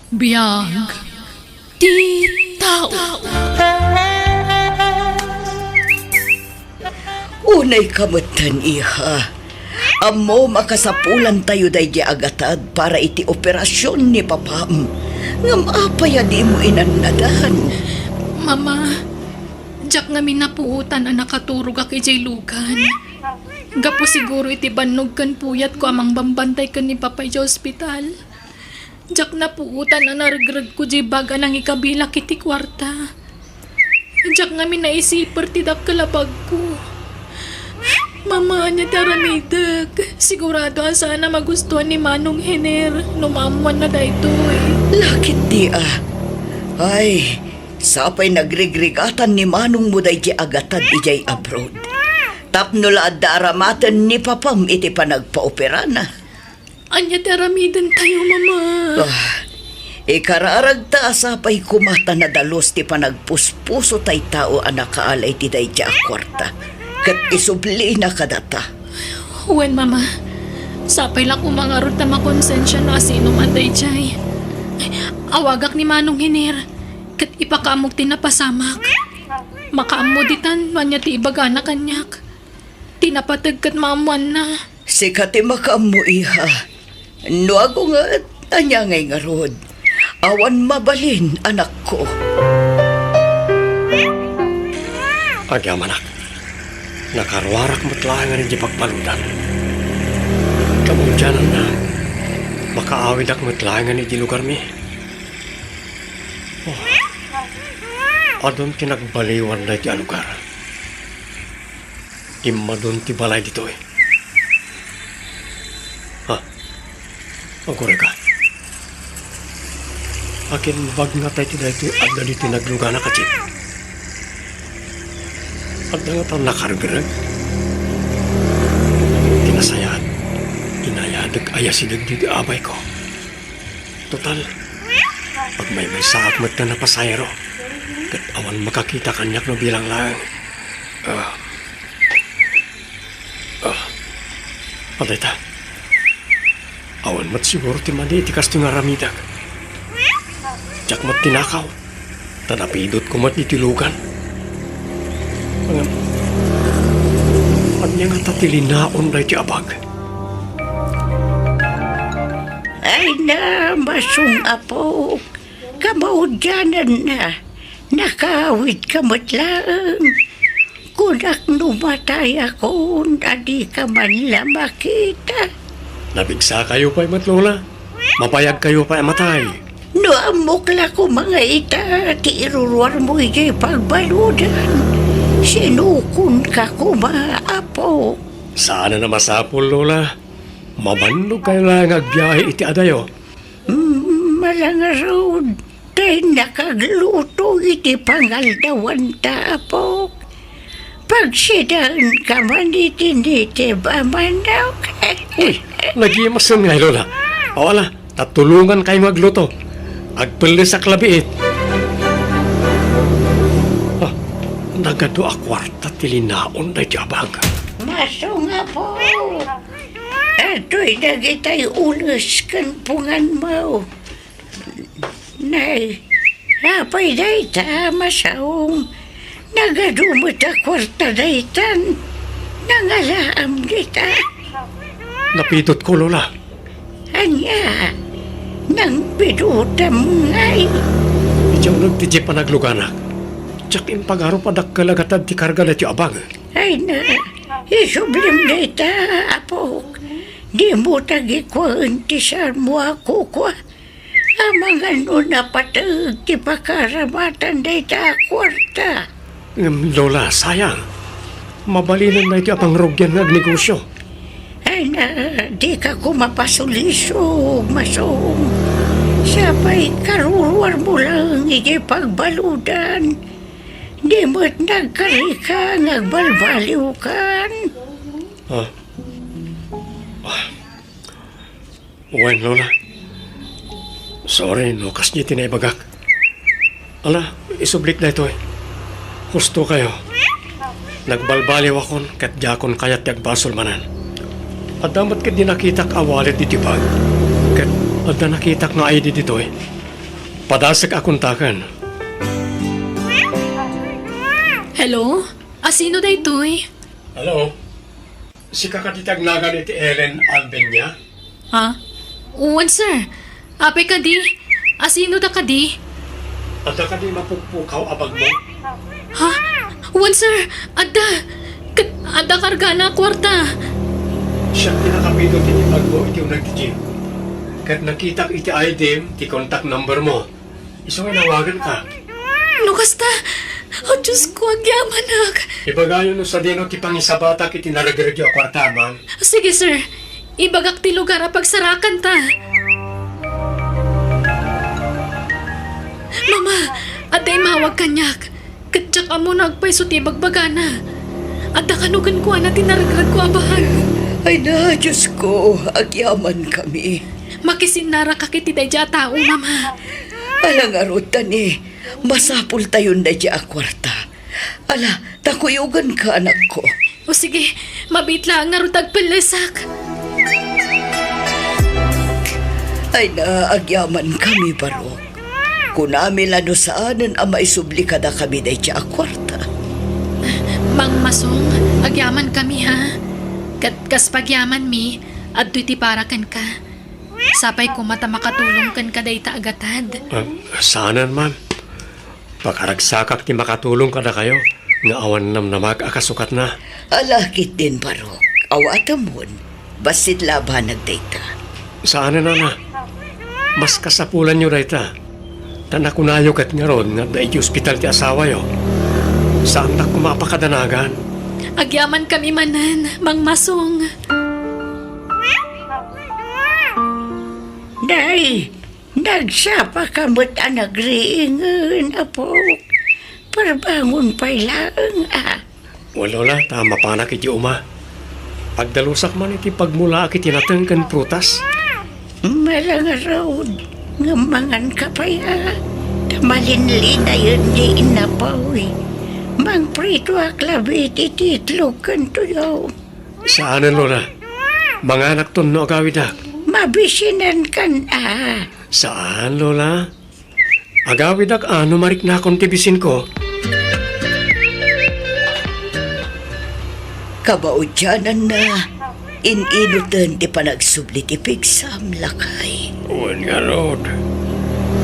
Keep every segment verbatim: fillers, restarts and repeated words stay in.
Biag ti tao. Unay ka metten, iha. Ammom a kasapulantayo daydi agatad para iti operasion ni papam. Ngem apay a dimo inannadan? Mama, diak ngamin napuotan a nakaturogak idiay lugan. Gapu siguro iti bannog ken puyatko a mangbambantay ken ni Papa idiay ospital. Diak napuotan a naregregko diay bag a nangikabilak iti kuarta. Diak ngamin naisiper ti dakkel a bagko. Mama, ania ti aramidek? Sigurado a saan a magustuan ni Manong Hener no maammuanna daytoy. Lakit di a. Ay, sapay nagrigrigatan ni manongmo daydi agatad idiay abroad. Tapno la adda aramaten ni papam iti panagpaoperana. Ania ti aramidentayo, Mama? Ah, ikararagta a sapay koma ta nadalus ti panagpuspuso tay tao a nakaala iti daydi a kuarta, ket isublina kadata. Wen, Mama. Sapay la koma ngarud ta makonsensia no asino man daydiay. Awagak ni Manong Hiner, ket ipakaammok ti napasamak. Makaammo ditan no ania ti ibagana kaniak. Ti napateg ket maammoanna. Sika ti makaammo, iha. No agunget, ania ngay ngarud? Awan mabalin, anakko. Agyamanak, nakaruarak met laengen iti pagbaludan. Kabudiananna, makaawidak met laengen iti lugarmi. Oh. Adun ti nagbaliwan daydi a lugar. Immadun ti balay ditoy. Ha? Agurayka. Akin bag nga tay ti daytoy adda ditoy nagluganak a jeep. Adda nga tan nakaregreg. Ti nasayaat, inayadek a yasideg ditoy abayko. Total, agmaymaysaak met ta napasahero, ket awan makakita kaniak no bilang laeng. Ah. Ah. Adayta. Awan met siguro ti madi iti kastoy nga aramidek. Diak met tinakaw. Ta napidotko met iti lugan. Ngem, ania ngata ti linaon daydi a bag? Ay na, masung, Apo. Kamaudiananna, nakaawidka met laeng. Kunak no matayakon a dika man la makita. Napigsakayo pay met, Lola. Mabayagkayo pay a matay. No ammok la koma nga ita ti iruruarmo idiay pagbaludan, sinukonka koma, Apo. Saan a masapul, Lola. Mabannogkayo la nga agbiahe iti adayo. Mm, malangarud, tay nakagluto iti pangaldawanta, Apok. Pagsidaenka man iti nitib a manok. Uy, nagimasen ngay, Lola. O, ala, tatulongankayo nga agluto. Agpellesak la biit. Ah, nagadu a kuarta ti linaon daydi a bag. Masung, Apo. Adtoy dagitay ules ken punganmo. Nay, apay dayta, masung? Nagadu met a kuarta daytan. Nangalaam dita. Napidotko, Lola. Ania? Nangpidotam ngay? Idiay uneg ti jeep a nagluganak. Diak impagarup a dakkel a gatad ti karga daytoy a bag. Ay na, isublim dayta, Apok. Dimo tagikuaen ti saanmo a kukua. Amangan no napateg ti pakaramatan dayta a kuarta. Ngem, Lola, sayang. Mabalinen daytoy a pangrugian nga agnegosio. Ay na, dika koma pasulisog, masung. Sapay karuruarmo laeng idiay pagbaludan. Di met nagkarika nga agbalbaliwkan. Ah. Ah. Wen, Lola. Sorry no kasdi ti naibagak. Ala, isublik daytoy. Husto kayo. Nagbalbaliwakon ket diakon kayat ti agbasol manen. Adda met ketdi nakitak a wallet iti bag. Ket adda nakitak nga I D ditoy. Padasek a kontaken. Hello? Asino daytoy? Hello? Sika kadi ti agnagan iti Ellen Albenia? Ha? Wen, sir. Apay kadi? Asino da kadi? Adda kadi mapukpukaw a bagmo? Ha? Wen, sir. Adda. Ket adda kargana a kuarta. Siak ti nakapidot iti bagmo iti uneg ti gym. Ket nakitak iti I D-m ti contact number mo. Isu nga inawaganka. No kasta, oh, Diyos ko, agyamanak. Ibagayo no sadino ti pangisabatak iti naregregyo a kuarta, ma'am. Sige, sir. Ibagak ti lugar a pagsarakanta. Mama, adda imawag kaniak. Ket diak ammo no agpayso ti ibagbagana. Adda kano kenkuana ti naregregko a bag. Ay na, Diyos ko, agyamankami. Makisinnarakak iti daydiay a tao, Mama. Ala ngarud, Tani, masapultayon daydiay a kuarta. Ala, ta kuyogenka, anakko. O sige, mabiit laeng ngarud ta agpellesak. Ay na, agyamankami, Barok. Kunami la no saanen a maisubli kadakami daydiay a kuarta. Mang Masong, agyamankami, ha? Ket kas pagyamanmi, adtoy ti para kenka. Sapay koma ta makatulong kenka dayta a gatad. Ah, saanen, ma'am. Pakaragsakak ti makatulong kadakayo nga awan namnamag a kasukatna. Ala ketdin, Barok. Awatemon. Bassit la a banag dayta. Saanen, Nana. Mas kasapulanyo dayta. Ta nakunayo ket ngarud nga adda iti ospital ti asawayo. Saandak koma a pakadanagan. Agyamankami manen, Mang Masong. Nay, nagsapaka met a nagriingen, apok. Parbangon pay laeng, a. Wen, Lola, ta mapanak iti uma. Agdalusak man iti pagmulaak iti nateng ken prutas. Ala ngarud, ngem manganka pay, a. Ta malinlinayen diay innapoy. Mangpritoak labi iti itlog ken tuyo. Saanen, Lola. Manganakton no agawidak. Mabisinankan, a. Saan, Lola. Agawidak a no mariknakon ti bisinko. Kabaudyananna, in-inuten ti panagsubli ti pigsam, lakay. Wen ngarud,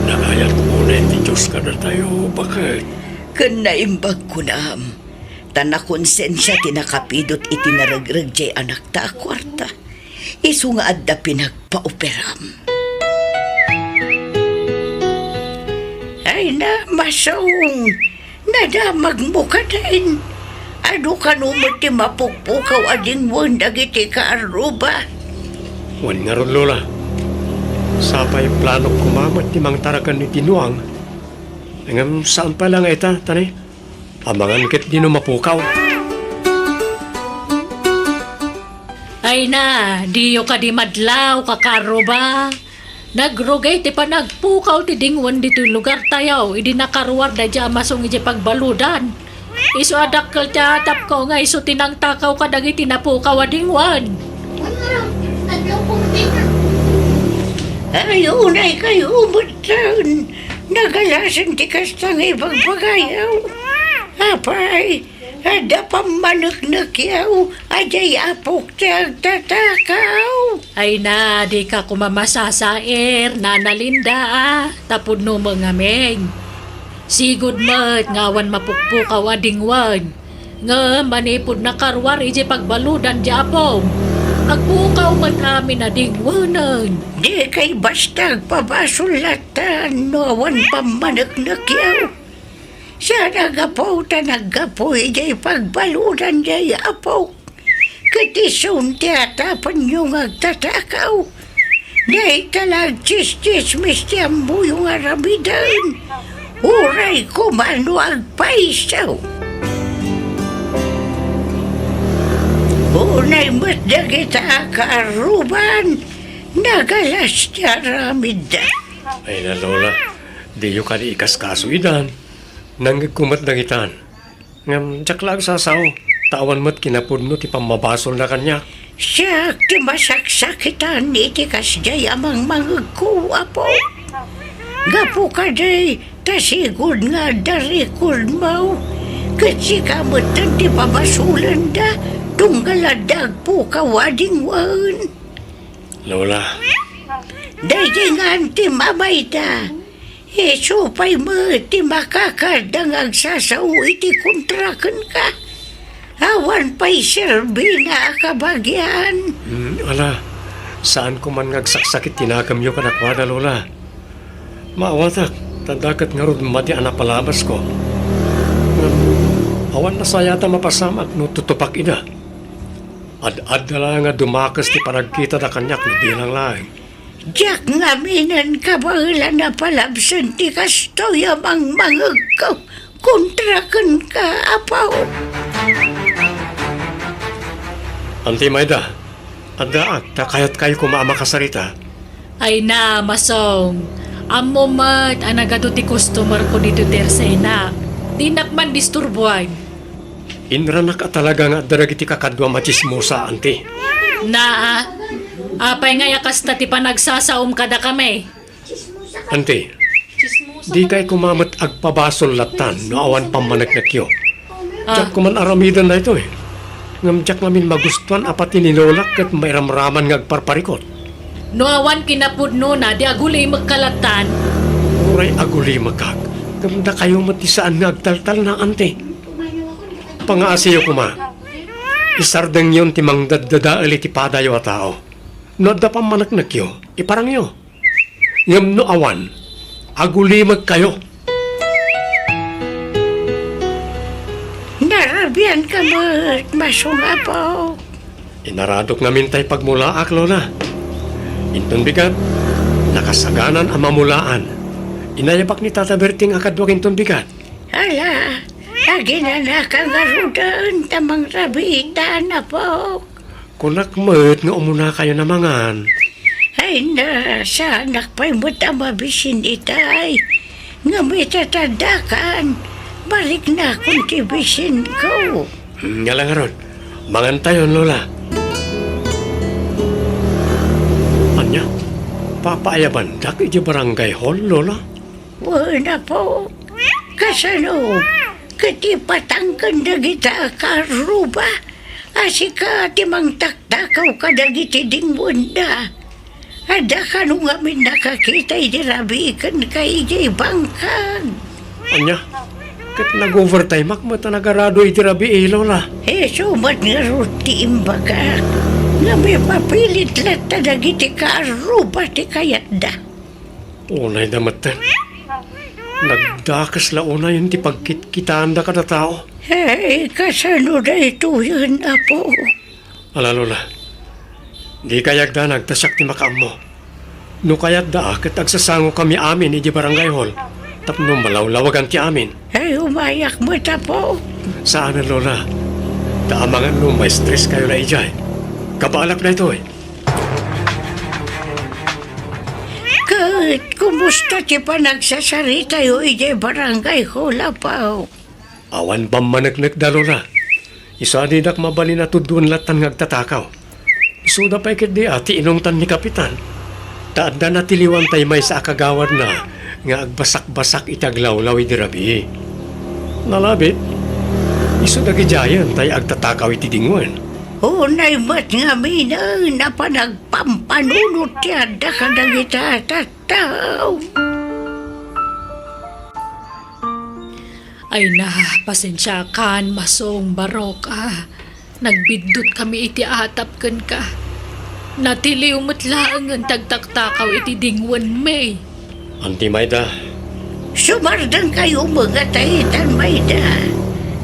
naayat unay ti Dios kadatayo, baket. Ken naimbag kunam, ta nakonsensia ti nakapidot iti naregreg diay anakta a kuarta. Isu nga adda pinagpaoperam. Ay na, Masong, nadamagmo kadin. Adu kano met ti mapukpukaw a dingwen dagiti kaarruba? Wen ngarud, Lola. Sapay planok koma met ti mangtaraken iti nuang. Ngem saan pay la nga ita, Tani. Amangan ketdi no mapukaw. Ay na, diyo kadi madlaw, kakaarruba. Nagrugay ti panagpukaw ti dingwen ditoy lugartayo idi nakaruar daydiay a Masong idiay pagbaludan. Isu a dakkel ti atapko nga isu ti nangtakaw kadagiti napukaw a dingwen. Ay, unay kayo, metten. Nagalasen ti kasta nga ibagbagayo. Apay, adda pammaneknekyo a diay apok ti agtatakaw. Ay na, dika koma masasair, Nana Linda, a, ta pudno met ngamin. Sigud met nga awan mapukpukaw a dingwen. Ngem manipud nakaruar idiay pagbaludan ti apom, agpukaw met amin a dingwenen. Dikay basta agpabasol latta no awan pammaneknekyo. Saan a gapu ta naggapu idiay pagbaludan ti apok. Ket isun ti atapenyo nga agtatakaw. Dayta la agtsistsismis ti ammoyo nga aramiden. Uray koma no agpayso. Unay met dagita a kaarruban, nagalas ti aramidda. Ay na, Lola, diyo kadi ikaskaso idan. Nangngegko met dagitan. Ngem diak la agsasao, ta awan met kinapudno ti pammabasolna kaniak. Siak ti masaksakitan iti kasdiay a mangmangegko, Apo. Gapu kadi, ta sigud nga adda record mo. Ket sika metten ti pabasolenda, tunggal adda agpukaw a dingwen. Lola. Daydi nga anti mamayda. Isu pay met ti makakadda nga agsasao iti kontra kenka. Awan pay serbina a kabagian. Hmm, ala, saanko man nga agsaksakit ti nagemyo kadakuada, Lola. Maawatak, ta adda ket ngarud madi a napalabasko. Ngem, awan nasayaat a mapasamak no tutupak ida. Ad-adda laeng a dumakes ti panagkitada kaniak no bilang laeng. Diak ngaminen kabaelan a palabsen ti kastoy a mangmangegko kontra kenka, Apo. Anti mayda, addaak ta kayatkayo koma a makasarita. Ay na, Masong. Ammo met a nagadu ti customer ko ditoy tersenak. Dinak man disturbuan. Inranak a talaga nga adda dagiti kakaduam a tsismosa, anti. Naa, apay ngay a kasta ti panagsasaom kadakami? Anti, dikay koma met agpabasol lattan no awan pammaneknekyo. Ah. Diak koman aramiden daytoy. Ngem diak ngamin magustuan a pati ni Lolak ket mairamraman nga agparparikot. No awan kinapudnona, di agulimekka lattan. Uray agulimekak, ngem dakayo met ti saan nga agtaltalna, anti. Pangaasiyo koma. Isardengyon ti mangdaddadael iti padayo a tao. No adda pammaneknekyo, iparangyo. Ngem no awan, agulimekkayo. Narabianka met, Masong Apo. Inaradok ngamin tay pagmulaak, Lola. Inton bigat, nakasaganan a mamulaan. Inayabak ni Tata Berting a kaduak inton bigat. Ala, aginanaka ngaruden ta mangrabiitan, Apo. Kunak met nga umunakayon a mangan. Ay na, saanak pay met a mabisin itay. Ngem ita ta addakan, mariknakon ti bisinko. Hmm, ngala ngarud, mangantayon, Lola. Ania, papaayabandak iti barangay hall, Lola? Wen, Apo, kasano? Ket ipatangken dagita a kaarruba a sika ti mangtaktakaw kadagiti dingwenda. Adda kano ngamin nakakita idi rabii kenka idiay bangkag. Ania? Ket nag-overtimeak met a nagarado idi rabii, Lola. Isu met ngarud ti imbagak nga mapapilit latta dagiti kaarruba ti kayatda. Unay da metten. Nagdakes la unayen ti pagkitkitaanda kada tao. Hey, kasano daytoyen, Apo? Ala, Lola. Dikay agdanag ta siak ti makaammo. No kayatda, ket agsasangokami amin idi barangay hall tapno malawlawagan ti amin. Ay, umayak met, Apo. Saanen, Lola. Ta amangan no ma-stress kayo la idiay. Kabaalak daytoy. Ket kumusta ti panagsasaritayo idiay barangay hall, Apo? Awan pammaneknekda, Lola. Isu a didak mabalin a tuddoen lattan nga agtatakaw. Isuda pay ketdi a ti inungtan ni Kapitan. Ta adda natiliwan tay maysa a kagawadna nga agbasakbasak iti aglawlaw idi rabii. Nalabit, isu dagidiayen tay agtatakaw iti dingwen. Unay met ngaminen a panagpampanunot ti adda kadagita a tattao. Ay na, pasensiakan, Masong Barok, a. Nagbiddut kami iti atap kenka. Natiliw met laengen ti agtaktakaw iti dingwenmi. Anti mayda. Sumardengkayo met a ta itan mayda.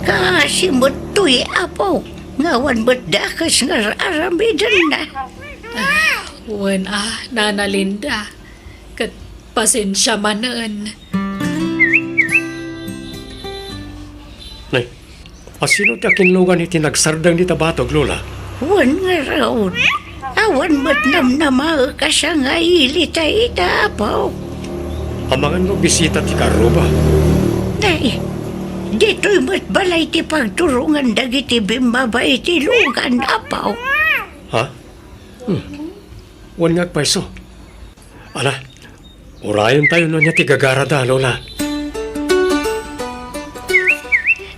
Kaasi met toy, Apo, nga awan met dakes nga ar-aramidenna. Ah, wen a, Nana Linda. Ket pasensia manen. Nay, asino ti akinlugan iti nagsardeng dita batog, Lola? Wen ngarud, awan met namnamaek a sangaili ta ita, Apo. Amangan no bisita ti kaarruba? Nay, ditoy met balay ti pagturongan dagiti bimmaba iti lugan, Apo. Ha? Hmm. Wen nga agpayso. Ala, Urayentayo no ania ti gagarada, Lola.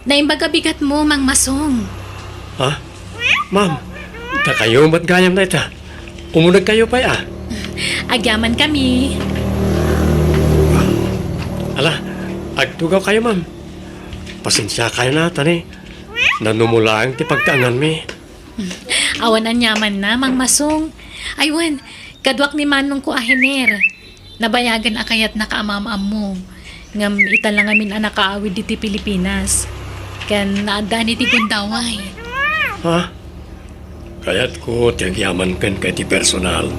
Naimbag a bigatmo, Mang Masong. Ha? Ma'am, dakayo met gayam dayta. Umunegkayo pay, a. Agyamankami. Ala, agtugawkayo, ma'am. Pasensiakayo, a, ta ni, nanumo laeng ti pagtaenganmi. Awan aniamanna, Mang Masong. Ay wen, kaduak ni manongko a Hener. Nabayagen a kayatnaka a maam-ammo. Ngem ita la ngamin a nakaawid ditoy Pilipinas. Ken naaddaan iti gundaway. Ha? Kayatko ti agyaman kenka iti personal.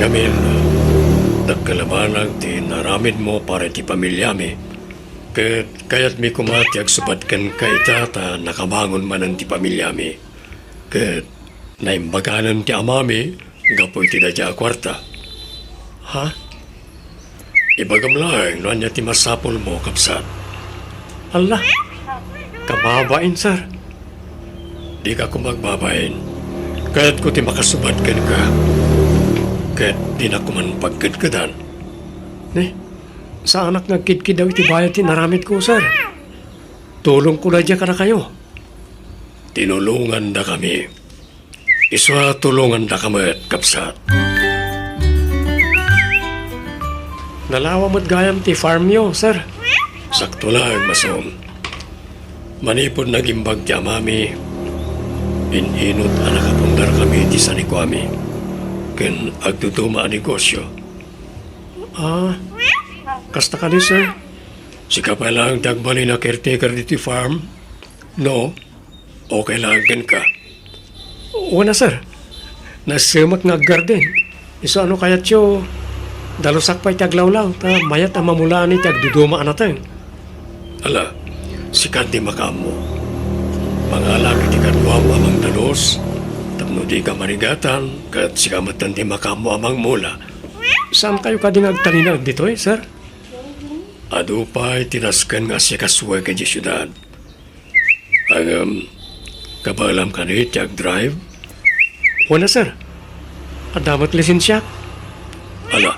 Ngamin, dakkel a banag ti inaramidmo para iti pamiliami. Ket kayatmi koma ti agsubat kenka ita ta nakabangon manen ti pamiliami. Ket naimbaganen ti amami gapu iti dayta a kuarta. Ha? Ibagam laeng no ania ti masapulmo, kabsat. Alla, kababain, sir. Dika koma agbabain. Kayatko ti makasubat kenka. Ket dinak koman pagkedkedan. Ni, saanak nga agkidkidaw iti bayad ti inaramidko, sir. Tulongko daydiay kadakayo. Tinulongandakami. Isu a tulongandaka met, kabsat. Nalawa met gayam ti farmyo, sir. Sakto laeng, Masong. Manipud nagimbag ti amami, in-inut a nakapundarkami iti sanikuami ken agduduma a negosio. Ah, kasta kadi, sir? Sika pay laeng ti agbalin a caretaker ditoy farm? No? Okay laeng kenka? Wen a, sir. Nasemek nga aggarden. Isu a no kayatyo, dalusak pay ti aglawlaw, ta mayat a mamulaan iti agduduma a nateng. Ala, sika ti makaammo. Mangalak iti kaduam a mangdalus, tapno dika marigatan, ket sika metten ti makaammo a mangmula. Saankayo kadi nga agtalinaed ditoy, sir? Adu pay ti nasken nga asikasuek idiay siudad. Ngem, kabaelam kadi ti agdrive? Wen a, sir. Adda met lisensiak. Ala,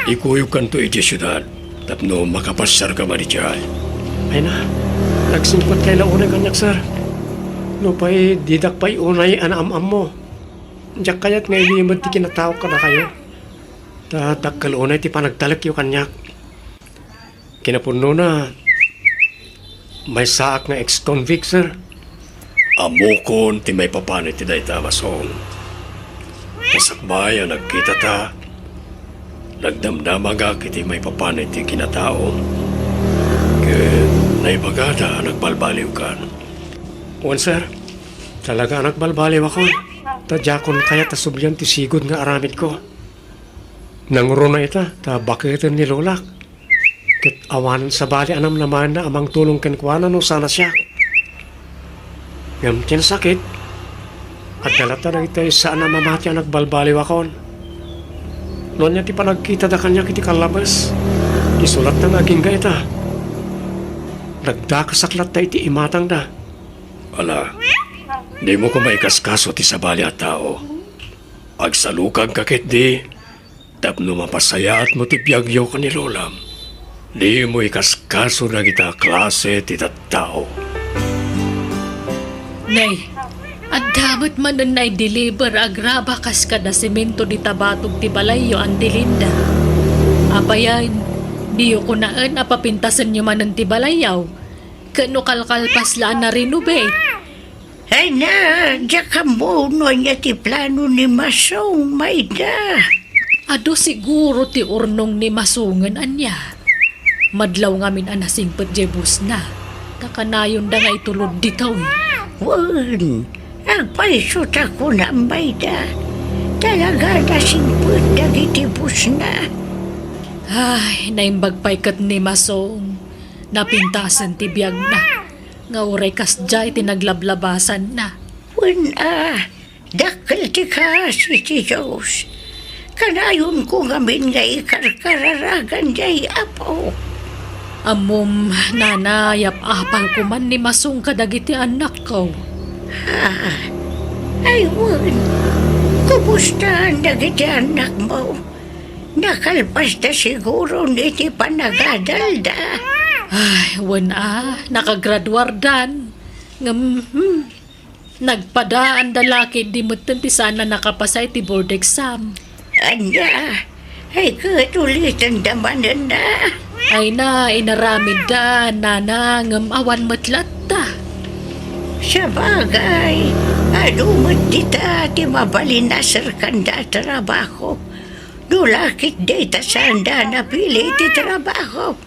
ikuyogkanto idiay siudad tapno makapasiarka madi idiay. Ay na, nagsingpetkay la unay kaniak, sir. Nupay didak pay unay a naam-ammo. Diak kayat nga ilimed ti kinataok kadakayo. Ta dakkel unay ti panagtalekyo kaniak. Kinapudnona, maysaak nga ex-convict, sir. Ammokon ti maipapan iti dayta, Masong. Kasakbay a nagkitata, nagdamdamagak iti maipapan iti kinatao. Ket naibagada a nagbalbaliwkan. Wen, sir. Talaga a nagbalbaliwakon. Ta diakon kayat a sublian ti sigud nga aramidko. Nanguruna ita ta baketen ni lolak. Ket awanen sabali a namnamaenna a mangtulong kenkuana no saan a siak. Ngem ti nasakit, adda latta dagitoy saan a mamati a nagbalbaliwakon. No ania ti panagkitada kaniak iti kallabes, isu latta nga agingga ita. Nagdakasak latta iti imatangda. Ala, dimo koma ikaskaso ti sabali a tao. Agsalukagka ketdi tapno mapasayaatmo ti biagyo ken ni lolam. Dimo ikaskaso dagita a klase ti tattao. Nay, adda met manen naideliver a graba kas kada semento dita batog ti balayyo, Auntie Linda. Apayen, diyo kunaen a papintasenyo manen ti balayyaw? Ket no kalkalpas la a na-renovate? Ay na, diak ammo no ania ti plano ni Masong, Mayda. Adu siguro ti urnong ni Masongen ania. Madlaw ngamin a nasingpet diay busna, ta kanayonda nga itulod ditoy. Wen, agpayso ta kunam, Mayda. Talaga a nasingpet dagiti busna. Ay, naimbag pay ket ni Masong. Napintasen ti biagna, nga uray kasdiay ti naglablabasanna. Wen a, dakkel ti kaasi ti Dios. Kanayonko ngamin nga ikarkararagan diay Apo. Ammom, nana, yap-apalko man ni Masong kadagiti annakko. Ah, ay wen, kumustaan dagiti annakmo? Nakalpasda siguro iti panagadalda. Ay, wen a, nakagraduardan. Ngem, hmm, nagpadaanda la ketdi metten ti saan a nakapasa iti board exam. Ania? Ay, ket ulitenda manen a? Ay na, inaramidda, nana, ngem awan met latta. Sabagay, adu met dita ti mabalin a serkanda a trabaho. No la ket dayta saanda a napili iti trabaho.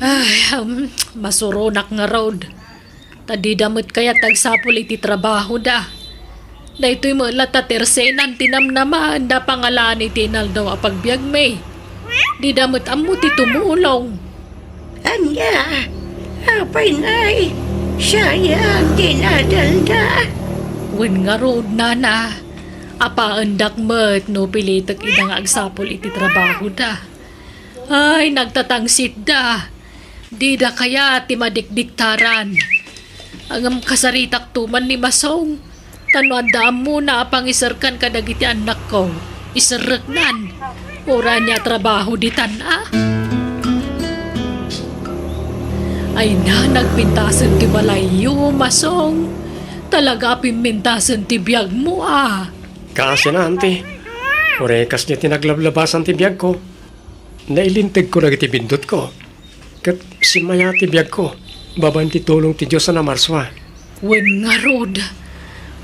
Ay, um, masuronak ngarud. Ta dida met kayat agsapul iti trabahoda. Daytoy met latta ti ersenan ti namnamaenda a pangalaan iti inaldaw a pagbiagmi. Dida met ammo ti tumulong. Ania? Apay ngay? Sayang ti inadalda. Wen ngarud, nana. Apaendak met no pilitek ida nga agsapul iti trabahoda. Ay, nagtatangsitda. Dida kayat ti madikdiktaran. Ngem kasaritakto man ni Masong. Ta no adda ammona a pangiserkan kadagiti annakko, iserreknan. Uray ania a trabaho ditan a? Ay na, nagpintasen ti balayyo, Masong. Talaga a pimmintasen ti biagmo a. Kaasina, anti. Uray kasdiay ti naglablabasan ti biagko. Nailintegko dagiti bindutko, ket simmayaat ti biagko babaen ti tulong ti Dios a namarsua. Wen ngarud,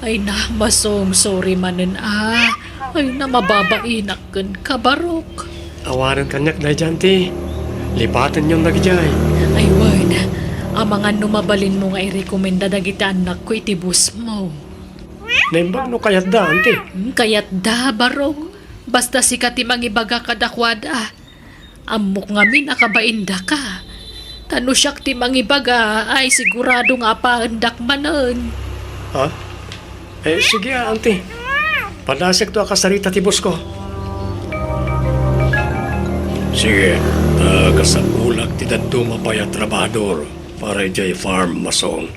ay na, Masong, sorry manen a. Ay na, mababainak kenka, Barok. Awanen kaniak daydiay, anti. Lipatenyon dagidiay. Ay wen, amangan no mabalinmo nga irekomenda dagiti annakko iti bossmo. Naimbag no kayatda, anti. Hmm, kayatda, Barok. Basta sika ti mangibaga kadakuada. Ammok ngamin a kabaindaka. Ta no siak ti mangibaga, ay sigurado nga apaendak manen. Ha? Eh, sige, anti. Padasiakto a kasarita ti bossko. Sige, ta kasapulak ti dadduma pay a trabahador para idiay farm, Masong.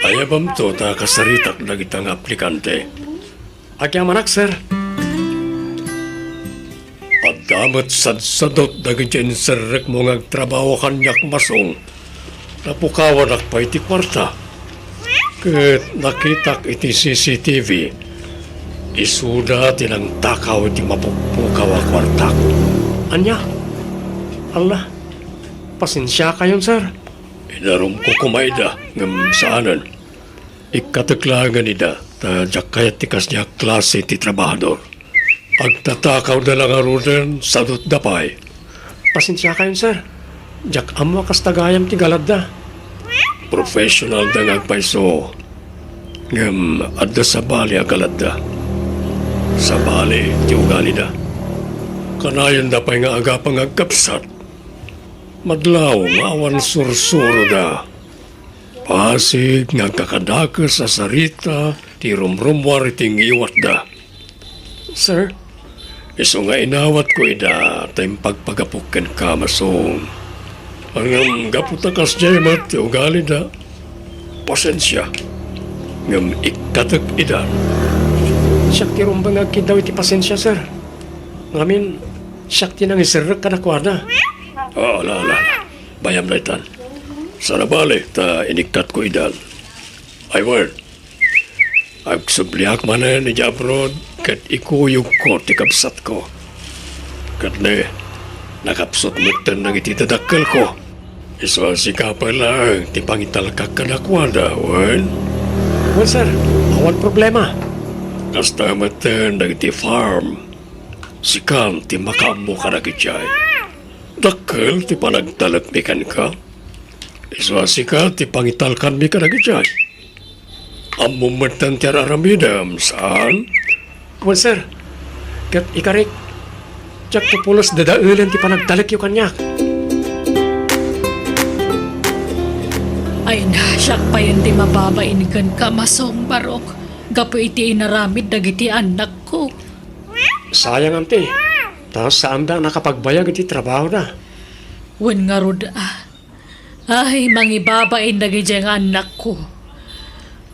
Ayabamto ta kasaritak dagita nga aplikante. Agyamanak, sir. Adda met sadsadut dagiti inserrekmo nga agtrabaho kaniak, Masong. Napukawanak pay ti kuarta. Ket nakitak iti C C T V. Isuda ti nangtakaw iti mapukpukaw a kuartak. Ania? Alla, pasensiakayon, sir. Inarumko koma ida, ngem saanen. Ikkatek laengen ida, ta diak kayat ti kasdiay a klase ti trabahador. Agtatakawda la ngaruden, sadutda pay. Pasensiakayon, sir. Diak ammo a kasta gayam ti galadda. Professionalda nga agpayso. Ngem adda sabali a galadda. Sabali ti ugalida. Kanayonda pay nga agapa nga agkabsat. Madlaw nga awan sursuroda. Pasig nga agkakadakes a sarita ti rumrummuar iti ngiwatda. Sir? Isu nga inawatko ida ta impagpagapok kenka, Masong. Ngem gapu ta kasdiay met ti ugalida, pasensia. Ngem ikkatek ida. Siak ti rumbeng nga agkiddaw iti pasensia, sir. Ngamin, siak ti nangiserrek kadakuada. Ah, ala, ala, ala. Bayam daytan. Sana bale, ta inikkatko idan. Ay, wen, agsubliak manen idiay abroad ket ikuyogko ti kabsatko. Ket ne, nakapsut metten dagiti dadakkelko. Isu a sika pay laeng ti pangitalkak kadakuada, wen? Wen, sir, awan problema. Kasta metten dagiti farm. Sikan ti makaammo kadagiti ay. Dakkel ti panagtalekmi kenka. Isu a sika ti pangitalkanmi kadagiti ay. Ammom metten ti ar-aramidem, saan? Wen, sir. Ket ikarik, diak ti pulos dadaelen ti panagtalekyo kaniak. Ay na, siak payen ti mababain kenka, Masong Barok, gapu iti inaramid dagiti annakko. Sayang, anti. Ta saanda a nakapagbayag iti trabahoda. Wen ngarud a. Ay, mangibabain dagidiay nga annakko.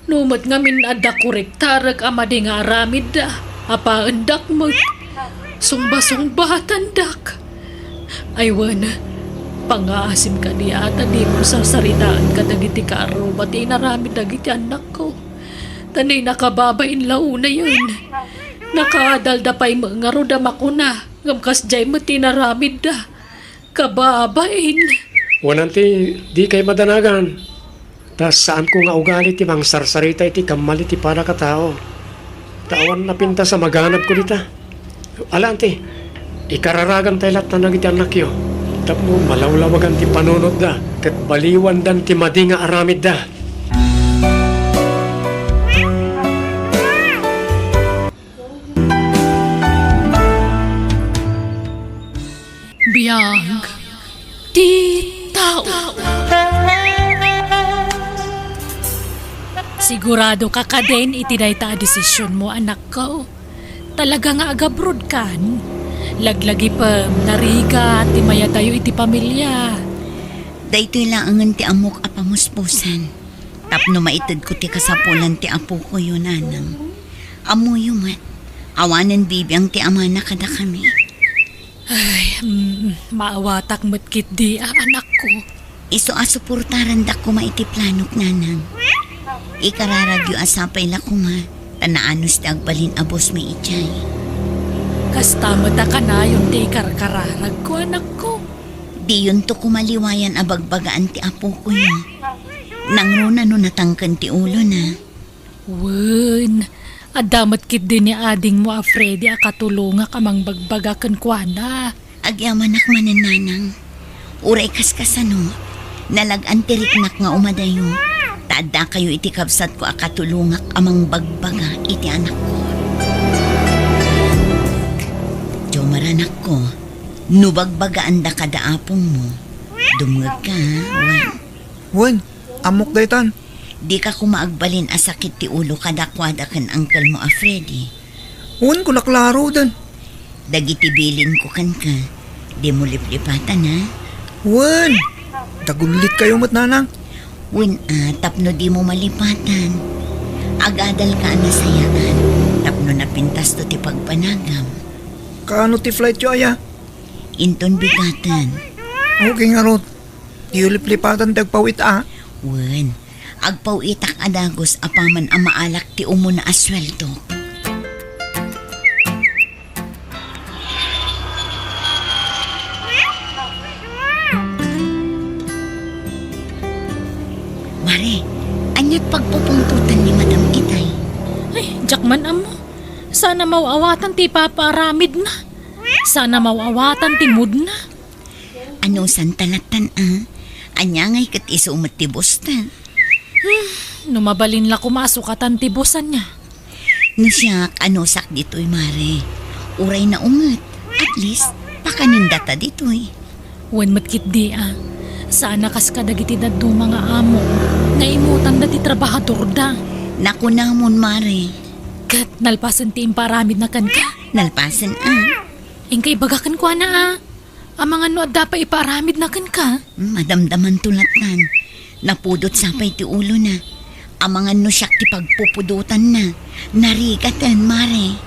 No met ngamin adda kurektarek a madi nga aramidda, apaendak met. Sungba-sungbatandak. Ay wen, pangngaasim kadi a ta dimo sarsaritaan kadagiti kaarruba ti inaramid dagiti annakko. Ta ni nakababain la unayen. Nakaadalda pay met ngarud a makuna, ngem kasdiay met ti inaramidda. Kababain. Wen, anti, dikay madanagan. Ta saanko nga ugali ti mangsarsarita iti kammal iti padakatao. Ta awan napintas a maganabko dita. Ala, anti, ikararagantay latta dagiti annakyo. Tapno malawlawagan ti panunotda, ket baliwandan ti madi nga aramidda. Biag ti tao. Sigurado ka kadin iti dayta a desisionmo, anakko? Talaga nga agabrodkan? Laglagipem, narigat ti mayatayo iti pamilia. Daytoy laengen ti ammok a pamuspusan. Tapno maitedko ti kasapulan ti apokoyo, nanang. Ammoyo met, awanen bibiang ti amana kadakami. Ay, mm, maawatak met ketdi a anakko. Isu a suportarandak koma iti planok, nanang. Ikararagyo a sapay la koma, ta naanus ti agbalin a bosmi idiay. Kasta met a kanayon ti ikarkararagko, anakko. Diyonto koma liwayan a bagbagaan ti apokoyo. Nangruna no natangken ti ulona. Wen, adda met ketdi ni adingmo a Freddy a katulongak a mangbagbaga kenkuana. Agyamanak manen, nanang. Uray kaskasano, nalag-an ti riknak nga umadayo. Ta addakayo iti kabsatko a katulongak a mangbagbaga iti anakko. Jomar, anakko, no bagbagaanda kada apongmo, dumngegka, ha, wen? Wen, ammok daytan. Dika koma agbalin a sakit ti ulo kadakuada ken angkelmo a Freddy. Wen, kuna klaroden. Dagiti bilinko kenka, dimo liplipatan, ha? Wen, dagullitkayo met, nanang. Wen, a, tapno dimo malipatan. Agadalka a nasayaan, tapno napintasto ti pagpanagam. Kaano ti flightyo aya? Inton bigaten. Okay ngarud. Diyo liplipatan ti agpaw-it a. Wen, agpaw-itak a dagus apaman a maalak ti umuna a sueldok. Mare, aniat pagpupungtotan ni Madam itay? Ay, diak man ammo. Saan a maw-awatan ti ipapaaramidna. Saan a maw-awatan ti moodna. Anusanta lattan, a? Ania ngay ket isu met ti bosta? Hmm, no mabalin la koma a sukatan ti bosta ania. No siak, anusak ditoy, Mare. Uray naunget, at least, pakanendata ditoy. Wen met ketdi, a. Saan a kas kadagiti dadduma nga amo nga imutanda ti trabahadorda. Nakunamon, Mare. Ket nalpasen ti imparamidna kenka? Nalpasen, a. Inka ibaga kenkuana, a. Amangan no adda pay ipaaramidna kenka? Madamdamanto lattan. Napudot sapay ti ulona. Amangan no siak ti pagpupudotanna. Narigaten, Mare.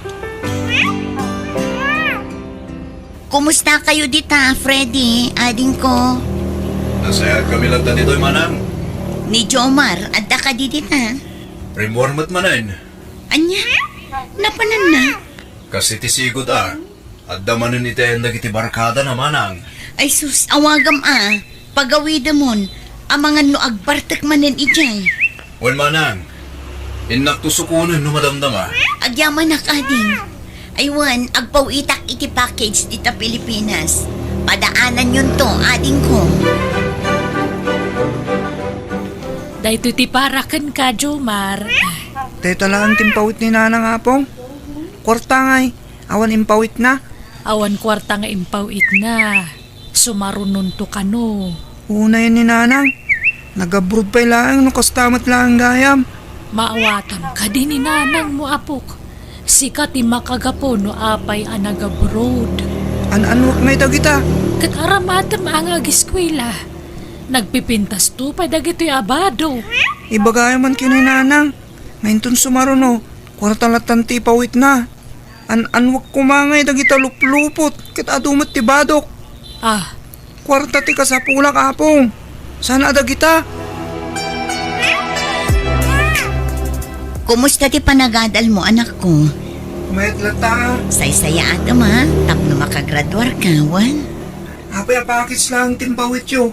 Kumustakayo dita, Freddy, adingko? Nasayaat kami latta ditoy, manang. Ni Jomar, adda kadi dita? Rimmuar met manen. Ania? Napananna? Kas iti sigud, a. Adda manen iti ayan dagiti barkadana, manang. Ay sus, awagam a. Pagawidemon, amangan no agbartek manen idiay. Wen, manang. Innakto sukonen no madamdama. Agyamanak, ading. Ay wen, agpaw-itak iti package dita Pilipinas. Padaananyonto, adingko. Daytoy ti para kenka, Jomar. Dayta laeng ti impawit ni Nanang, Apong. Kuarta ngay. Awan impawitna? Awan kuarta nga impawitna. Sumarunonto kano. Unayen ni Nanang. Nag-abroad pay laeng no kasta met laeng gayam. Maawatam kadi ni Nanangmo, apok. Sika ti makagapu no apay a nag-abroad. An-anuak ngay dagita? Ket aram-atem a nga ageskuela. Nagpipintasto pay dagitoy a bado. Ibagayam man ken ni Nanang. Nga inton sumaruno, kuarta lattan ti ipawitna. An-anwek koma ngay dagita luplupot ket adu met ti badok. Ah. Kuarta ti kasapulak, Apo. Saan a dagita? Kumusta ti panagadalmo, anakko? Mayat latta. Saysayaatem a, tapno makagraduarka, wen? Apay a pakis laeng ti impawityo.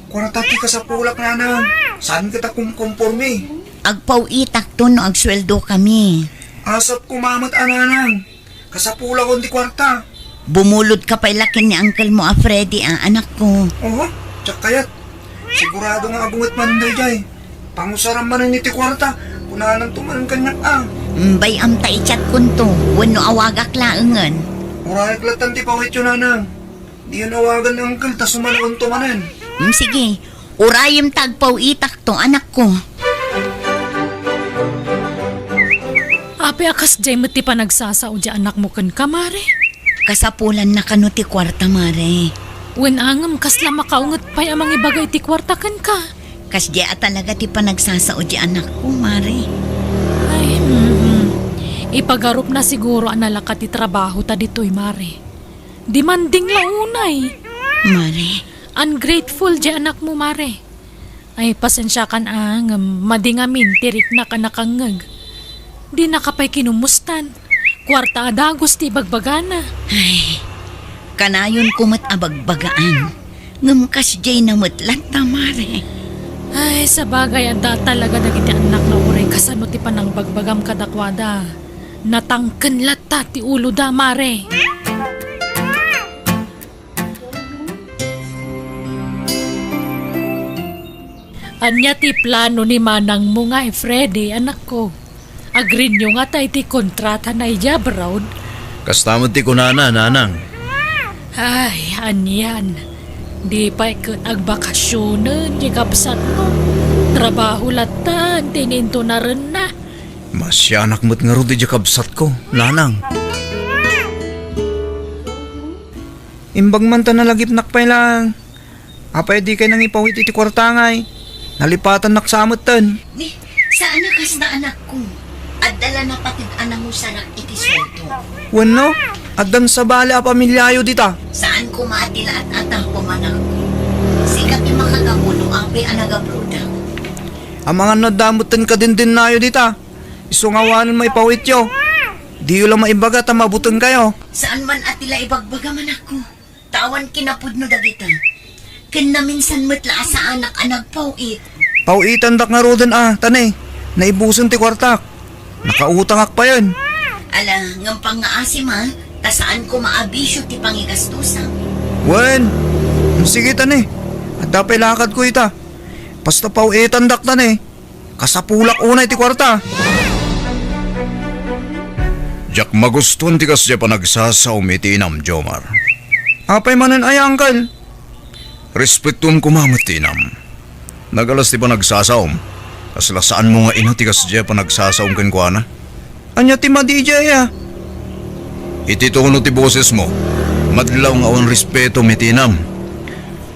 Kuarta ti kasapulak, nanang. Saan ket a kumkomporme? Agpaw-itakto no agsueldokami. Asapko met a, nanang. Kasapulakon ti kuarta. Bumulodka pay la ken ni uncle mo a Freddy a, anakko. Oho, diak kayat. Sigurado nga abunget man daydiay. Pangusaram manen iti kuarta, kunananto manen kaniak a. Mm, bay-am ta i-chatkonto, wenno awagak laengen. Urayek lattan ti pawityo, nanang. Diyon awagan ni uncle ta sumalaonto manen. Mm, sige. Urayem ta agpaw-itakto, anakko. Apay a kasdiay met ti panagsasao ti anakmo kenka, Mare? Kasapulanna kano ti kuarta, Mare. Wen a ngem kasla makaunget pay a mangibaga iti kuarta kenka? Kasdiay a talaga ti panagsasao ti anakko, Mare. Ay, mm. Ipagarupna siguro a nalaka ti trabaho ta ditoy, Mare. Demanding la unay. Mare. Ungrateful ti anakmo, Mare. Ay, pasensiakan a, ngem madi ngamin ti riknak a nakangngeg. Dinaka pay kinumustan. Kuarta a dagus ti ibagbagana. Ay, kanayonko met a bagbagaan. Ngem kasdiayna met latta, Mare. Ay, sabagay, adda talaga dagiti annakna uray kasano ti panangbagbagam kadakuada. Natangken latta ti uloda, Mare. Ania ti plano ni manangmo ngay, Freddy, anakko? Agrenew ngata iti kontratana idiay abroad? Kasta met ti kunana, nanang. Ay, anian. Di pay ket agbakasionen ti kabsatmo. Trabaho lattan ti inintunarenna. Masianak met ngarud idiay kabsatko, nanang. Imbag man ta nalagipnak pay laeng. Apay a dikay nangipawit iti kuarta ngay? Nalipatannak sa metten. Ni, saan a kasta, anakko. Adda la napateg a nangusarak iti sueldo. Wenno, addan sabali a pamiliayo dita. Saan koma a ti laat a takom, anakko. Sika ti makagapu no apay a nagabrodak. Amangan no adda metten kadindinnayo dita. Isu nga awanen maipawityo. Diyo la maibaga ta mabutengkayo. Saan man a ti la ibagbagam, anakko. Ta awan kinapudno dagita. Ken naminsan met la a saanak a nagpaw-it. Paw-itandak ngaruden a, ta ne, naibusen ti kuartak. Nakautangak payen. Ala, ngem pangngaasim a, ta saan koma a bisio ti pangigastosak. Wen, sige ta ne. Adda pay lakadko ita. Basta paw-itandak ta ne. Kasapulak unay ti kuarta. Diak magustuan ti kasdiay panagsasaom iti inam, Jomar. Apay manen aya, Uncle? Respetuem koma met ti inam. Nagalas ti panagsasaom. Kasla saanmo nga ina ti kasdiay panagsasaom kenkuana? Ania ti madi idiay a? Iti tono ti bosesmo, madlaw nga awan respetom iti inam.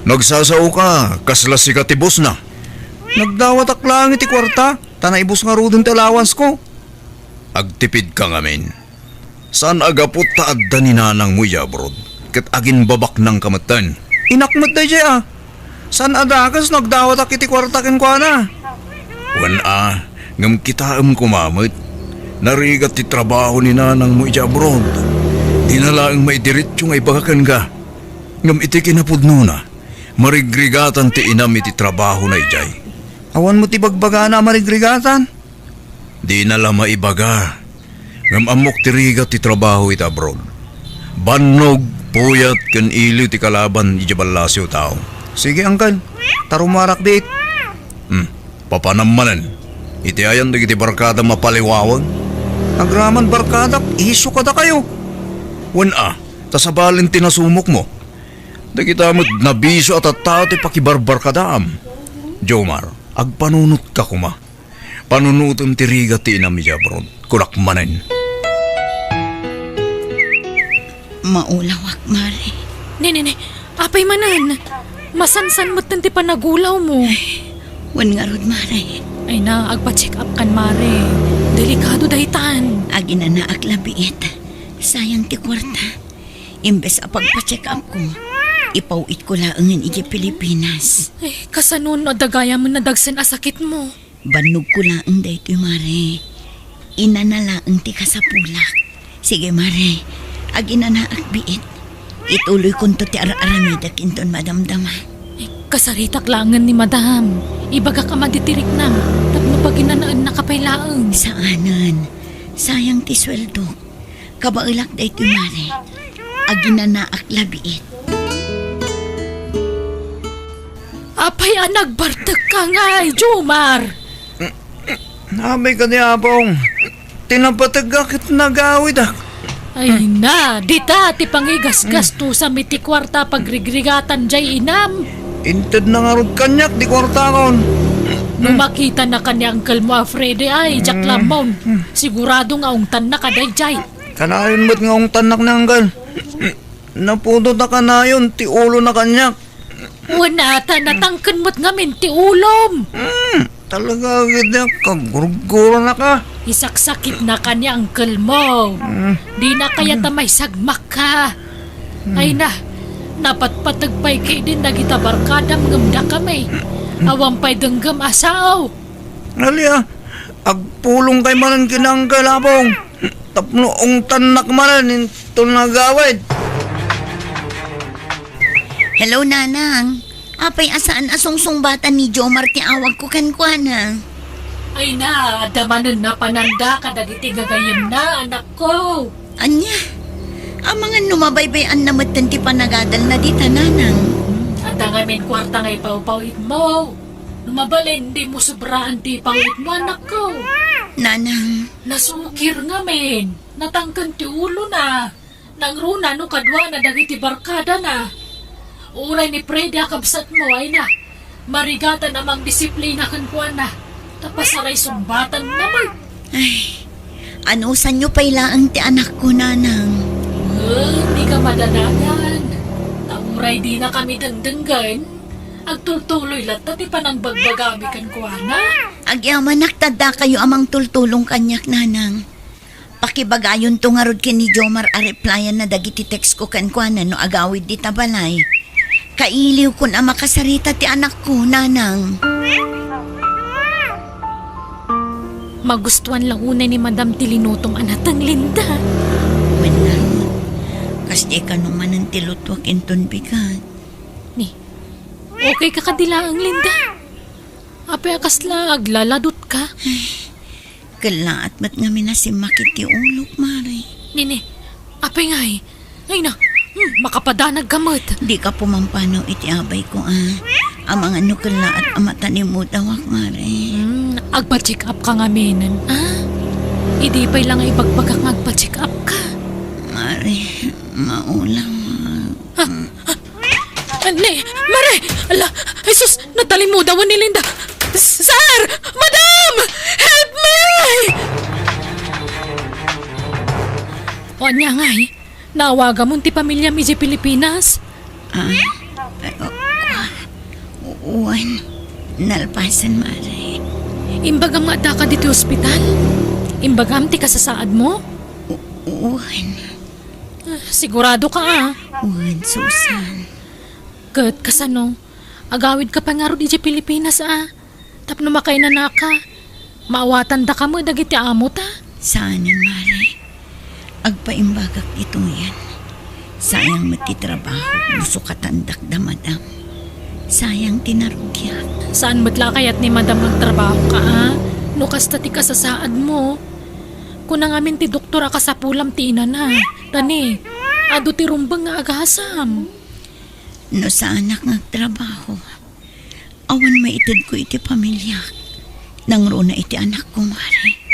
Nagsasaoka, kasla sika ti bossna. Nagdawatak laeng iti kuarta, ta naibus ngaruden ti allowanceko. Agtipidka ngamin. Saan a gapu ta adda ni nanangmo idiay abroad, ket agimbabaknangka metten. Inak met daydiay a. Saan a dakes no agdawatak iti kuarta kenkuana. Wen a, ngem kitaem koma met. Narigat ti trabaho ni nanangmo idiay abroad. Dina laeng maidiretso nga ibaga kenka. Ngem iti kinapudnona, marigrigatan ti inam iti trabahona idiay. Awan met ibagbagana a marigrigatan. Dina la maibaga. Ngem ammok ti rigat ti trabaho iti abroad. Bannog, puyat, ken iliw ti kalaban idiay ballasiw a tao. Sige, Uncle. Ta rumarak dit. Hmm. Papanam manen. Iti ayan dagiti barkadam a paliwawen? Agraman barkadak, isyu kadakayo. Wen a, ta sabalen ti nasumokmo. Dagita met nabisio a tattao ti pakibarbarkadaam. Jomar, agpanunotka koma. Panunotem ti rigat ti inam idiay abroad. Kunak manen. Maulawak, Mare. Ne, ne, ne. Apay manen? Masansan metten ti panagulawmo. Wen ngarud, Mare. Ay na, agpa-check up kan, Mare. Delikado daytan. Aginanaak la biit. Sayang ti kuarta. Imbes a pagpa-check-up ko, ipaw-itko laengen idiay Pilipinas. Ay, kasano no adda gayamen a dagsen a sakitmo? Bannogko laeng daytoy, Mare. Inana laeng ti kasapulak. Sige, Mare. Aginanaak biit. Ituloykonto ti ar-aramidek inton madamdama. Ay, kasaritak laengen ni Madam. Ibagak a madi ti riknam tapno paginanaennaka pay laeng. Saanen. Sayang ti sueldok. Kabaelak daytoy, Mare. Aginanaak la biit. Apay a nagbartekka ngay, Jomar? Apay kadi, Apong. Ti napategak ket nagawidak. Ay na, dita ti pangigasgastusam iti kuarta pagrigrigatam jay inam. Intedna ngarud kaniak ti kuartakon. No makitana ken ni Uncle mo a Freddy ay, diak Mm. lammon. Sigurado nga ungtanna kadayjay. Kanayon met nga ungtannak ni Uncle. Napudot a kanayon ti ulona kaniak. Wen ata, natangken met ngamin ti ulom. Hmm, talaga gid a kagurguranaka. Isaksakitnaka ni Uncle mo. Hmm. Dina kayat a maisagmakka. Hmm. Ay na, napatpateg pay ketdin dagita barkadam ngem dakami. Awan pay denggem a sao. Ali a, agpulongkay manen ken ni Uncle Apong. Tapno ungtannak manen inton agawid. Hello, Nanang. Apay a saan a sungsungbatan ni Jomar ti awagko kenkuana? Ay na, adda manen napananda kadagiti gagayyemna, anakko. Ania? Amangan no mabaybay-anna metten ti panagadalna dita, Nanang. Adda ngamin kuarta nga ipawpaw-itmo. No mabalin, dimo sobraan ti ipawitmo, anakko. Nanang. Nasukir ngamin. Natangken ti ulona. Nangruna no kaduana dagiti barkadana. Uray ni Freddy a kabsatmo, ay na. Marigatan a mangdisiplina kenkuana. Ta pasaray sungbatanna met. Ay, anusanyo pay laeng ti anakko, Nanang. Wen, dika madanagan. Ta uray dinakami dengdenggen, agtultuloy latta ti panangbagbagami kenkuana. Agyamanak ta addakayo a mangtultulong kaniak, Nanang. Pakibagayonto ngarud ken ni Jomar a replyanna dagiti textko kenkuana no agawid dita balay. Kailiwkon a makasarita ti anakko, Nanang. Magustuan la unay ni Madam ti linutom a nateng, Linda. Wen ngarud, kasdiay kano manen ti lutuak inton bigat. Ni, okay ka kadi laeng, Linda? Apay a kasla aglaladutka? Kellaat met ngamin a simmakit ti ulok, Mare. Nini, apay ngay? Ay na, hmm, makapadanag ka met. Dika pumampanaw iti abayko, a. Amangan no kellaat a matalingudawak, Mare. Hmm, agpa-check up ka ngamin, a? Idi pay la nga ibagbagak nga agpa-check up ka. Mare, maulawak. Ah, ah, Anne, Mare! Ala, Jesus, natalimudawon ni Linda. Sir! Madam! Help me! O ania ngay, naawagamon ti pamiliam idiay Pilipinas? Ah, ay, o, o, wen, nalpasen, Mare. Imbagam nga addaka ditoy ospital? Imbagam ti kasasaadmo? O, wen. Ah, sigurado ka, a? Wen, Susan. Ket kasano? Agawidka pay ngarud idiay Pilipinas, a? Tapno makainanaka, maawatandaka met dagiti amota? Saanen, Mare. Agpaimbagak ditoyen. Sayang met ti trabaho no sukatandak da Madam. Sayang ti narugiak. Saan met la a kayat ni Madam nga agtrabahoka, a? No kasta ti kasasaadmo. Kuna ngamin ti doktor a kasapulam ti inana. Ta ni, adu ti rumbeng nga agasam. No saanak nga agtrabaho, awan maitedko iti pamiliak. Nangruna iti anakko, Mare.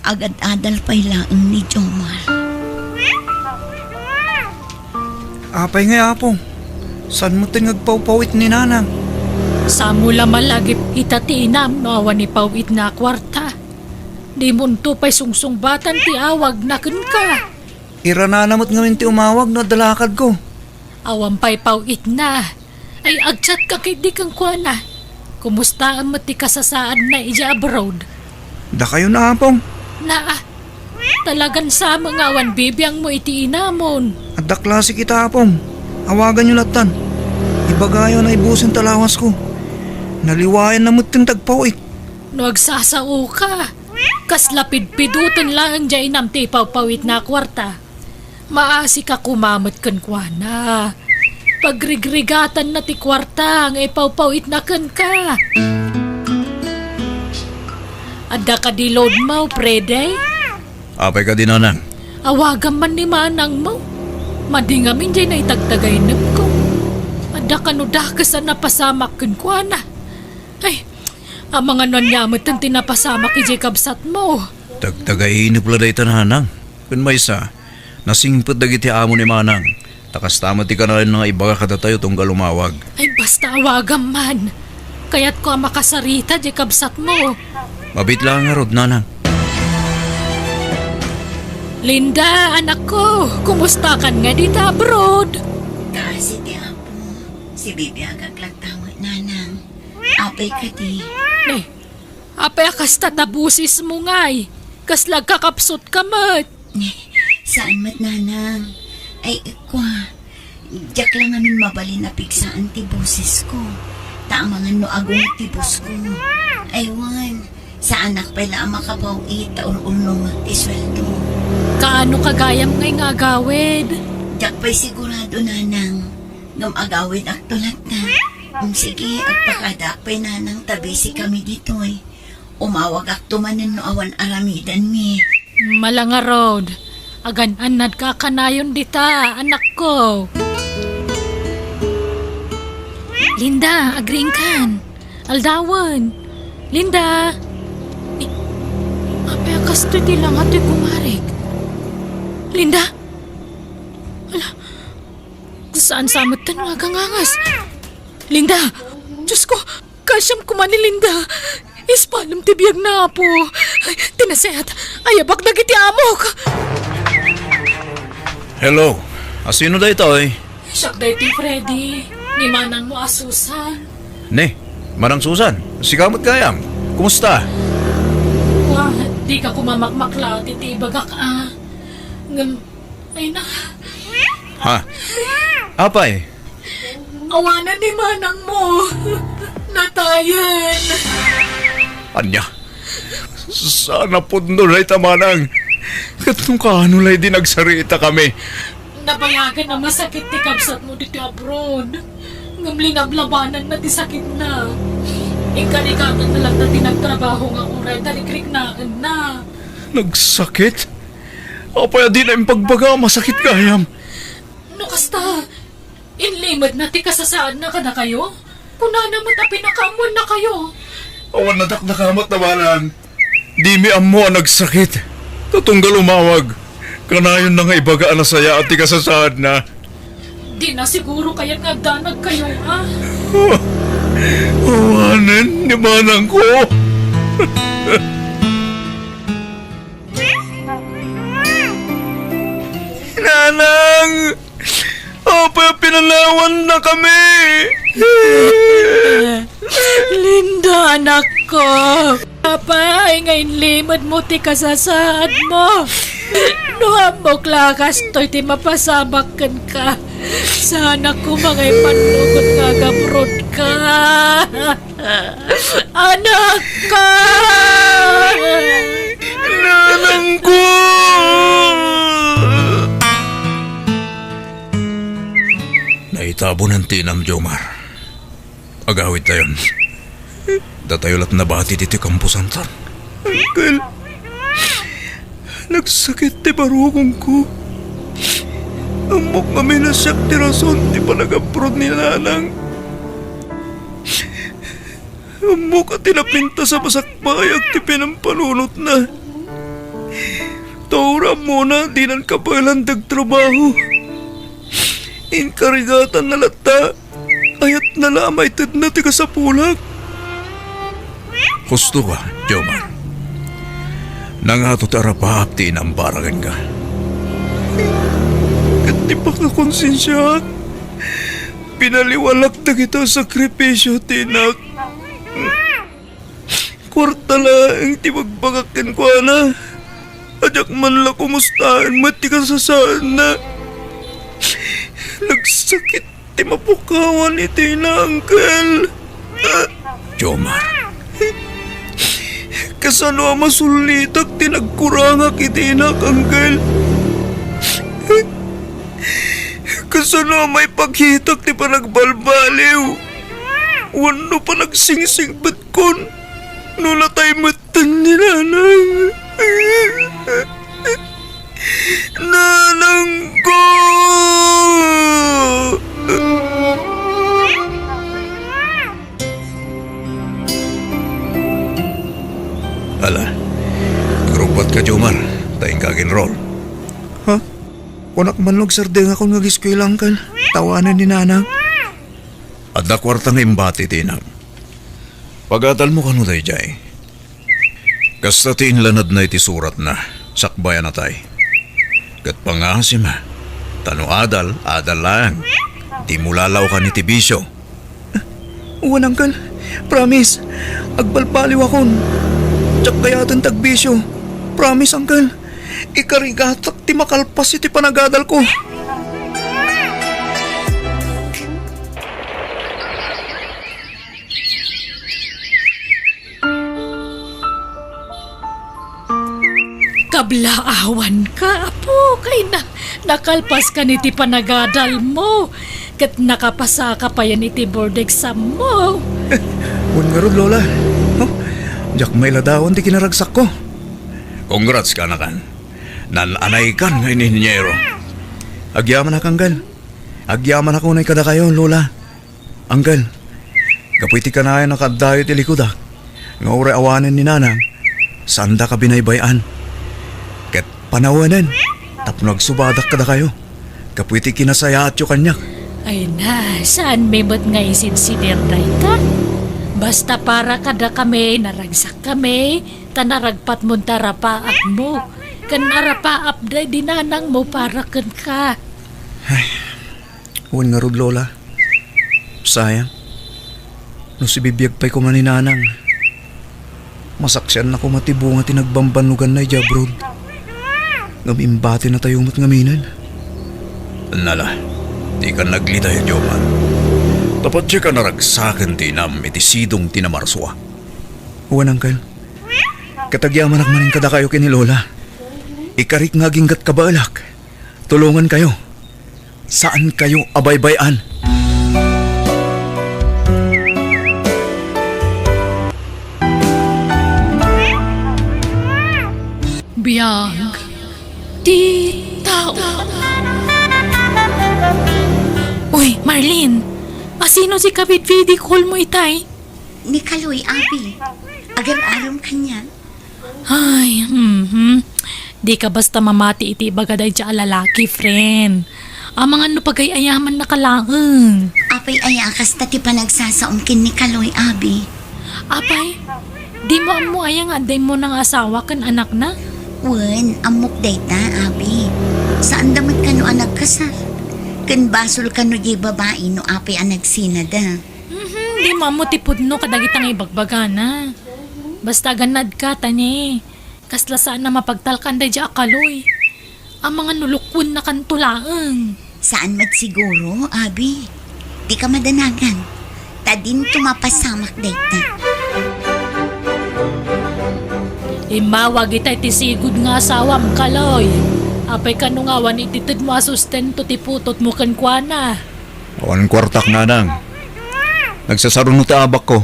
Agad-adal pay laeng ni Jomar. Apay ngay, Apo? Saan met nga agpawpawit ni Nanang? Samo la malagip ita ti inam no awan ipawitna a kuarta. Dimonto pay sungsungbatan ti awagna kenka. Iranana met ngamin ti umawag no adda lakadko. Awan pay pawitna. Ay, agchat ka ketdi kenkuana. Kumustaen met ti kasasaadna idiay abroad? Dakayo na, Apong. Naa. Talagan sa nga awan bibiangmo iti inamon. Adda klase kita, Apong. Awaganyo lattan. Ibagayo a naibusen ta lawasko. Naliwayanna met ti agpaw-it. No agsasaoka, kasla pidpiduten laeng diay inam ti ipawpaw-itna a kuarta. Maasika koma met kenkuana. Pagrigrigatanna ti kuarta nga ipawpaw-itna kenka. Adda kadi loadmo, Freddy? Apay kadi, Nanang? Awagam man ni manangmo. Madi ngamin diay naitagtagainepko. Adda kano dakes a napasamak kenkuana. Ay, amangan no ania met ti napasamak idiay kabsatmo. Tagtagainep la dayta, Nanang. Ken maysa, nasingpet dagiti amo ni Manang. Ta kasta met ti kanayon nga ibaga kadatayo tunggal umawag. Ay, basta awagam man. Kayatko a makasarita diay kabsatmo. Mabiit laeng ngarud, Nanang. Linda, anakko, kumustakan nga dita abroad? Kaasi ti Apo. Sibibiagak latta met, Nanang. Apay kadi? Eh, apay a kasta ta bosesmo ngay? Kasla agkakapsutka met? Eh, saan met, Nanang. Ay, kua, diak la ngamin mabalin a pigsaan ti bosesko. Ta amangan no agunget ti bosko. Ay, wen, saanak pay la a makapaw-it ta ul-ulnongek ti sueldo. Kaano ka gayam ngay nga agawid? Diak pay sigurado, Nanang. Ngem agawidakto latta. Mm, sige, agpakadaak pay, Nanang, ta busy kami ditoy. Umawagakto manen no awan aramidenmi. Mala ngarud, agan-annadka a kanayon dita, anakko. Linda, agriingkan. Aldawen. Linda. Eh, apay a kastoy ti langa toy kumarik? Linda? Ala, saan sa metten nga agangangas? Linda! Diosko, kaasiam koma ni Linda. Ispalem ti biagna, Apo. Ay, ti nasayaat, ayabak dagiti amok. Hello, asino daytoy? Siak daytoy, Freddy. Ni manangmo a Susan. Ne, Manang Susan, sika met gayam. Kumusta? Wa, dika koma makmakla iti ibagak a. Ngem, ay na. Ha? Apay? Awanen ni manangmo. Natayen. Ania? Saan a pudno dayta, manang. Ket no kaano la idi nagsarita kami? Nabayagan a masakit ti kabsatmo ditoy abroad. Ngem linablabananna ti sakitna. Inkarigatanna latta ti nagtrabaho nga uray ta rikriknaenna. Nagsakit? Apay a dina impagbaga a masakit gayam? No kasta, inlimedna ti kasasaadna kadakayo? Kunana met a pinakaammuannakayo. Awan nadakdakamat, manang. Dimi ammo a nagsakit. Ta tunggal umawag, kanayonna nga ibaga a nasayaat ti kasasaadna. Dina siguro kayat nga agdanagkayo, ha? Awanen ni manangko. Nanang! Apay a pinanawannakami? Linda, anakko. Apay nga inlimedmo ti kasasaadmo? No ammok la a kastoy ti mapasamak kenka, saanak koma nga ipannugot nga agabrodka. Anakko! Nanangko! Naitabonan ti inam, Jomar. Agawidtayon. Datayo la't nabati ditoy kamposanton. Uncle, nagsakit ti barukongko. Ammok ngamin a siak ti rason ti panagaprod ni Nanang. Ammok a ti napintas a masakbayak ti pinampanunotna. Ta uray ammona, dinan kabaelan ti agtrabaho. Inkarigatanna latta. Kayatna la a maitedna ti kasapulak. Husto ka, Jomar. Nangato ti arapaap ti inam para kenka. Ket ti pakakonsensiaak, pinaliwalak dagita a sakripisio ti inak. Kuarta laeng ti bagbagak kenkuana. A diak man la kumustaen met ti kasasaadna. Nagsakit ti mapukawan iti ina, Uncle. Jomar. Kasano a masullitak ti nagkurangak iti inak, Uncle? Kasano a maipakitak ti panagbalbaliw wenno panagsingsigbetko no natay metten ni Nanang? Nanangko! Ala, nagrugbatka, Jomar, ta inka ag-enroll. Ha? Kunak man no agsardengakon nga ageskuela, Uncle, ta awanen ni Nanang. Adda kuarta nga imbati ti inam. Pagadalmo kano daydiay. Kasta ti inlanadna iti suratna, sakbay a natay. Ket pangasim, ta no adal, adal laeng. Dimo lalawkan iti bisio. Wen, Uncle. Promise. Agbalbaliwakon. Diak kayaten ti agbisio. Promise, Uncle. Ikarigatak ti makalpas iti panagadalko. Kablaawanka, apo, kay na-, nakalpaskan iti panagadalmo, ket nakapasaka payen iti board exammo. Wen ngarud, Lola. Oh, diak mailadawan ti kinaragsakko. Congrats, kanakan. Naan-anaykan nga inhinyero. Agyamanak, Uncle. Agyamanak unay kadakayo, Lola. Uncle, gapu iti kanayon a kaaddayo iti likudak, nga uray awanen ni Nanang, saandaka binaybay-an. Ket panawenen tapno agsubadak kadakayo, gapu iti kinasayaatyo kaniak. Ay na, saanmi met nga isidsidir dayta? Basta para kadakami, naragsakkami, ta naragpatmon ti arapaapmo, ken arapaap daydi nanangmo para kenka. Ay, wen ngarud, Lola. Sayang. No sibibiag pay koma ni Nanang, masaksianna koma ti bunga ti nagbambannoganna idiay abroad. Ngem imbatinatayo met ngamin. Nala, dikan naglidayad, Jomar. Ta patdiak a naragsaken ti inam iti sidong ti Namarsua. Wen, Uncle. Ket agyamanak manen kadakayo ken ni Lola. Ikarik nga aginggat kabaelak. Tulongankayo. Saankayo a baybay-an. Biag ti tao. Uy, Marlene! Asino ti kabidbidi call mo itay? Ni Kaloy, abi. Agar-aram kaniak. Ay, mhm. Dika basta mamati iti ibaga daydiay a lalaki, friend. Amangan no pagay-ayamannaka laeng. Apay aya a kasta ti panagsasaom ken ni Kaloy, abi? Apay, dimo ammo aya nga adda immuna nga asawa ken anakna? Wen, ammok dayta, abi. Saanda met kano a nagkasar. Ken basol kano diay babai no apay a nagsinada. Mhm, dimo ammo ti pudno kadagita nga ibagbagana. Basta agannadka, ta ne, kasla saan a mapagtalkan daydiay a Kaloy. Amangan no lukwennakanto laeng. Saan met siguro, abi. Dika madanagan. Ta dinto mapasamak dayta. Immawag itay ti sigud nga asawam, Kaloy. Apay kano nga awan itedmo a sustento ti putotmo kenkuana? Awan kuartak, nanang. Nagsasaruno ti abakko.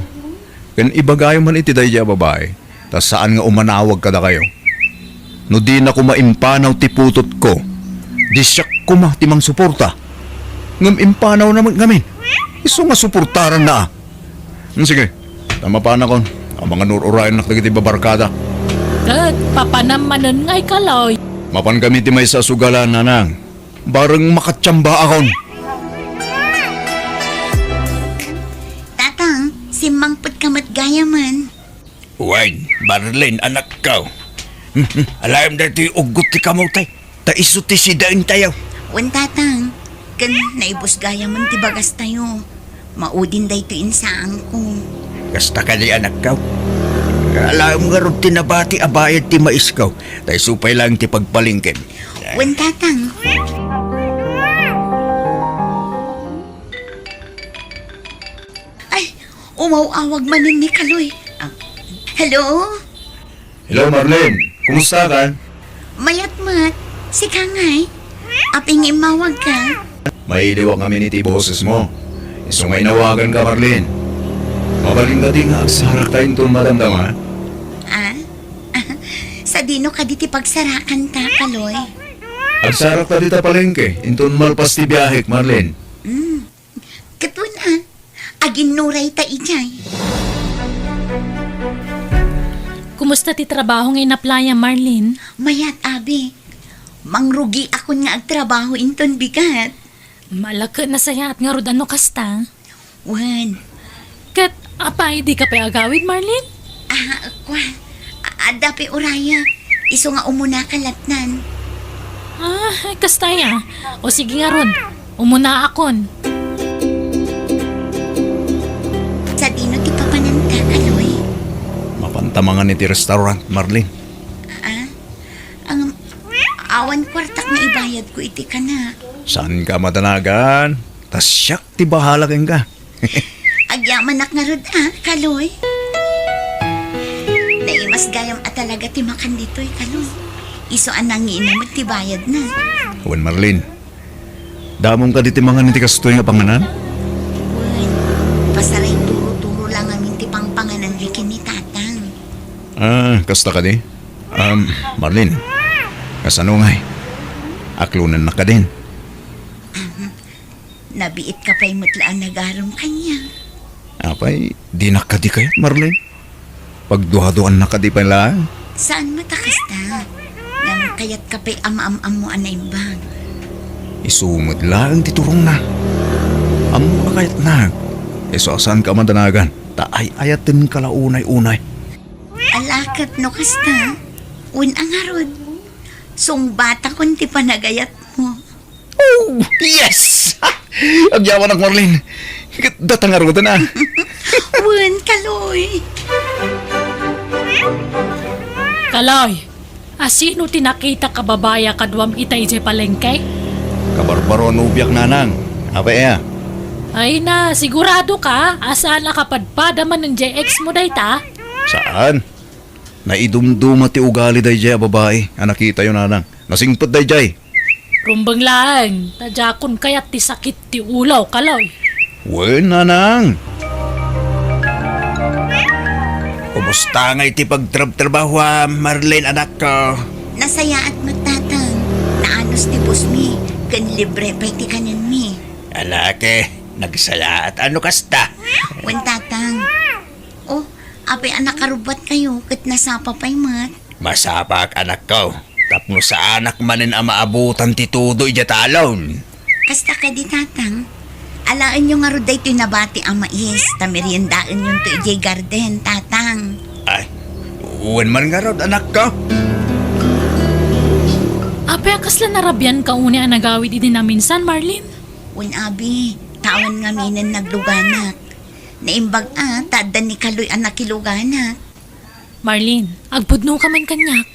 Ken ibagayo man iti daydiay a babai, ta saan nga umanawag kadakayo. No dinako maimpanaw ti putotko, di siak koma ti mangsuporta. Ngem impanawna met ngamin. Isu nga suportaranna a. Hmm, sige, ta mapanakon. Amangan ur-urayennak dagiti babarkada. Ket papanam manen ngay, Kaloy. Mapankami ti maysa a sugalan, nanang. Bareng makatiambaakon. Tatang, simmangpetka met gayamen. Wen, Marlene, anakko. Alayem daytoy uggot ti kamotay. Ta isu ti sidaentayo. Wen, Tatang. Ken naibus gayamen ti bagastayo. Maudin daytoy insaanko. Kasta kadi, anakko? Alaem ngarud ti nabati a bayad ti maisko, ta isu pay laeng ti pagpalengkem. Wen, Tatang. Ay, umaw-awag manen ni Kaloy. Ah, hello? Hello, Marlene. Kumusta ka? Mayat met. Sika ngay? Apay nga immawagka? Mailiwak ngamin iti bosesmo. Isu nga inawaganka, Marlene. Mabalin kadi nga agsarakta inton madamdama? Ah? Sadino kadi ti pagsarakanta, Kaloy? Agsarakta dita palengke inton malpas ti biahek, Marlene. Mm. Ket wen a, aginnurayta idiay. Kumusta ti trabaho nga inaplayam, Marlene? Mayat, abi. Mangrugiakon nga agtrabaho inton bigat. Ala ket nasayaat ngarud a no kasta. Wen. Ket apay, dika pay agawid, Marlene? Ah, kua. A-, adda pay urayak. Isu nga umunaka lattan. Ah, kasta aya. O sige ngarud, umunaakon. Sadino ti papananta, Kaloy? Mapanta mangan iti restaurant, Marlene. Ah? Ang, awan kuartak nga ibayadko iti kanak. Saanka madanagan? Ta siak ti bahala kenka. Agyamanak ngarud a, Kaloy. Naimas gayam a talaga ti makan ditoy, Kaloy. Isu a nangiinam met ti bayadna. Wen, Marlene, damom kadi ti mangan iti kastoy nga panganan? Wen, pasaray turo-turo la ngamin ti pangpangananmi ken ni Tatang. Ah, kasta kadi? Um, Marlene, kasano ngay? Aklonennak kadin? Ahem. Nabiitka pay met la a nagarem kaniak. Apay, dinak kadi kayat, Marlene? Pagduaduannak kadi pay laeng? Saan met a kasta? Ngem kayatka pay a maam-ammo a naimbag. Isu met laeng ti turongna. Ammok a kayatnak. Isu a saanka a madanagan, ta ay-ayatenka la unay-unay. Ala ket no kasta, wen a ngarud, sungbatakon ti panagayatmo. Oh, yes! Agyamanak, Marlene. Ket data ngaruden a. Wen, Kaloy. Kaloy, asino ti nakitak a babai a kaduam ita idiay palengke? Kabarbaro a nobiak, nanang. Apay aya? Ay na, sigurado ka a saan a kapadpada manen diay ex mo dayta? Saan? Naidumduma ti ugali daydiay a babai a nakitayo, nanang. Nasingpet daydiay. Rumbeng laeng, ta diakon kayat ti sakit ti ulo, Kaloy. Wen, nanang. Kumusta ngay ti pagtrabtrabahoam, Marlene, anakko? Nasayaat met, Tatang. Naanus ti busmi, ken libre pay ti kanenmi. Ala ket, nagsayaat a no kasta. Wen, Tatang. Oh, apay a nakarubbatkayo ket nasapa pay met? Masapak, anakko, tapno saanak manen a maabutan ti tudo idiay talon. Kasta kadi, Tatang? Alaenyo ngarud daytoy nabati a mais, ta meriendaenyonto idiay garden, Tatang. Ay, wen man ngarud, anakko. Apay a kasla narabianka unay a nagawid idi naminsan, Marlene? Wen, abi, ta awan ngaminen nagluganak. Naimbag a, ta adda ni Kaloy a nakiluganak. Marlene, agpudnoka man kaniak.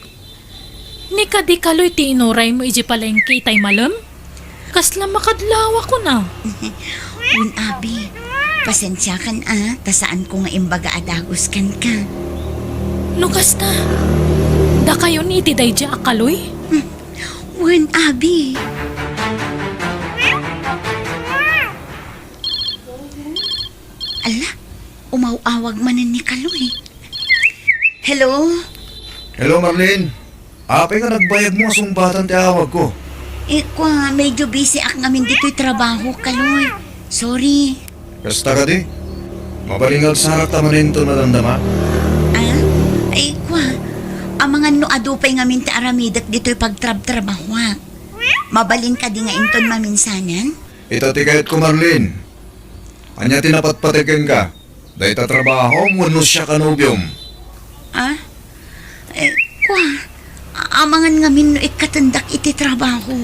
Ni kadi Kaloy ti inuraymo idiay palengke itay malem? Kasla makadlawakon a. Wen, abi, pasensiakan a, ta saanko nga imbaga a dagus kenka. No kasta, dakayon iti daydiay a Kaloy? Hmm. Wen, abi. Ala, umaw-awag manen ni Kaloy. Hello? Hello, Marlene. Apay nga nagbayagmo a sungbatan ti awagko? Eh, kua, medyo busy ak ngamin ditoy trabaho, Kaloy. Sorry. Kasta kadi? Mabalin nga agsarakta manen inton madamdama? Ah? Ay, kua. Amangan no adu pay ngamin ti aramidek ditoy pagtrabtrabahoak. Mabalin kadi nga inton maminsanan? Ita ti kayatko, Marlene. Ania ti napatpateg kenka? Dayta trabahom wenno siak a nobiom? Ah? Eh, kua, a-, amangan ngamin no ikkatendak iti trabaho.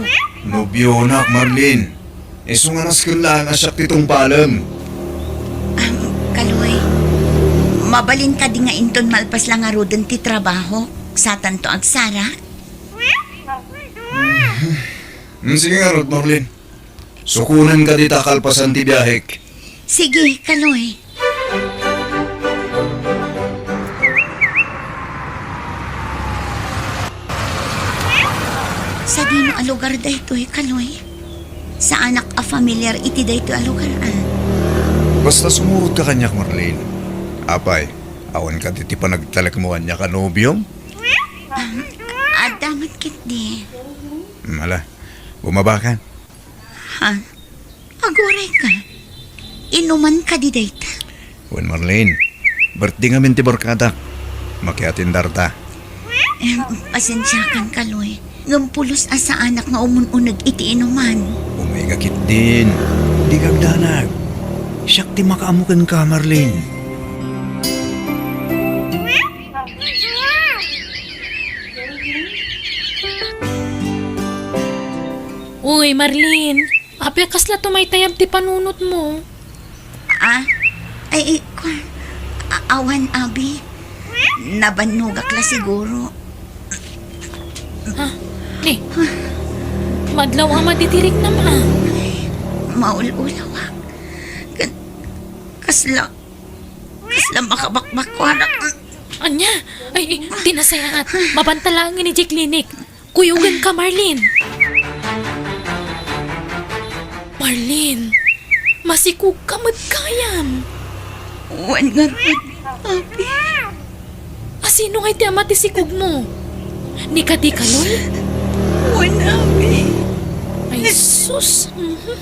Nobionak, Marlene. Isu nga nasken laeng a siak ti tungpalem. Am, Kaloy, Mabalin kadi nga inton malpas la ngaruden ti trabaho, satanto agsara? Mm, sige ngarud, Marlene. Sukonen kadi ta kalpasan ti biahek. Sige, Kaloy. Sadino a lugar daytoy, Kaloy? Saanak a familiar iti daytoy a lugar, a. Basta sumurot ka kaniak, Marlene. Apay, awan kadi ti panagtalekmo kaniak a nobiom? Ah, adda met ketdi. Mala, bumaba ka. Ha? Aguray ka. Inuman kadi dayta? Wen, Marlene, birthday ngamin ti barkadak. Makiatendarta. Em, pasensiakan, Kaloy. Ngem pulos a saanak nga umun-uneg iti inuman. Umay ka ketdin. Dika agdanag. Siak ti makaammo kenka, Marlene. Uy, Marlene. Apay, kasla tumaytayab ti panunotmo? Ah? Ay, ay, kwan. A-, awan, abi. Nabannogak la siguro. Ha? Ni? Madlaw a madi ti riknam, a. Maul-ulawak. Ka-, kasla, kasla makabakbakkuanak. Ania? Ay, ay, ti nasayaat. Mabanta laeng idiay klinik. Kuyogenka, Marlene. Marlene, masikogka met gayam. Wen ngarud, abi. A, sino ngay ti ama ti sikogmo? Ni kadi, Kaloy? Wen, abi. Ay, sus. Mhm.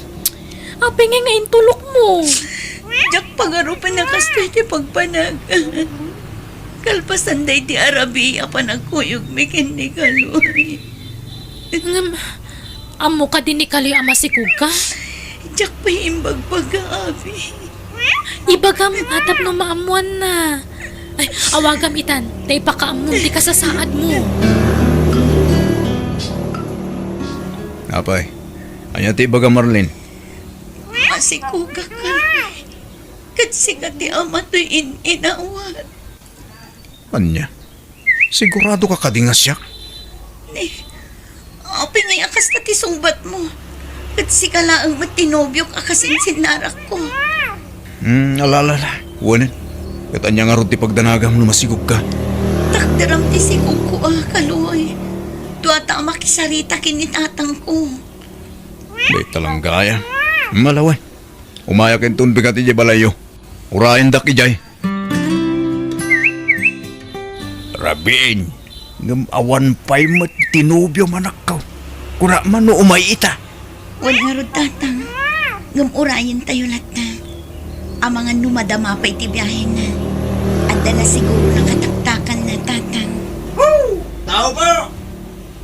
Apay ngay nga intulokmo? Diak pangarupen a kastoy ti pagpanagan. Kalpasan daydi a rabii a panagkuyogmi ken ni Kaloy. Ngem, ammo kadi ni Kaloy a masikogka? Diak pay imbagbaga, abi. Ibagam a tapno maammoanna. Ay, awagam itan, ta ipakaammom ti kasasaadmo. Apay, ania ti ibagam, Marlene? Masikogak, Kaloy. Ket sika ti ama toy in-inawat. Ania? Siguradoka kadi nga siak? Ni, apay ngay a kasta ti sungbatmo? Ket sika laeng met ti nobiok a kasinsinnarakko. Hmm, ala, ala, ala. Kuanen. Ket ania ngarud ti pagdanagam no masikogka? Takderam ti sikogko a, Kaloy. Duata a makisarita ken ni tatangko. Dayta lang gayam. Malawen. Umayak inton bigat idiay balayyo. Urayendak idiay. Rabiin, ngem awan pay met ti nobiom, anakko. Kuna man no umay ita. Wen ngarud, Tatang. Ngem urayentayo latta. Amangan no madama pay ti biahena. Adda la siguro nakataktakanna, Tatang. Tao po!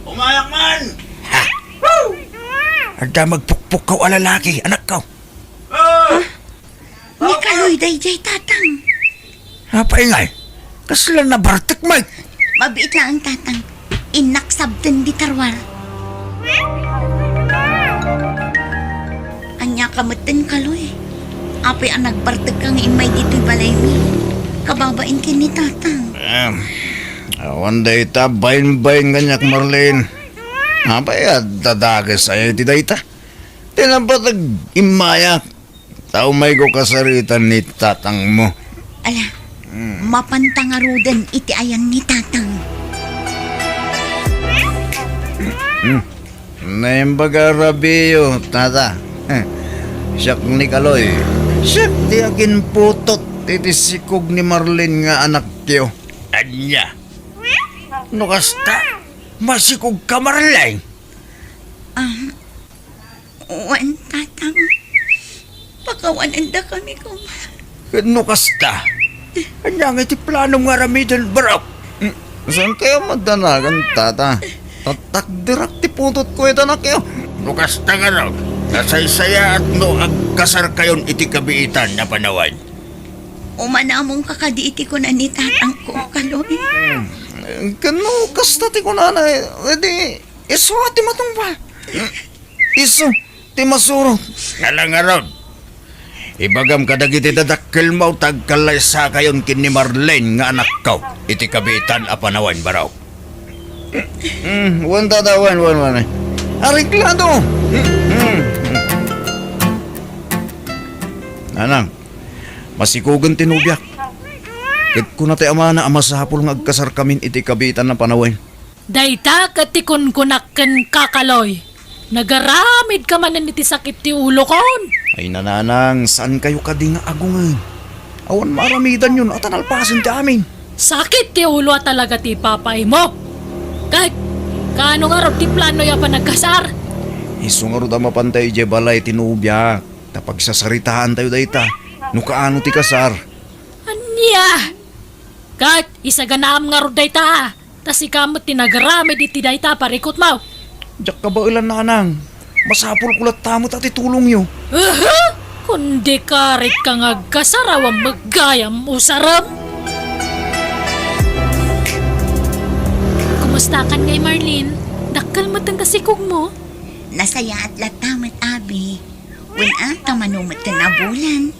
Umayak man! Ha? Adda magpukpukkaw a lalaki, anakko. Ah! Ni Kaloy daydiay, Tatang. Apay ngay? Kasla nabartek met? Mabiit laeng, Tatang. Innak sabten dita ruar. Ania ka metten, Kaloy? Apay a nagbartekka nga immay ditoy balaymi? Kababain ken ni Tatang. Em, awan dayta bainbain kaniak, Marlene. Apay a dadakes aya iti dayta? Ti napateg immayak. Ta umayko kasaritan ni tatangmo. Ala, hmm, mapanta ngaruden iti ayan ni Tatang. Hmm. Naimbag a rabiyo, Tata. Siak ni Kaloy. Siak ti aginputot iti sikog ni Marlene nga anakyo. Ania? No kasta, masikogka, Marlene? Ah, Wen, Tatang, pakawanendakami koma. Ket no kasta, ania ngay ti planom nga aramiden, barok? Hmm, saan kayo madanagan, Tata? Tatakderak ti putotko ita, anakyo. No kasta ngarud, nasaysayaat no agkasarkayon iti kabiitan a panawen. Umanamongka kadi iti kuna ni tatangko, Kaloy? Hmm, ket no kasta ti kunana, edi isu a ti matungpal. Isu ti masurot. Ala ngarud, Ibagam kadagiti dadakkelmo ta agkallaysakayon ken ni Marlene nga anakko iti kabiitan a panawen, barok. Mm, wen, tata, wen, wen, wen. Areglado. Mm, mm, mm. Nanang, masikugen ti nobiak. Ket kuna ti amana a masapul nga agkasarkamin iti kabiitan a panawen. Dayta ket ti kunkunak kenka, Kaloy. Nagaramidka manen iti sakit ti ulokon. Ay, nanang, saankayo kadi nga agungen? Awan maaramidanyo no ata nalpasen ti amin. Sakit ti ulo a talaga ti ipapaaymo. Ket, kaano ngarud ti planoyo a panagkasar? Isu ngarud a mapantayo idiay balay ti nobiak, ta pagsasaritaantayo dayta no kaano ti kasar. Ania? Ket, isaganaam ngarud dayta. Ta sika met ti nagaramid iti dayta a parikutmo. Diak kabaelan, nanang. Masapulko latta met a ti tulongyo. Aha! Kun di ka ritka nga agkasar, awan met gayam usarem. Kumustakan ngay, Marlene? Dakkel met ti kasikugmo? Nasayaat latta met, abi. Wen, a, ta mano met ti nabulan.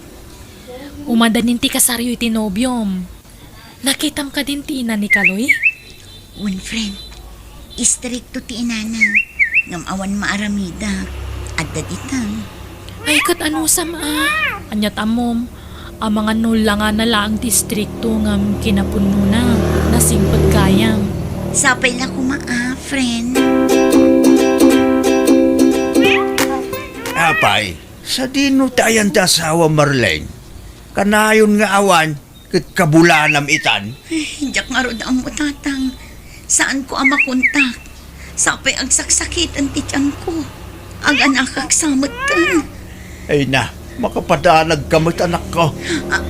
Umadanin ti kasaryo iti nobiom. Nakitam kadin ti ina ni Kaloy? Wen, friend. Istrikto ti inana. Ngem awan maaramidak. Adda dita. Ay, ket anusam a? Ania ti ammom? Amangan no langana laeng ti istrikto ngem kinapudnona, nasingpet gayam. Sapay la koma a, friend. Apay, sadino ti ayan ti asawa, Marlene? Kanayon nga awan, ket kabulanam itan? Ay, diak ngarud ammo, Tatang. Saanko a makontak. Sapay agsaksakiten ti tianko. Aganakak sa metten. Ay na, makapadanag ka met, anakko. Ah,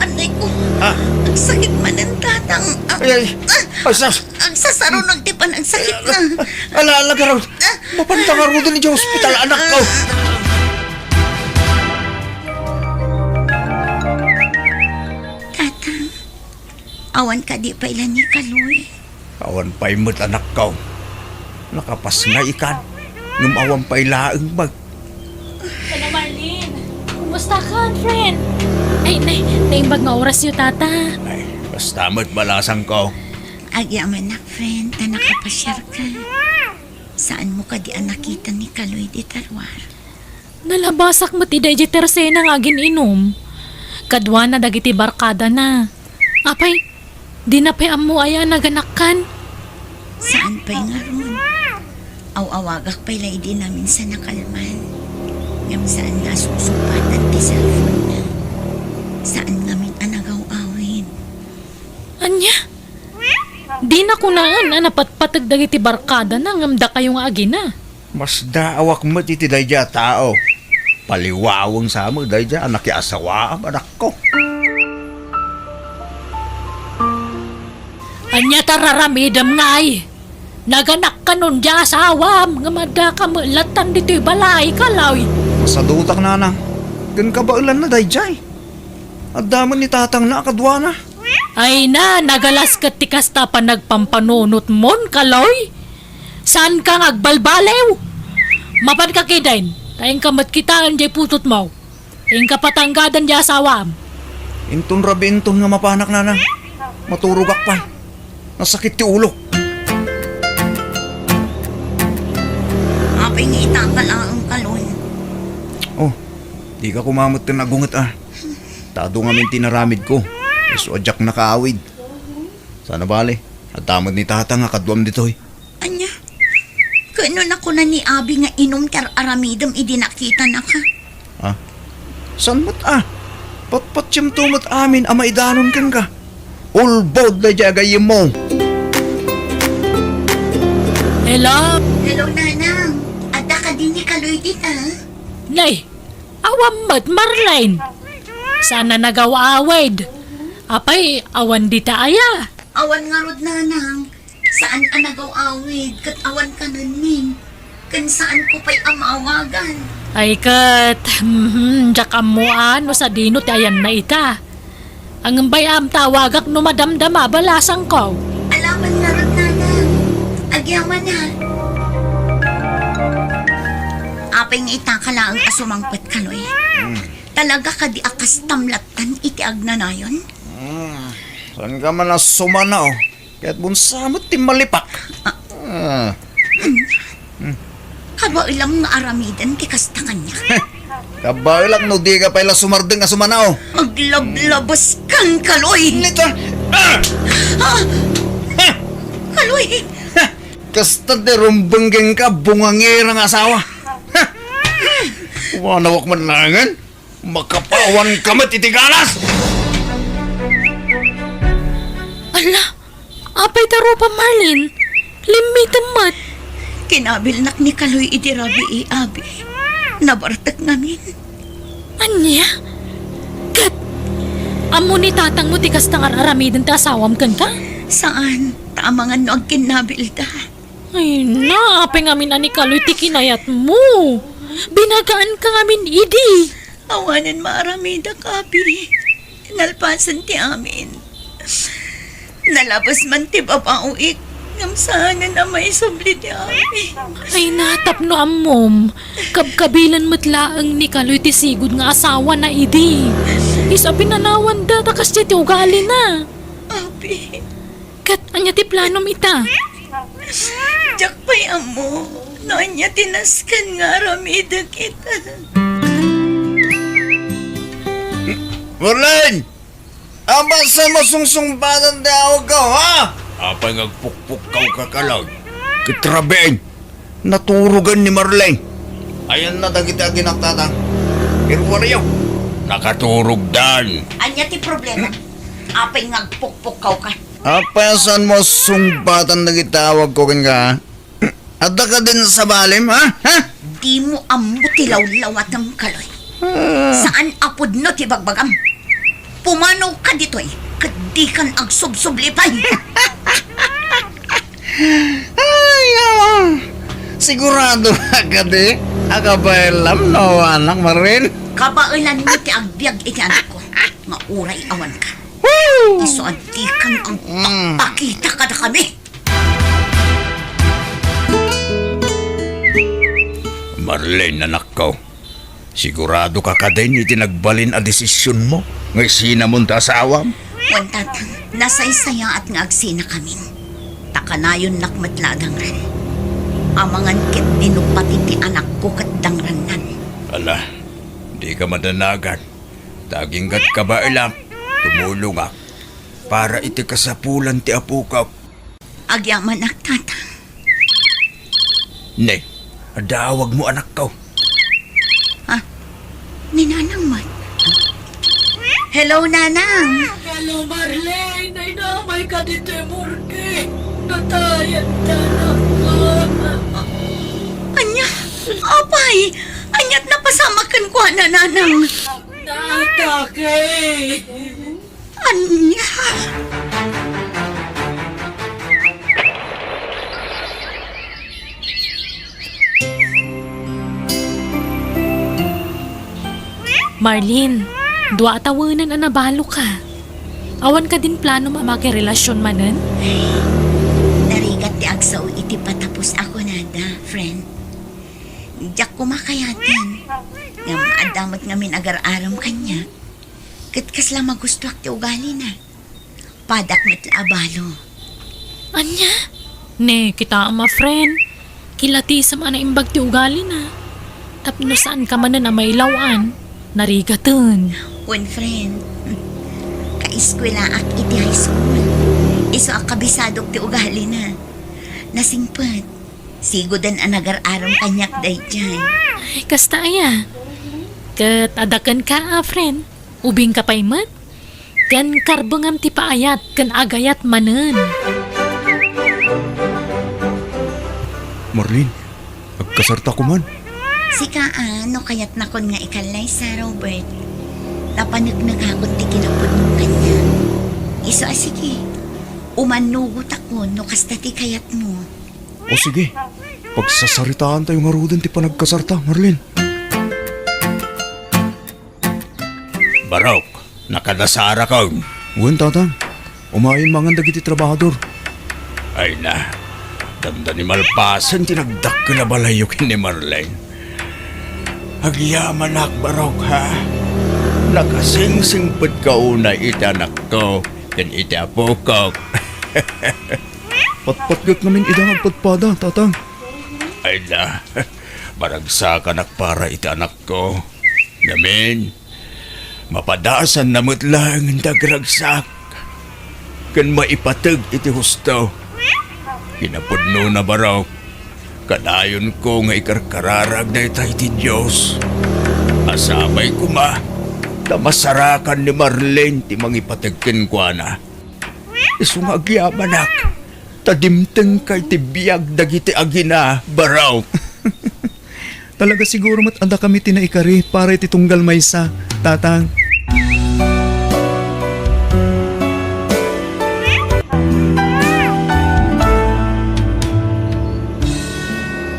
anay ko. Ah. Agsakit manen, Tatang. Ah, Ay, ay. Ah, Ay, sus. Agsasarunog ti panagsakit na. Ala, ala, garud. Ah. Mapanta ngaruden idiay ospital, anakko. Tatang, awan kadi pay la ni Kaloy? Awan pay met, anakko. Nakapasngay ikan, ngem awan pay laeng met. Tata Marlene, kumusta ka, friend? Ay, nay, naimbag nga orasyo, tata. Ay, basta met balasangko. Agyamanak, friend, ta nakapasiarka. Saanmo kadi a nakita ni Kaloy dita ruar? Nalabasak met ida idiay tersena nga agin-inum. Kaduana dagiti barkadana. Apay, dina pay ammo aya a naganakkan? Saan pay ngarud. Aw-awagak pay la idi naminsan a kalman. Ngem saan nga asusumpatan ti cellphone-na. Saan ngamin a nagaw-awid. Ania? Dina kunaen a napatpateg dagiti barkadana ngem dakayo nga agina. Masdaawak met iti daydiay a tao. Paliwaweng sa met daydiay a nakiasawaam, anakko. Ania ti ar-aramidem ngay? Naganakkanon diay asawam ngem addaka met lattan ditoy balay, Kaloy. Masadutak, nanang. Ken kabaelanna daydiay. Adda met ni tatangna a kaduana. Ay na, nagalas ket ti kasta a panagpampanunotmon, Kaloy. Saanka nga agbalbaliw. Mapanka ketdin, ta inka met kitaen diay putotmo. Inka patanggadan diay asawam. Inton rabii inton nga mapanak, nanang. Maturogak pay. Nasakit ti ulok. Apay nga itaka laeng, Kaloy? Oh, dika koma metten agunget a. Ta adu ngamin ti inaramidko. Isu a diak nakaawid. Saan a bale, adda met ni tatang a kaduam ditoy. Ania? Ket no nakuna ni abi nga inum ti ar-aramidem idi nakitanaka? Ah? Saan met a? Patpatiemto met amin a maidanon kenka. Ulbod daydiay a gayyemmo. Hello? Hello, Nanang. Adda kadi ni Kaloy dita? Nay, awan met, Marlene. Saan a nagaw-awid? Apay, awan dita aya? Awan ngarud, Nanang. Saan a nagaw-awid ket awan kanenmin, ken saanko pay a maawagan. Ay ket, mhm, diak ammoan no sadino ti ayanna ita. Ngem bay-am ta awagak no madamdama a balasangko. Alaman ngarud, Nanang. Agyamanak. Apay nga itaka laeng a sumangpet, Kaloy? Hmm. Talaga kadi a kastam lattan iti agnanayon? Hmm, saan ka man a sumana, oh? Ket bunsa met ti malipak. Ah. Ah. Kabaelam nga aramiden ti kasta kaniak. Kabaelak no di ka pay la sumardeng a sumana, oh. Aglablabas kan, Kaloy! Nita! Ah! Ah! Ah! Kaloy! Kasta ti rumbeng kenka, bungangera nga asawa. Ha! Wanawak man langen. Makapawan ka met iti galas! Ala, apay ta rupa, Marlene? Limmitem met. Kinabilnak ni Kaloy idi rabii, abi. Nabartek ngamin. Ania? Ket, ammo ni tatangmo ti kasta nga ar-aramiden ti asawam kenka? Saan, ta amangan no agkinnabilda. Ay na, apay ngamin a ni Kaloy ti kinayatmo? Binagaan ka ngamin idi. Awanen maaramidak, abi. Nalpasen ti amin. Nalabas man ti babaoik, ngem saanen a maisubli ti amin. Ay na, tapno ammom, kabkabilan met laeng ni Kaloy ti sigud nga asawana idi. Isu a pinanawanda ta kasdiay ti ugalina. Abi. Ket ania ti planom ita? Diak pay ammo no ania ti nasken nga aramidek ita. Marlene! Apay sa masungsungbatan ti awagko, ha? Apay nga agpukpukkaw ka, Kaloy? Ket rabiin, naturogan ni Marlene. Ayanna dagiti aginak, Tatang. Iruariyo. Nakaturogdan. Ania ti problema? Apay nga agpukpukkaw ka? Apay a saanmo a sungbatan dagiti awagko kenka, ha? Adda kadin sabalem, ha? Ha? Dimo ammo ti lawlawatem, Kaloy. Ah. Saan a pudno ti bagbagam. Pumanaw ka ditoy, ket dikan agsubsubli pay. Ay, awa. Sigurado ka kadi a kabaelam no awanak, Marlene? Kabaelanmi ti agbiag iti anakko, nga uray awanka. Woo! Isu a dikan agpakpakita kadakami. Marlene, anakko, sigurado ka kadin iti nagbalin a desisionmo nga isinamon ti asawam? Wen, Tatang, nasaysayaat nga agsinakamin. Ta kanayonnak met la a dangran. Amangan ketdi no pati ti anakko ket dangrannan. Ala, dika madanagan. Ta agingga't kabaelak, tumulongak para iti kasapulan ti apok. Agyamanak, Tatang. Ne, adda awagmo, anakko. Ha? Ni Nanang met. Hello, Nanang. Hello, Marlene. Ay, naamay ka ditoy morgue. Natayat ka, anak. Ania? Apay? Ania't napasamak kenkuana, Nanang? Natake. Ania? Marlene, dua a tawenen a nabaloka. Awan kadin planom a makirelasion manen? Narigat ti agsao iti patapos a kunada, friend. Diak koma kayaten. Ngem adda met ngamin agar-arem kaniak. Ket kasla magustoak ti ugalina. Padak met la a balo. Ania? Ne, kitaem a, friend. Kilatisem a naimbag ti ugalina. Tapno saanka manen a mailaw-an, narigaten. Wen, friend. Kaeskuelaak iti high school. Isu a kabisadok ti ugalina. Nasingpet. Siguden a nagar-arem kaniak daydiay. Ay, kasta aya. Ket adda kenka a, friend. Ubingka pay met. Ken karbengam ti paayat ken agayat manen. Marlene, agkasarta koman. Sika a, no kayatnakon nga ikallaysa, Robert. Napaneknekakon ti kinapudnok kaniak. Isu a sige, umannugotakon no kasta ti kayatmo. O sige, pagsasaritaantayo ngaruden ti panagkasarta, Marlene. Barok, nakadasarakon. Wen, Tatang. Umayen mangan dagiti trabahador. Ay na, dandani malpasen ti nagdakkel a balayyo ken ni Marlene. Agyamanak, Barok, ha? Nakasingsingpetka unay iti anakko ken iti apokok. Patpatgek ngamin ida nga agpadpada, Tatang. Ay da, maragsakanak para iti anakko. Ngamin, mapadasanna met laeng ti agragsak ken maipateg iti husto. Kinapudnona, barok, kadayonko nga ikarkararag dayta iti Dios. Asamay koma ta masarakan ni Marlene ti mangipateg kenkuana. Isu nga agyamanak ta dimtengka iti biag dagiti agina, barok. Talaga siguro met adda kami ti naikari para iti tunggal maysa, Tatang.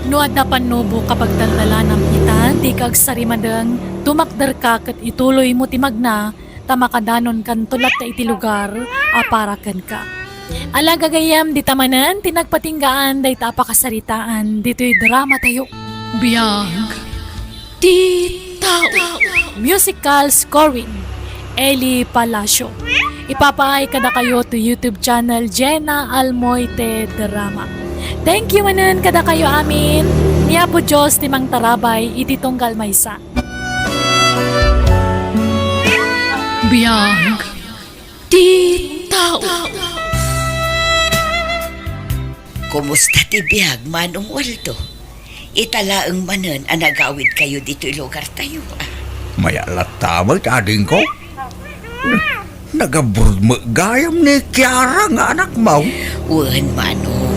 No adda pannubo ka pagdaldalanam ita, dika agsarimadeng, tumakderka ket ituloymo ti magna, ta makadanonkanto latta iti lugar a para kenka. Ala, gagayyem, dita manen ti nagpatinggaan dayta a pakasaritaan ditoy drama tayo. Biag ti tao. Musical scoring, Eli Palacio. Ipapaay kadakayo to YouTube channel Jenna Almoite Drama. Thank you manen kadakayo amin. Ni Apo Dios ti mangtarabay iti tunggal maysa. Biag ti tao. Kumusta ti biag, Manong Waldo? Ita laeng manen a nagawidkayo ditoy lugartayo, a. Mayat latta met, adingko. Nag-abroad met gayam ni Kiara nga anakmo. Wen, Manong.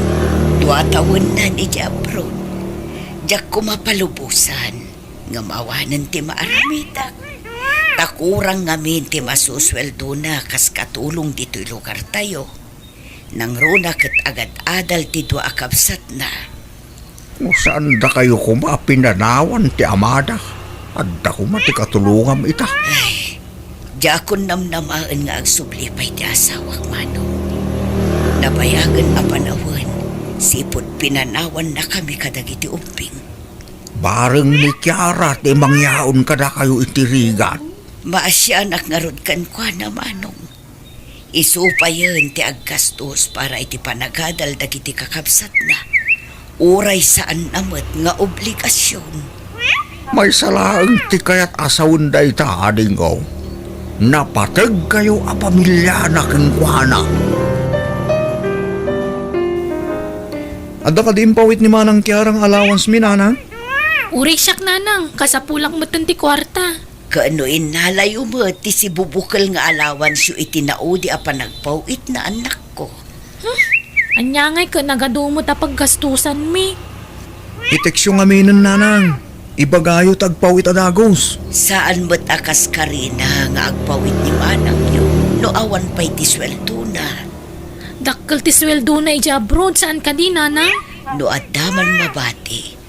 Dua tawennan idiay abroad. Diak koma palubosan. Ngem awanen ti maaramidek. Ta kurang ngamin ti masusueldona kas katulong ditoy lugartayo. Nangruna ket agad-adal ti dua a kabsatna. No saandakayo koma a pinanawan ti amada, adda koma ti katulongam ita. Ay, diakon namnamaen nga agsubli pay ti asawak, Manong. Nabayagen a panawen, sipud pinanawannakami kadagiti ubbing. Bareng ni Kiara ti mangyaon kadakayo iti rigat. Maasianak ngarud kenkuana, Manong. Isu payen ti aggastos para iti panagadal dagiti kakabsatna. Uray saanna met nga obligasion. Maysa laeng ti kayat a sawen dayta, adingko. Napategkayo a pamiliana kenkuana. Adda kadi impawit ni Manang Kiara nga allowance mi, Nanang? Uray siak, Nanang. Kasapulak metten ti kuarta. Ken no innalayo met ti sibubukel nga allowance-yo iti naudi a panagpaw-itna, annakko. Hmm? Ania ngay ket nagadu met a paggastosanmi? I-text-yo ngaminen, Nanang. Ibagayo ta agpaw-it a dagus. Saan met a kas karina nga agpaw-it ni manangyo no awan pay ti sueldona. Dakkel ti sueldona idiay abroad, saan kadi, Nanang? No adda man mabati,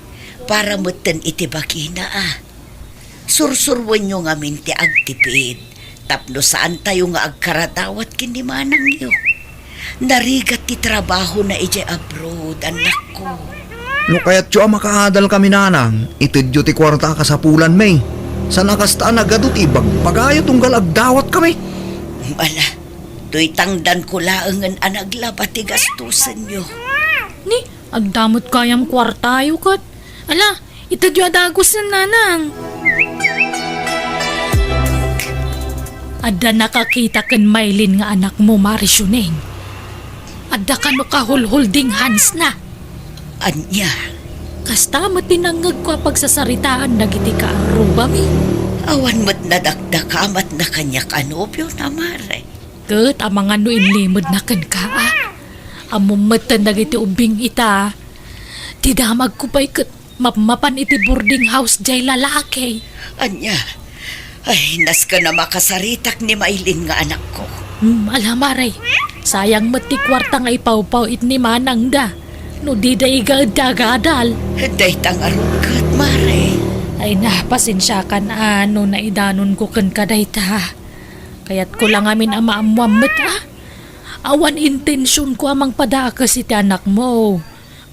para metten iti bagina, a. Sursuroenyo ngamin ti agtipid tapno saantayo nga agkaradawat ken ni manangyo. Narigat ti trabahona idiay abroad, annakko. No kayatyo a makaadalkami, Nanang, itedyo ti kuarta a kasapulanmi. Saan a kasta a nagadu ti ibagbagayo tunggal agdawatkami. Ala, toy tangdanko laengen a naglaba ti gastosenyo. Ni, adda met gayam kuartayo ket. Ala, itedyo a dagusen, Nanang. Adda nakakita ken Maylin nga anakmo, Mare Siuneng. Adda kano kahulhulding handsna. Ania? Kasta met ti nangngegko a pagsasaritaan dagiti kaarrubami. Awan met nadakdakamatna kaniak a nobiona, Mare. Ket amangan no inlimedna kenka, a. Ammom metten dagiti ubbing ita. Ti damagko pay ket mapmapan iti boarding house diay lalaki. Ania? Ay, nasken a makasaritak ni Maylin nga anakko. Hmm, ala, Mare. Sayang met ti kuarta nga ipawpaw-it ni manangda. No dida igaed ti agadal. Dayta ngarud ket, Mare. Ay na, pasensiakan a no naidanonko kenka dayta. Kayatko la ngamin a maammoam met, a. Awan intensionko a mangpadakes iti anakmo.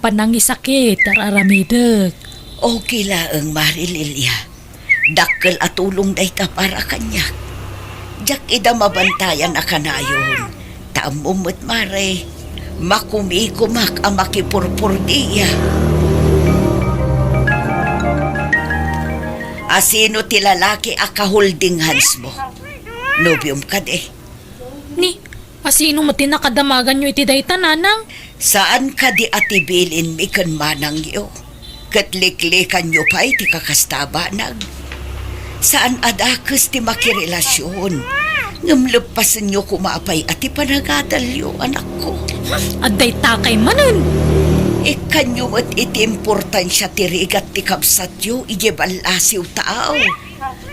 Panangisakit, ar-aramidek. Okay laeng, Mare Lilia. Dakkel a tulong dayta para kaniak. Diak ida mabantayan a kanayon. Ta ammom met, Mare, makumikumak a makipurpurdia. Asino ti lalaki a ka-holding hands mo? Nobiom kadi? Ni, asino met ti nakadamaganyo iti dayta, Nanang? Saan kadi a ti bilinmi ken manangyo? Ket liklikanyo pay ti kakasta a banag. Saan a dakes ti makirelasion. Ngem leppasenyo koma pay a ti panagadalyo, anakko. Adda itakay manen! Ikkanyo met iti importansia ti rigat ti kabsatyo idiay ballasiw taaw.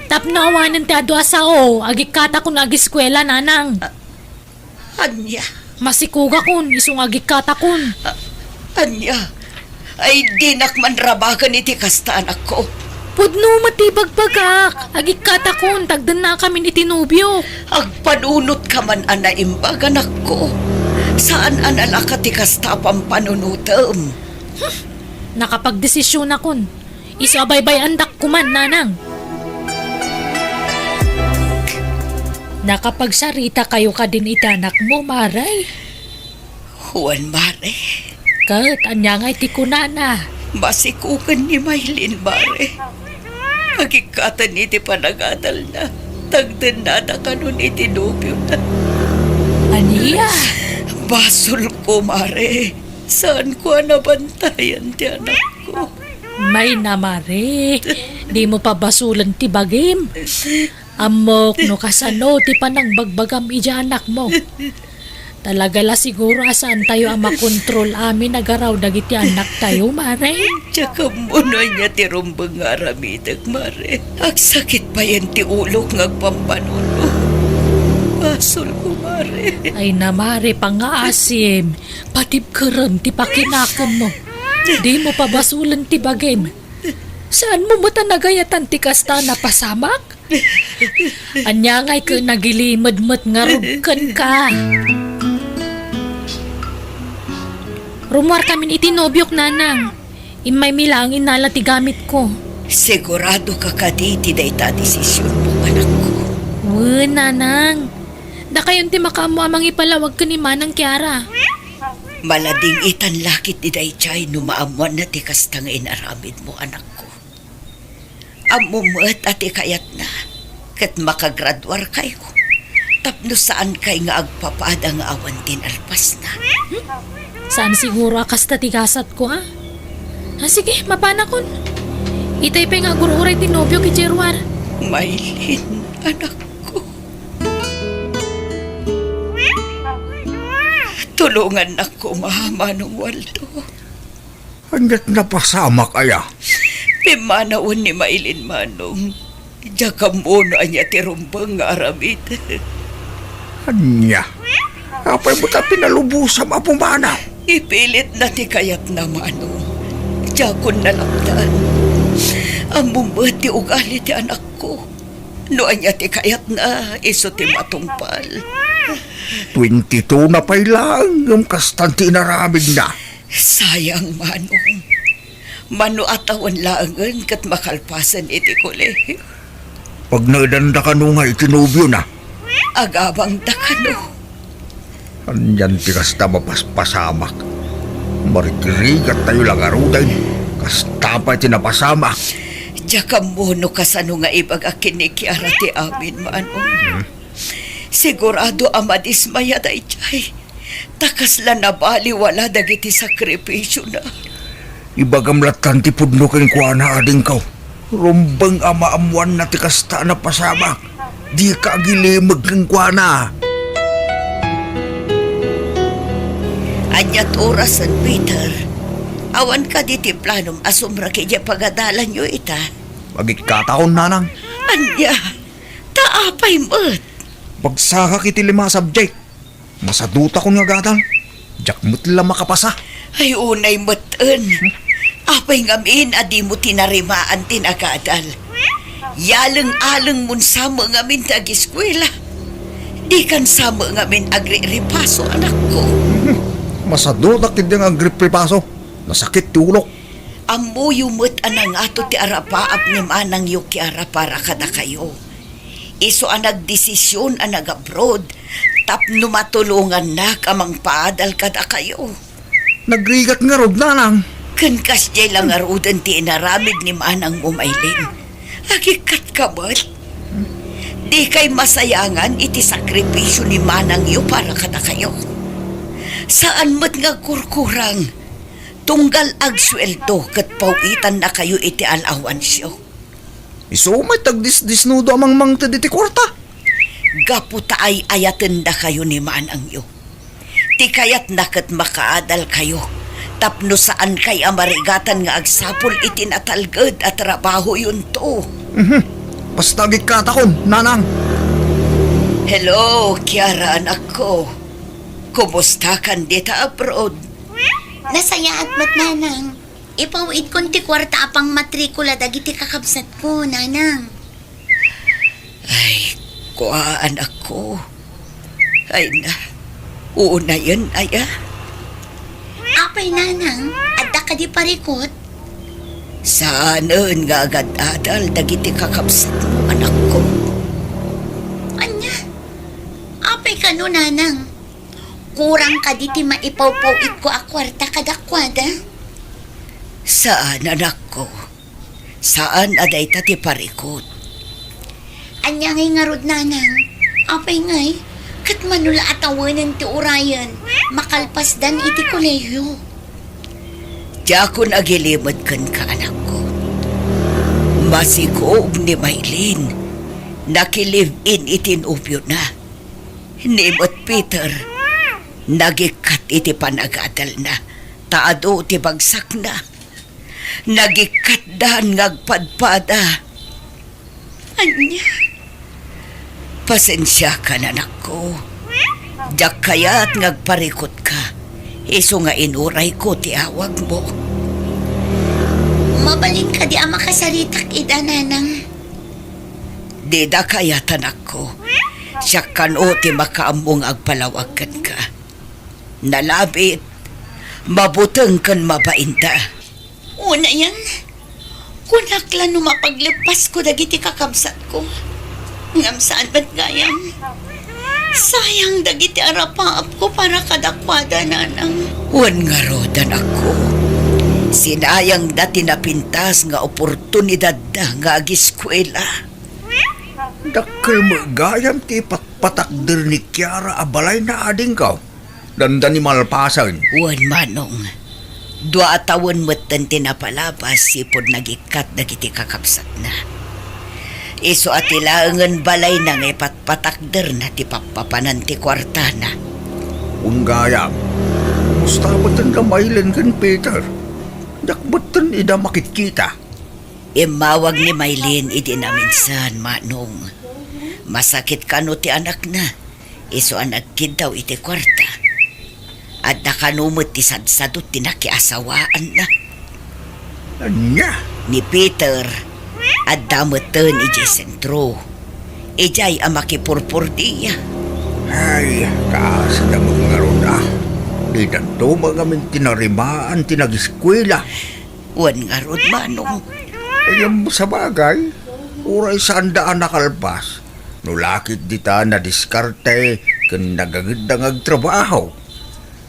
Tapno awanen ti adu a sao, agikkatakon nga agiskuela, Nanang. A-, ania? Masikugakon, isu nga agikkatakon. A-, ania? Ay, dinak manrabaken iti kasta, anakko. Pudno met ti ibagbagak. Agikkatakon, tagdennakamin iti nobiok. Agpanunotka man a naimbag, anakko. Saan a nalaka ti kasta a pampanunotem. Hmm, nakapagdesisionakon. Isu a baybay-andak koman, Nanang. Nakapagsaritakayo kadin iti anakmo, Mare? Wen, Mare. Ket ania ngay ti kunana? Masikugen ni Maylin, Mare. Agikkaten iti panagadalna. Tagdennada kanon iti nobiona. Ania? Basolko, Mare. Saanko a nabantayan ti anakko. Mayna, Mare, dimo pabasolen ti bagim. Ammok no kasano ti panangbagbagam idiay anakmo. Talaga la siguro a saantayo a makontrol amin a garaw dagiti anaktayo, Mare. Diak ammo no ania ti rumbeng nga aramidek, Mare. Agsakit payen ti ulok nga agpampanuno. Basolko, Mare. Ay na, Mare, pangngaasim. Patibkerem ti pakinakenmo. Dimo pabasolen ti bagim. Saanmo met a nagayatan ti kasta a napasamak? Ania ngay ket nagilimed met ngarud kenka? Rummuarkamin iti nobiok, Nanang. Immaymi laeng innala ti gamitko. Siguradoka kadi iti dayta a desisionmo, anakko? Wen, Nanang. Dakayon ti makaammo a mangipalawag ken ni Manang Kiara. Malading itan la ketdi daydiay no maammoanna ti kasta nga inaramidmo, anakko. Ammom met a ti kayatna ket makagraduarkayo tapno saankay nga agpapada nga awan ti nalpasna. Saan siguro a kasta ti gasatko, a? A, sige, mapanakon. Itay pay nga agur-uray ti nobiok idiay ruar. Maylin, anakko. Tulongannak koma, Manong Waldo. Ania't napasamak aya? Pimmanawen ni Maylin, Manong. Diak ammo no ania ti rumbeng nga aramid. Ania? Apay met a pinalubosam a pumanaw? Ipilitna ti kayatna, Manong. Diakon nalapdan. Ammom met ti ugali ti anakko. No ania ti kayatna, isu ti matungpal. Twenty-two na pay laeng ngem kastan ti inaramidna. Sayang, Manong. Mano a tawen laengen ket makalpasen iti kolehio. Pagnaedanda kano nga iti nobiona? Agabangda kano. Anian ti kasta mapaspasamak? Marigrigattayo la ngaruden. Kasta pay ti napasamak. Diak ammo no kasano nga ibagak ken ni Kiara ti amin, Manong. Hmm. Sigurado a madismaya daydiay. Ta kasla nabaliwala dagiti sakripisiona. Ibagam lattan ti pudno kenkuana, adingko. Rumbeng a maammoanna ti kasta a napasamak. Dika agilimeg kenkuana. Ania't orasen, Peter? Awan kadi ti planom a sumrek idiay pagadalanyo ita? Agikkatakon, Nanang. Ania? Ta apay met? Bagsakak iti lima a subject. Masadutakon nga agadal. Diak met la makapasa. Ay, unay meten. Apay ngamin a dimo tinarimaan ti nagadal? Yaleng-alengmon sa met ngamin ti agiskuela. Dikan sa met ngamin agripaso, anakko. Masadutak ti diak agripaso. Nasakit ti ulok. Ammoyo met a nangato ti arapaap ni manangyo Kiara para kadakayo. Isu a nagdesision a nag-abroad tapno matulongannak a mangpaadal kadakayo. Nagrigat ngarud, nanang. Ken kasdiay la ngaruden ti inaramid ni manangmo, Maylin. Agikkatka met. Dikay masayangan iti sakripisio ni manangyo para kadakayo. Saan met nga agkurkurang. Tunggal agsueldo ket paw-itannakayo iti alawansyo. Isu met ti agdisdisnudo a mangmangted iti kuarta. Gapu ta ay-ayatendakayo ni manangyo. Ti kayatna ket makaadalkayo tapno saankay a marigatan nga agsapul iti natalged a trabahoyonto. Mhm. Basta agikkatakon, nanang. Hello, Kiara, anakko. Kumustakan dita abroad? Nasayaat met, nanang. Ipaw-itkon ti kuarta a pangmatrikula dagiti kakabsatko, nanang. Ay, kua, anakko. Ay na, unayen aya. Apay, nanang, adda kadi parikut? Saanen nga agad-adal dagiti kakabsatmo, anakko. Ania? Apay kano, nanang? Kurang kadi ti maipawpaw-itko a kuarta kadakuada? Saan, anakko. Saan a dayta ti parikut. Ania ngay ngarud, nanang? Apay ngay, ket mano la a tawenen ti urayen, makalpasdan iti kolehiyo. Diakon agilimed kenka, anakko. Masikob ni Maylin. Nakilive-in iti nobiona. Ni met Peter, nagikkat iti panagadalna, ta adu ti bagsakna. Nagikkatdan nga agpadpada. Ania? Pasensiakan, anakko. Diak kayat nga agparikutka, isu nga inurayko ti awagmo. Mabalin kadi a makasaritak ida, nanang? Dida kayat, anakko. Siak kano ti makaammo nga agpalawag kenka. Nalabit, mabuteng ken mabainda. Unayen, kunak la no mapagleppasko dagiti kakabsatko. Ngem saan met gayam. Sayang dagiti arapaapko para kadakuada, nanang. Wen ngarud, anakko. Sinayangda ti napintas nga oportunidadda nga agiskuela. Dakkel met gayam ti ipatpatakder ni Kiara a balayna, adingko. Dandani malpasen. Wen, manong. Dua a tawen metten ti napalabas sipud nagikkat dagiti kakabsatna. Isu a ti laengen balayna nga ipatpatakderna ti pappapanan ti kuartana. Wen gayam, kumusta metten da Maylin ken Peter? Diak metten ida makitkita. Immawag ni Maylin idi naminsan, manong. Masakit kano ti anakna. Isu a nagkiddaw iti kuarta. Adda kano met ti sadsadot ti nakiasawaanna. Ania? Ni Peter, adda metten idiay sentro. Idiay a makipurpordia. Ay, kaasida met ngarud a. Didanto met ngamin tinarimaan ti nagiskuela. Wen ngarud, manong. Ngem sabagay, uray saanda a nakalpas, no lakit dita nadiskarte ken nagangedda nga agtrabaho.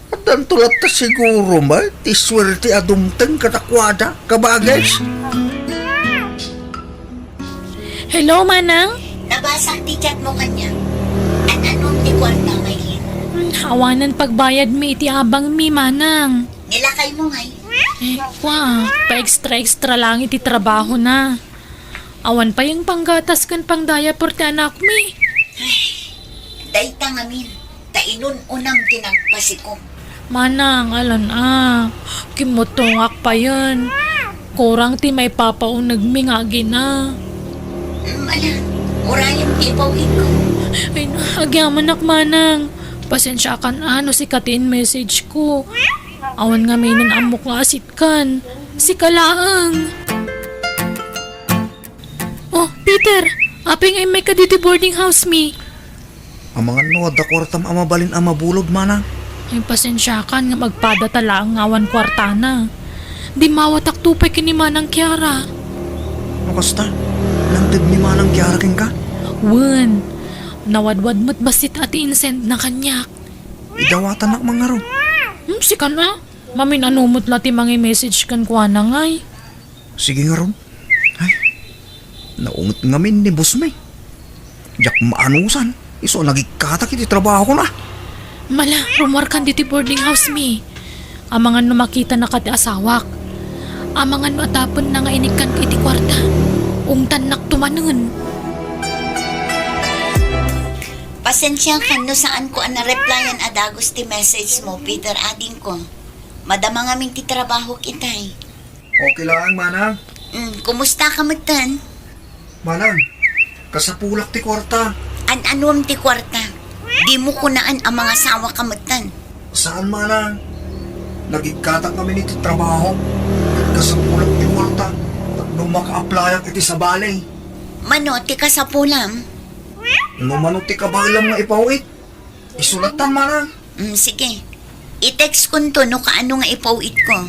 Addanto latta siguro met ti suerte a dumteng kadakuada, kabages. Hello, manang? Nabasak ti chat mo kaniak. An-anom ti kuarta, Maylin? Hmm, awanen pagbayadmi iti abangmi, manang. Nilakay mo ngay? Eh, kua, pa-extra-extra lang iti trabahona. Awan pay panggatas ken pangdiaper ti anakmi. Ay, dayta ngamin, ta inun-unam ti nagpasikom. Manang, alan a, kimmutongak payen. Kurang ti maipapaunegmi nga agina. Mm, ala, urayem ti ipawidko. Ay, agyamanak, manang. Pasensiakan a no sika ti in-message ko. Awan ngaminen ammok nga asitkan. Sika laeng. Oh, Peter, apay nga immayka ditoy boarding house mi? Amangan no adda kuartam a mabalin a mabulod, manang? Ay, pasensiakan nga agpadata laeng nga awan kuartana. Dimmawatakto pay ken ni Manang Kiara. No kasta, nangted ni Manang Kiara kenka? Wen, nawadwad met bassit a ti insendna kaniak. Idawatannak man ngarud. Hmm, sika na. Mamin-ano met la ti mangi-message kenkuana ngay. Sige ngarud. Ay, naunget ngamin ni boss mi. Diak maanusan, isu a nagikkatak iti trabahona. Mala, rummuarkan ditoy boarding house mi. Amangan no makitanaka ti asawak. Amangan no adapenna nga inikkanka iti kuarta. Ungtannakto manen. Pasensiakan no saanko a nareplyan a dagus ti message mo, Peter, adingko. Madama ngamin ti trabahok itay. Okay lang, manang. Mm, kumusta ka metten? Manang, kasapulak ti kuarta. An-anuam ti kuarta? Dimo kunaan a mangasawa ka metten. Saan, manang. Nagikkatak ngamin iti trabaho. Ket kasapulak ti kuarta tapno maka-applyak iti sabali. Mano ti kasapulam? No mano ti kabaelam nga ipaw-it, isulatan, manang. Mm, sige. I-text konto no kaano nga ipaw-itko.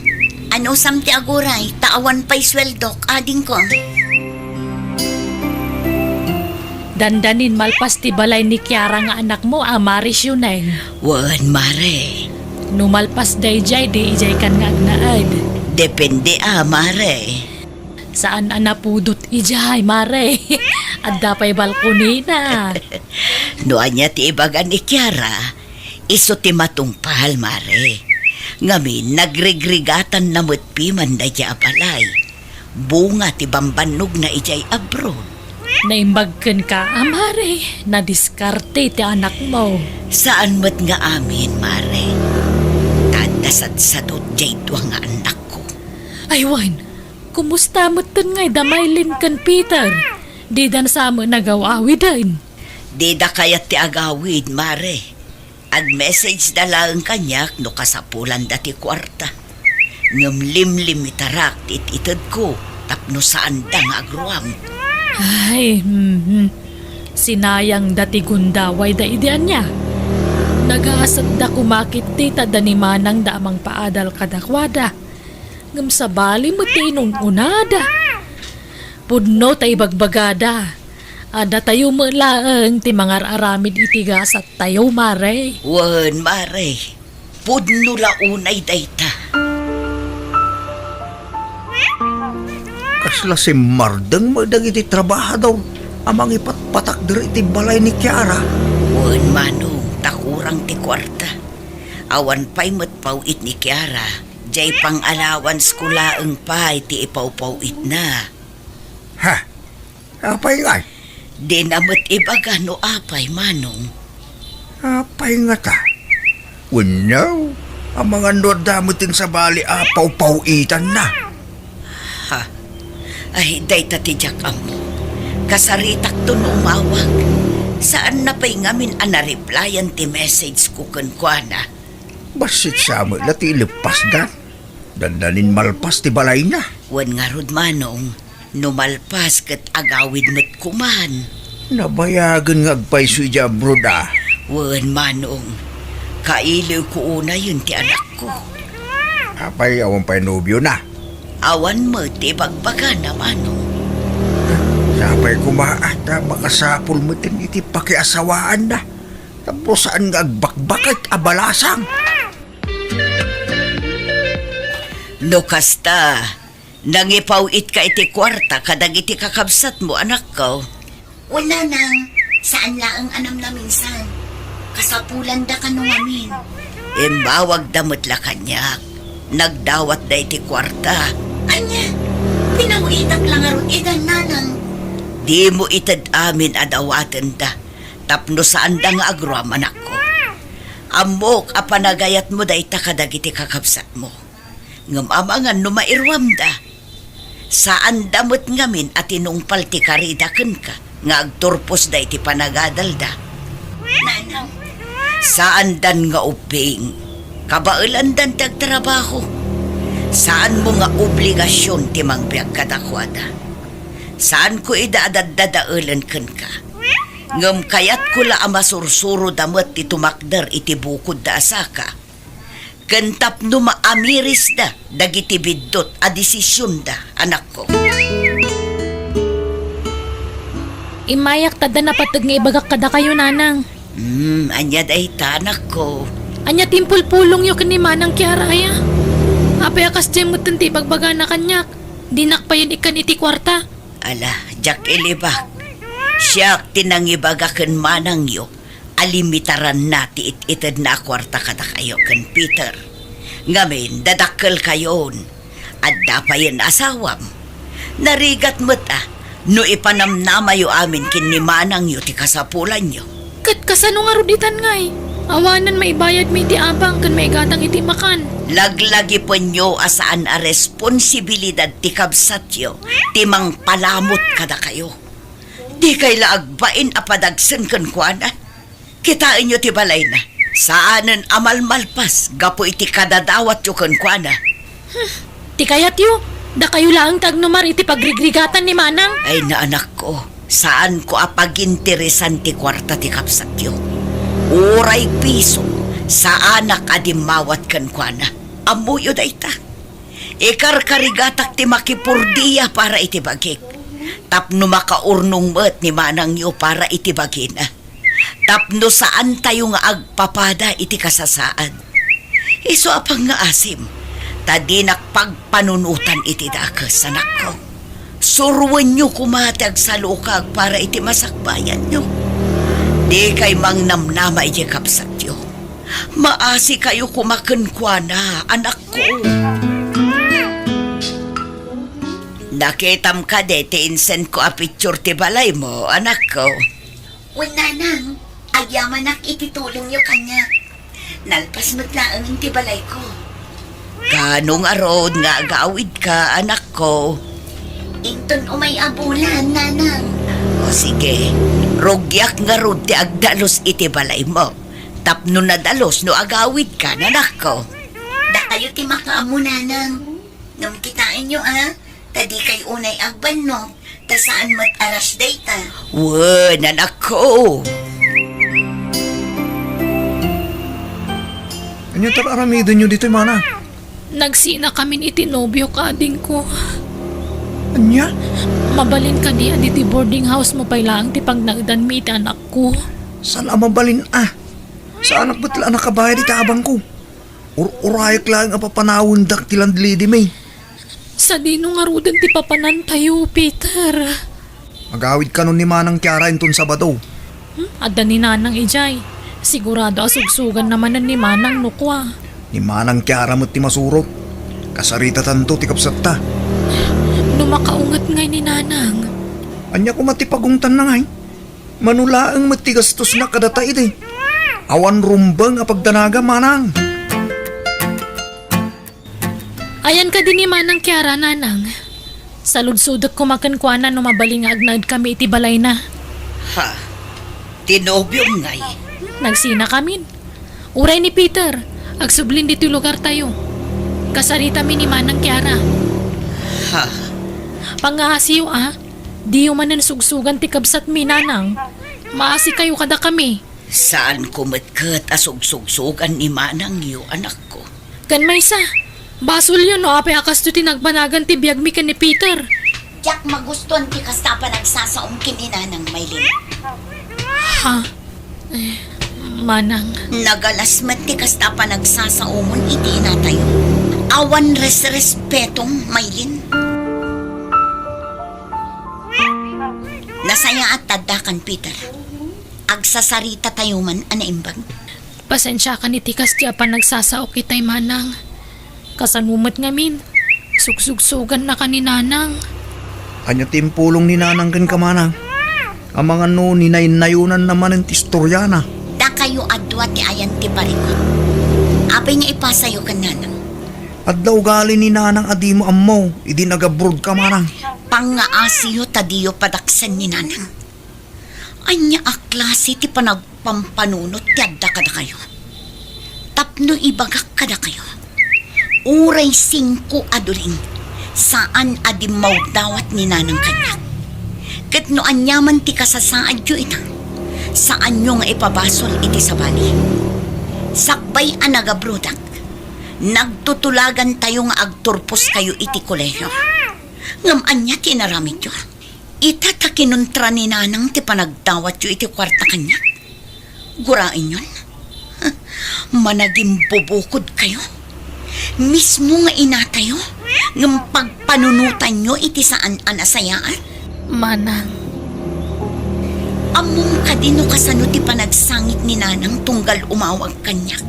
Anusam ti aguray, ta awan pay sueldok, adingko. Dandanin malpas ti balay ni Kiara nga anakmo a Mare Sioneng. Wen, mare. No malpas daydiay, di idiaykan nga agnaed. Depende a, mare. Saan a napudot idiay, mare. Adda pay balkonina. No ania ti ibaga ni Kiara, isu ti matungpal, mare. Ngamin, nagrigrigatanna met piman daydiay a balay. Bunga ti bambannogna idiay abroad. Naimbag kenka a, mare. Nadiskarte ti anakmo. Saan met nga amin, mare. Ta adda sadsadot diay dua nga annakko. Ay wen, kumusta metten ngay da Maylin ken Peter? Dida sa met nagaw-awiden? Dida kayat ti agawid, mare. Ag-message da laeng kaniak no kasapulanda ti kuarta. Ngem limlimitarak ti it-itedko tapno saanda nga agruam. Ay, mhm. Sinayangda ti gundawayda idi ania. Nagaasatda koma ketdi ta adda ni manangda a mangpaadal kadakuada. Ngem sabali met ti inun-unada. Pudno ta ibagbagada. Adda tayo met laeng ti mangar-aramid iti gasattayo, mare. Wen, mare. Pudno la unay dayta. Kasla simmardeng met dagiti trabahador a mangipatpatakder iti balay ni Kiara. Wen, manong, ta kurang ti kuarta. Awan pay met paw-it ni Kiara. Diay pang-allowance ko laeng pay ti ipawpaw-itna. Ha? Apay ngay? Dina met ibaga no apay, manong. Apay ngata? Wenno, amangan no adda met ti sabali a pawpaw-itanna. Ha? Ay, dayta ti diak ammo. Kasaritakto no umawag. Saanna pay ngamin a nareplyan ti message ko kenkuana. Bassit sa met la ti ileppasdan. Dandanin malpas ti balayna. Wen ngarud, manong, no malpas ket agawid met koman. Nabayagen nga agpayso idiay abroad a. Wen, manong, kailiwko unayen ti anakko. Apay, awan pay nobiona? Awan met ti ibagbagana, manong. Sapay koma a ta makasapul met iti pakiasawaanna. Tapno saan nga agbakbaket a balasang. No kasta, nangipaw-itka iti kuarta kadagiti kakabsatmo, anakko? Wen, nanang, saan laeng a namnaminsan. Kasapulanda kano ngamin. Immawagda met la kaniak. Nagdawatda iti kuarta. Ania? Pinaw-itak la ngarud idan, nanang. Dimo ited amin a dawatenda. Tapno saanda nga agruam, anakko. Ammok a panagayatmo dayta kadagiti kakabsatmo. Ngem amangan no mairuamda. Saanda met ngamin a tinungpal ti karida kenka nga agturposda iti panagadalda. Nanang. Saandan nga ubbing. Kabaelandan ti agtrabaho. Saanmo nga obligasion ti mangbiag kadakuada. Saanko ida a daddadaelen kenka. Ngem kayatko la a masursuroda met ti tumakder iti bukodda a saka. ken tapno maamirisda dagiti biddut a desisionda, anakko. Immayak ta adda napateg nga ibagak kadakayo, nanang. Hmm, ania dayta, anakko? Ania ti impulpulongyo ken ni Manang Kiara, aya? Apay a kasdiay metten ti ibagbagana kaniak? Dinak payen ikkan iti kuarta. Ala, diak ilibak. Siak ti nangibaga ken manangyo a limitaranna ti it-itedna a kuarta kadakayo ken Peter. Ngamin, dadakkelkayon. Adda payen asawam. Narigat met a no ipanamnamayo amin ken ni manangyo ti kasapulanyo. Ket kasano ngarud itan ngay? Awanen maibayadmi iti abang ken maigatang iti makan. Laglagipenyo a saan a responsibilidad ti kabsatyo ti mangpalamut kadakayo. Dikay la agbain a padagsen kenkuana. Kitaenyo ti balayna. Saanen a malmalpas gapu iti kadadawatyo kenkuana. Ti kayatyo, dakayo laeng ti agnumar iti pagrigrigatan ni Manang. Ay, naanakko, saanko a paginteresan ti kuarta ti kabsatyo. Uray piso, saanak a dimmawat kenkuana. Ammoyo dayta. Ikarkarigatak ti makipurdia para iti bagik, tapno makaurnong met ni manangyo para iti bagina. Tapno saantayo nga agpapada iti kasasaad. Isu a pangngaasim, ta dinak pagpanunotan iti dakes, anakko. Suroenyo koma ti agsalukag para iti masakbayanyo. Dikay mangnamnama iti kabsatyo. Maasikayo koma kenkuana, anakko. Nakitam kadi ti insendko a picture ti balaymo, anakko? Wen, nanang, agyamanak iti tulongyo kaniak. Nalpas met laeng ti balayko. Kaano ngarud nga agawidka, anakko? Inton umay a bulan, nanang. O sige, rugiak ngarud ti agdalus iti balaymo. Tapno nadalus no agawidka, anakko. Dakayo ti makaammo, nanang. Ngem kitaenyo, a, ta dikay unay agbannog, ta saan met a rush dayta. Wen, anakko. Ania ti ar-aramidenyo ditoy, mana? Nagsinakamin iti nobiok, adingko. Ania? Mabalin kadi a ditoy boarding house-mo pay laeng ti pagnaedanmi iti anakko? Saan a mabalin a? Saanak met la a nakabayad iti abangko. Ur-urayek laeng a papanawendak ti landlady-mi. Sadino ngaruden ti papanantayo, Peter? Agawidkanon ni Manang Kiara inton Sabado. Hmm? Adda ni Nanang idiay. Sigurado a sugsuganna manen ni Manang no kua. Ni Manang Kiara met ti masurot. Kasaritatanto ti kabsatta. No makaunget ngay ni Nanang. Ania koma ti pagungtanna ngay? Mano laeng met ti gastosna kadata idi. Awan rumbeng a pagdanagan, manang. Ayan kadi ni Manang Kiara, nanang. Saludsodek koma kenkuana no mabalin nga agnaedkami iti balayna. Ha? Ti nobiom ngay? Nagsinakamin. Uray ni Peter, agsublin ditoy lugartayo. Kasaritami ni Manang Kiara. Ha? Pangngaasiyo, a. Diyo manen sugsugan ti kabsatmi, nanang. Maasikayo kadakami. Saanko met ket a sugsugsugan ni manangyo, anakko. Ken maysa, basolyo no apay a kastoy ti nagbanagan ti biagmi ken ni Peter. Diak magustuan ti kasta a panagsasaom ken ni Nanang, Maylin. Ha? Eh, manang. Nagalas met ti kasta a panagsasaomon iti inatayo. Awan resrespetong, Maylin. Nasayaat ta addakan, Peter. Agsasaritatayo man a naimbag. Pasensiakan iti kasdi a panagsasaok itay, manang. Kasano met ngamin? Sugsugsugannaka ni nanang. Ania ti impulong ni nanang kenka, manang? Amangan no ninaynayonanna manen ti istoriana. Dakayo a dua ti ayan ti parikut. Apay nga ipasayo ken nanang? Adda ugali ni nanang a dimo ammo idi nagabrodka, manang. Pangngaasiyo ta diyo padaksen ni nanang. Ania a klase ti panagpampanunot ti adda kadakayo? Tapno ibagak kadakayo, uray singko a duling, saan a dimmawdawat ni nanang kaniak. Ket no aniaman ti kasasaadyo ita, saanyo nga ipabasol iti sabali. Sakbay a nagabrodak, Nagtutulagantayo nga agturposkayo iti kolehiyo. Ngem ania ti inaramidyo? Ita ta kinuntra ni Nanang ti panagdawatyo iti kuarta kaniak. Guraenyon, managimbubukodkayo. Mismo nga inatayo, ngem pagpanunotanyo iti saan a nasayaat. Manang. Ammom kadi no kasano ti panagsangit ni Nanang tunggal umawag kaniak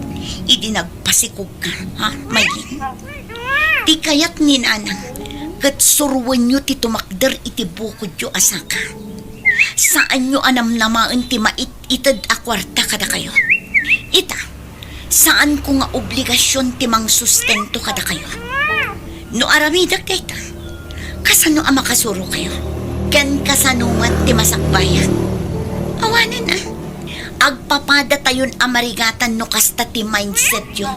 idi nagpasikogka, ha, Maylin? Ti kayat ni Nanang, ket suroenyo ti tumakder iti bukodyo a saka. Saanyo a namnamaen ti mait-ited a kuarta kadakayo. Ita, saanko nga obligasion ti mangsustento kadakayo. No aramidek dayta, kasano a makasurokayo? Ken kasano met ti masakbayan? Awanen a. Agpapadatayon a marigatan no kasta ti mindsetyo.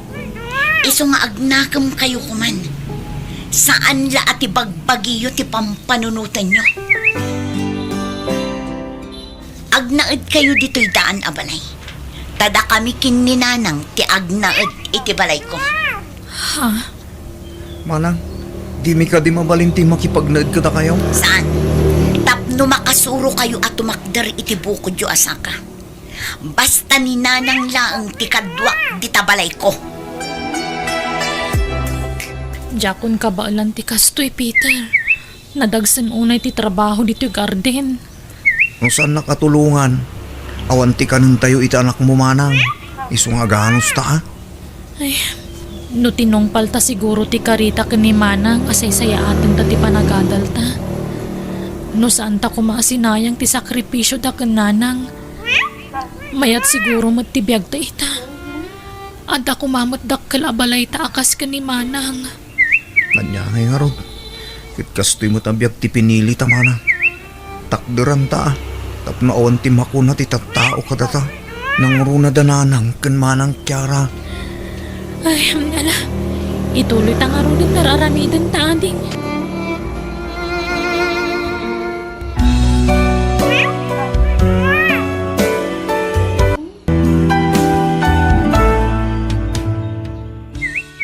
Isu nga agnakemkayo koman. Saan la a ti bagbagiyo ti pampanunotenyo. Agnaedkayo ditoy daan a balay. Ta dakami ken ni Nanang ti agnaed iti balayko. Ha? Manang, dimi kadi mabalin ti makipagnaed kadakayo? Saan? Tapno makasurokayo a tumakder iti bukodyo a saka. Basta ni Nanang laeng ti kaduak dita balayko. Diakon kabaelan ti kastoy, Peter. Nadagsen unay ti trabaho ditoy garden. No saannak a tulongan, awan ti kanentayo iti anakmo, Manang. Isu nga aganusta, a. Ay, no tinungpalta siguro ti karita ken ni Manang a saysayaaten ta ti panagadalta. No saanta koma a sinayang ti sakripisioda ken Nanang, mayat siguro met ti biagta ita. Adda koma met dakkel a balayta a kas ken ni Manang. Ania ngay ngarud? Ket kastoy met a biag ti pinilita, Manang. Takderanta, a, tapno awan ti makuna ti tattao kadata. Nangruna da Nanang ken Manang Kiara. Ay, ala. Ituloyta ngaruden nga ar-aramidenta, ading.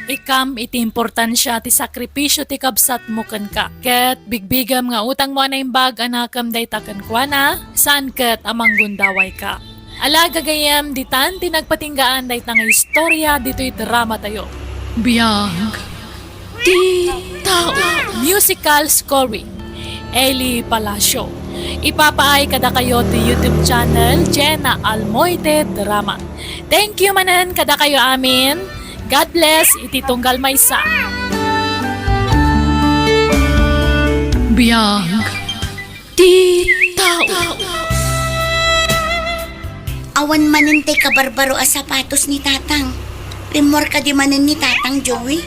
Ikam iti importansia ti sakripisio ti kabsatmo kenka, ket bigbigem nga utangmo a naimbag a nakem dayta kenkuana, saan ket a manggundawayka. Ala, gagayyem, ditan ti nagpatinggaan dayta nga istorya ditoy dramatayo. Biag ti tao. Musical scoring, Eli Palacio. Ipapaay kadakayo ti YouTube channel, Jenna Almoite Drama. Thank you manen kadakayo amin. God bless iti tunggal maysa. Biag ti tao. Awan manen tay kabarbaro a sapatos ni Tatang. Rimmuar kadi manen ni Tatang, Joey?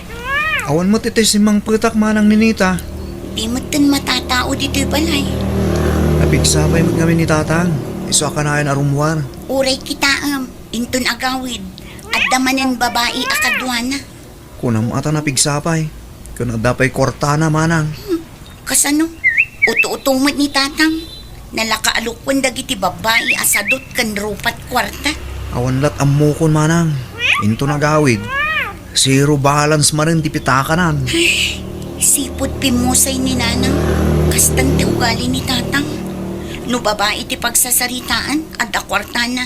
Awan met itay simmangpetak, Manang Ninita. Di metten matatao ditoy balay. Napigsapay met ngamin ni Tatang. Isu a kanayon a rummuar. Uray kitaem, inton agawid, adda manen babai a kaduana. Kunam a ta napigsapay. Ken adda pay kuartana, Manang. Hmm, kasano? Uto-uto met ni Tatang. Nalaka a lukuen dagiti babbai a sadot ken rupat kuarta. Awan lat ammokon, Manang. Inton agawid, zero balance manen ti pitakanan. Ay, sipud pimusay ni Nanang. Kastan ti ugali ni Tatang. No babai ti pagsasaritaan, adda kuartana.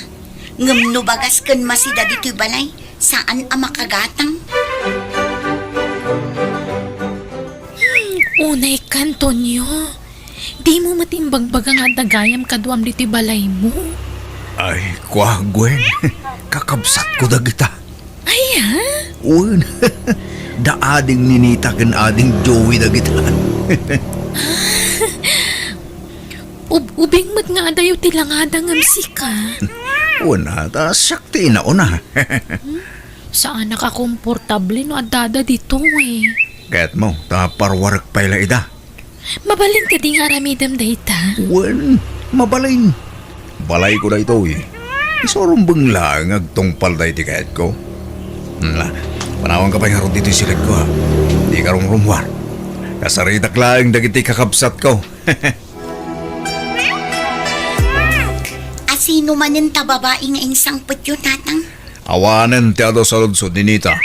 Ngem no bagas ken masida ditoy balay, saan a makagatang. Hmm, unay ka, Antonio. Dimo met imbagbaga nga adda gayam kaduam ditoy balaymo? Ay, kua, Gwen. Kakabsatko dagita. Ay, ha? Wen. Da ading Ninita ken ading Joey dagita. Ub-, ubing met nga adayo ti langada ngem sika. Wen, ta siak ti inauna. Hmm? Saanak a komportable no addada ditoy. Kayatmo, ta parwarek pay la ida. Mabalin kadi nga aramidem dayta? Wen, mabalin. Balayko daytoy. Isu a rumbeng laeng nga agtungpalda iti kayatko. Hm, la, panawanka pay ngarud ditoy silagko, ha. Dika rumrummuar. Kasaritak laeng dagiti kakabsatko. A sino manen ta babai nga insangpetyo, Tatang? Awanen ti adu saludsod ni Nita.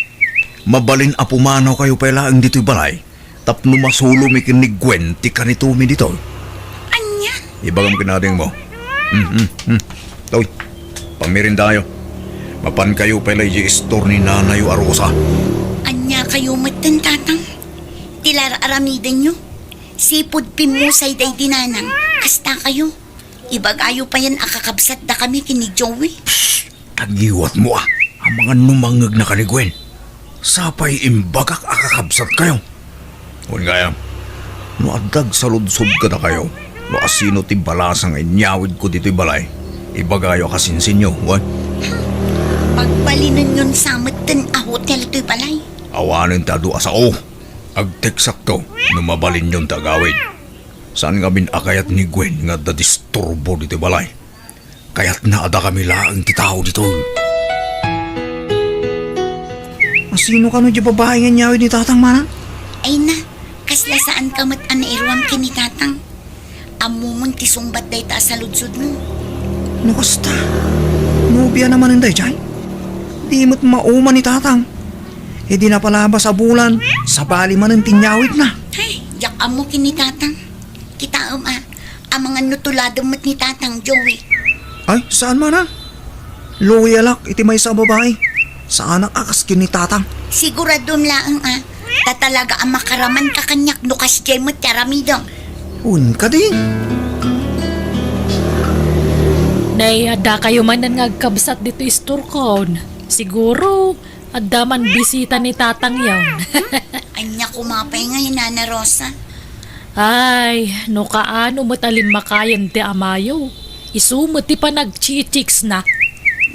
Mabalin a pumanawkayo pay laeng ditoy balay tapno masulomi ken ni Gwen ti kanitomi ditoy. Ania? Ibagam ken adingmo. Hmm, hmm, hmm. Toy, pamirindayo. Mapankayo pay la idiay istor ni nanayo a Rosa. Ania kayo metten, Tatang? Ti lar-aramidenyo? Sipud pimmusay daydi nanang, kasta kayo. Ibagayo payen a kakabsatdakami ken ni Joey. Psst! Agiwatmo a, amangan no mangngegnaka ni Gwen. Sapay imbagak a kakabsatkayo. Wen gayam, no adda agsaludsod kadakayo, no asino ti balasa nga inyawidko ditoy balay, ibagayo a kasinsinyo, wen? Pagbalinenyon sa metten a hotel toy balay. Awanen ti adu a sao. Agteksakto no mabalinyon ti agawid. Saan ngamin a kayat ni Gwen nga adda disturbo ditoy balay. Kayatna a dakami laeng ti tao ditoy. Asino kano diay babai nga inyawid ni Tatang, Manang? Ay na, kasla saan ka met a nairuam ken ni Tatang. Ammomon ti sungbat dayta a saludsodmo. No kasta, nobiana manen daydiay? Di met mauma ni Tatang. Idi napalabas a bulan, sabali manen ti inyawidna. Ay, diak ammo ken ni Tatang. Kitaem a, amangan no tuladem met ni Tatang, Joey. Ay, saan man a? Loyalak iti maysa a babai. Saanak a kas ken ni Tatang. Siguradom laeng a, ta talaga a makaramanka kaniak no kasdiay met ti aramidem. Wen kadi? Nay, addakayo manen nga agkabsat ditoy istorkon. Siguro, adda man bisita ni Tatang yon. Ania koma pay ngay, Nana Rosa? Ay, no kaano met a limmakayen ti amayo, isu met ti panagchichiksna.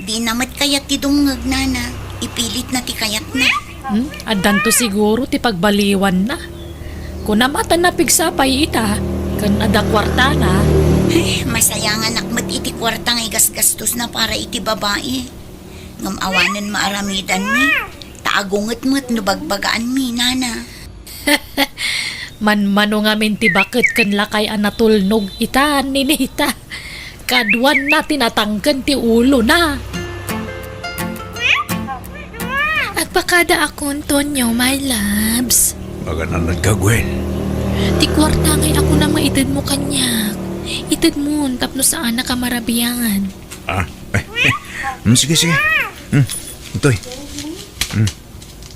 Dina met kayat ti dumngeg, Nana. Ipilitna ti kayatna. Hmm? Addanto siguro ti pagbaliwanna. Kunam a ta napigsa pay ita, ken adda kuartana. Ay, masayanganak met iti kuarta nga igasgastosna para iti babai. Ngem awanen maaramidanmi, ta agunget met no bagbagaanmi, Nana. Manmano ngamin ti baket ken lakay a natulnog ita, Ninita. Kaduanna ti natangken ti ulona. Agpakada akon, Tonyo, my loves. Maganannadka, Gwen. Ti kuarta ngay a kunam nga itedmo kaniak. Itedmon tapno saanak a marabian. Ah, eh, eh. Hmm, sige, sige. Hmm, itoy. Hmm,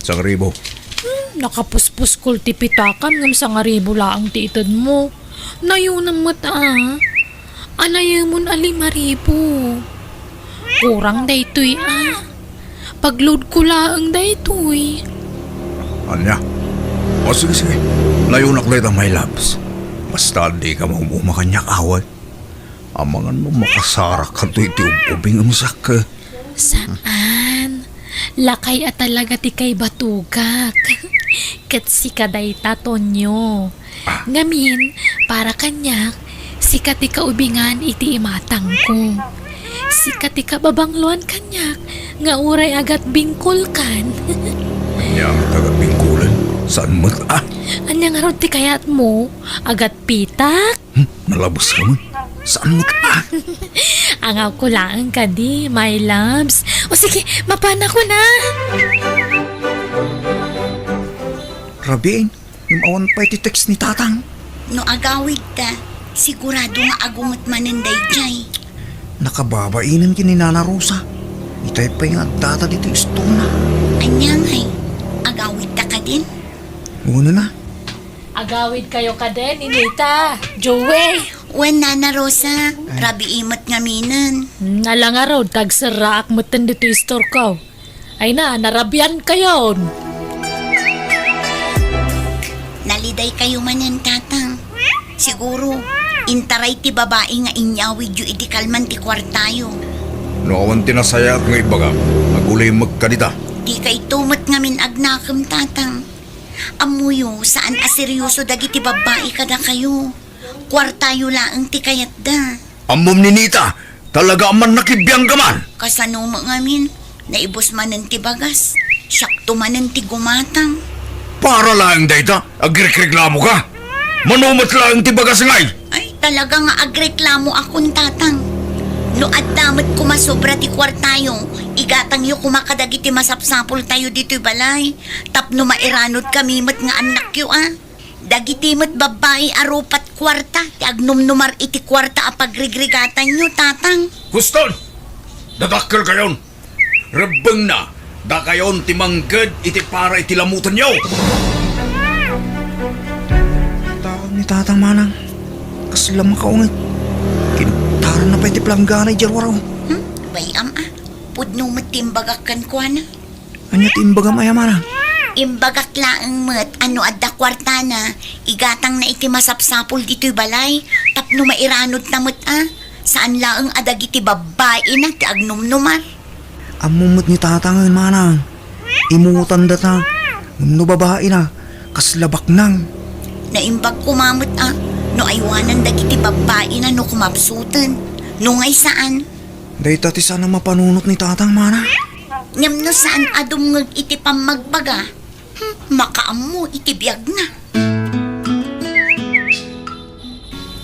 sangribo. Hmm, nakapuspuskol ti pitakam ngem sangribo laeng ti itedmo. Nayonam met a. Anayemon a lima ribu. Kurang daytoy a. Pagloadko laeng daytoy. Ania? O, sige, sige. Nayonak dayta, my loves. Basta dika maum-uma kaniak, awan. Amangan no makasarak kadto iti ub-ubing a masak. Saan. Lakay a talaga ti kaibatugak. Ket sika dayta, Tonyo. Ah. Ngamin, para kaniak, sika ti kaubingan iti imatangko. Sika ti kababangloan kaniak nga uray agatbingkolkan. Ania nga agatbingkolan? Saan met a? Ania ngarud ti kayatmo? Agatpitak? Hmm, nalabes ka man. Saan met a? Angawko laeng kadi, my loves. O sige, mapanakon a. Rabiin, ngem awan pay ti text ni Tatang. No agawidta, sigurado nga agunget manen daydiay. Nakababainen ken ni Nana Rosa. Itay pay nga addata ditoy istorna. Ania ngay, agawidta kadin? Wen a. Agawidkayo kadin, Ninita, Joey. Wen, Nana Rosa, rabii met ngaminen. Hmm, ala ngarud, ta agserraak metten ditoy istorko. Ay na, narabiankayon. Nalidaykayo manen, Tatang. Siguro, intaray ti babai nga inyawidyo idi kalman ti kuartayo. No awan ti nasayaat nga ibagam, agulimek kadita. Dikayto met ngamin agnakem, Tatang. Ammoyo, saan a seryoso dagiti babbai kadakayo. Kuartayo laeng ti kayatda. Ammom, Ninita, talaga a mannakibiangka man. Kasano met ngamin, naibus manen ti bagas, siakto manen ti gumatang. Para laeng dayta, agrekreklamoka? Mano met laeng ti bagas ngay? Ay, talaga nga agreklamoakon, Tatang. No adda met koma sobra ti kuartayo, igatangyo koma kadagiti masapsapultayo ditoy balay, tapno mairanudkami met nga annakyo a. Dagiti met babbai a rupa't kuarta ti agnumnumar iti kuarta a pagrigrigatanyo, Tatang. Huston! Dadakkelkayon! Rebbengna, dakayon ti mangged iti para iti lamutenyo! Taon ni Tatang Manang, kasla makaunget. Kintaranna pay ti planggana idiay ruar. Hmm? Bay-am a. Pudno met ti imbagak kenkuana. Ania ti imbagam aya, Manang? Imbagak laeng met a no adda kuartana, igatangna iti masapsapul ditoy balay, tapno mairanudta met a. Saan laeng a dagiti babbaina ti agnumnumar. Ammom met ni Tatangen, Manang. Imutandata. Ngem no babaina, kasla baknang. Naimbag koma met a, no aywanan dagiti babbaina no kumapsuten. No ngay saan. Dayta ti saan a mapanunot ni Tatang, Manang. Ngem no saan a dumngeg iti pammagbaga, hmm, makaammo iti biagna.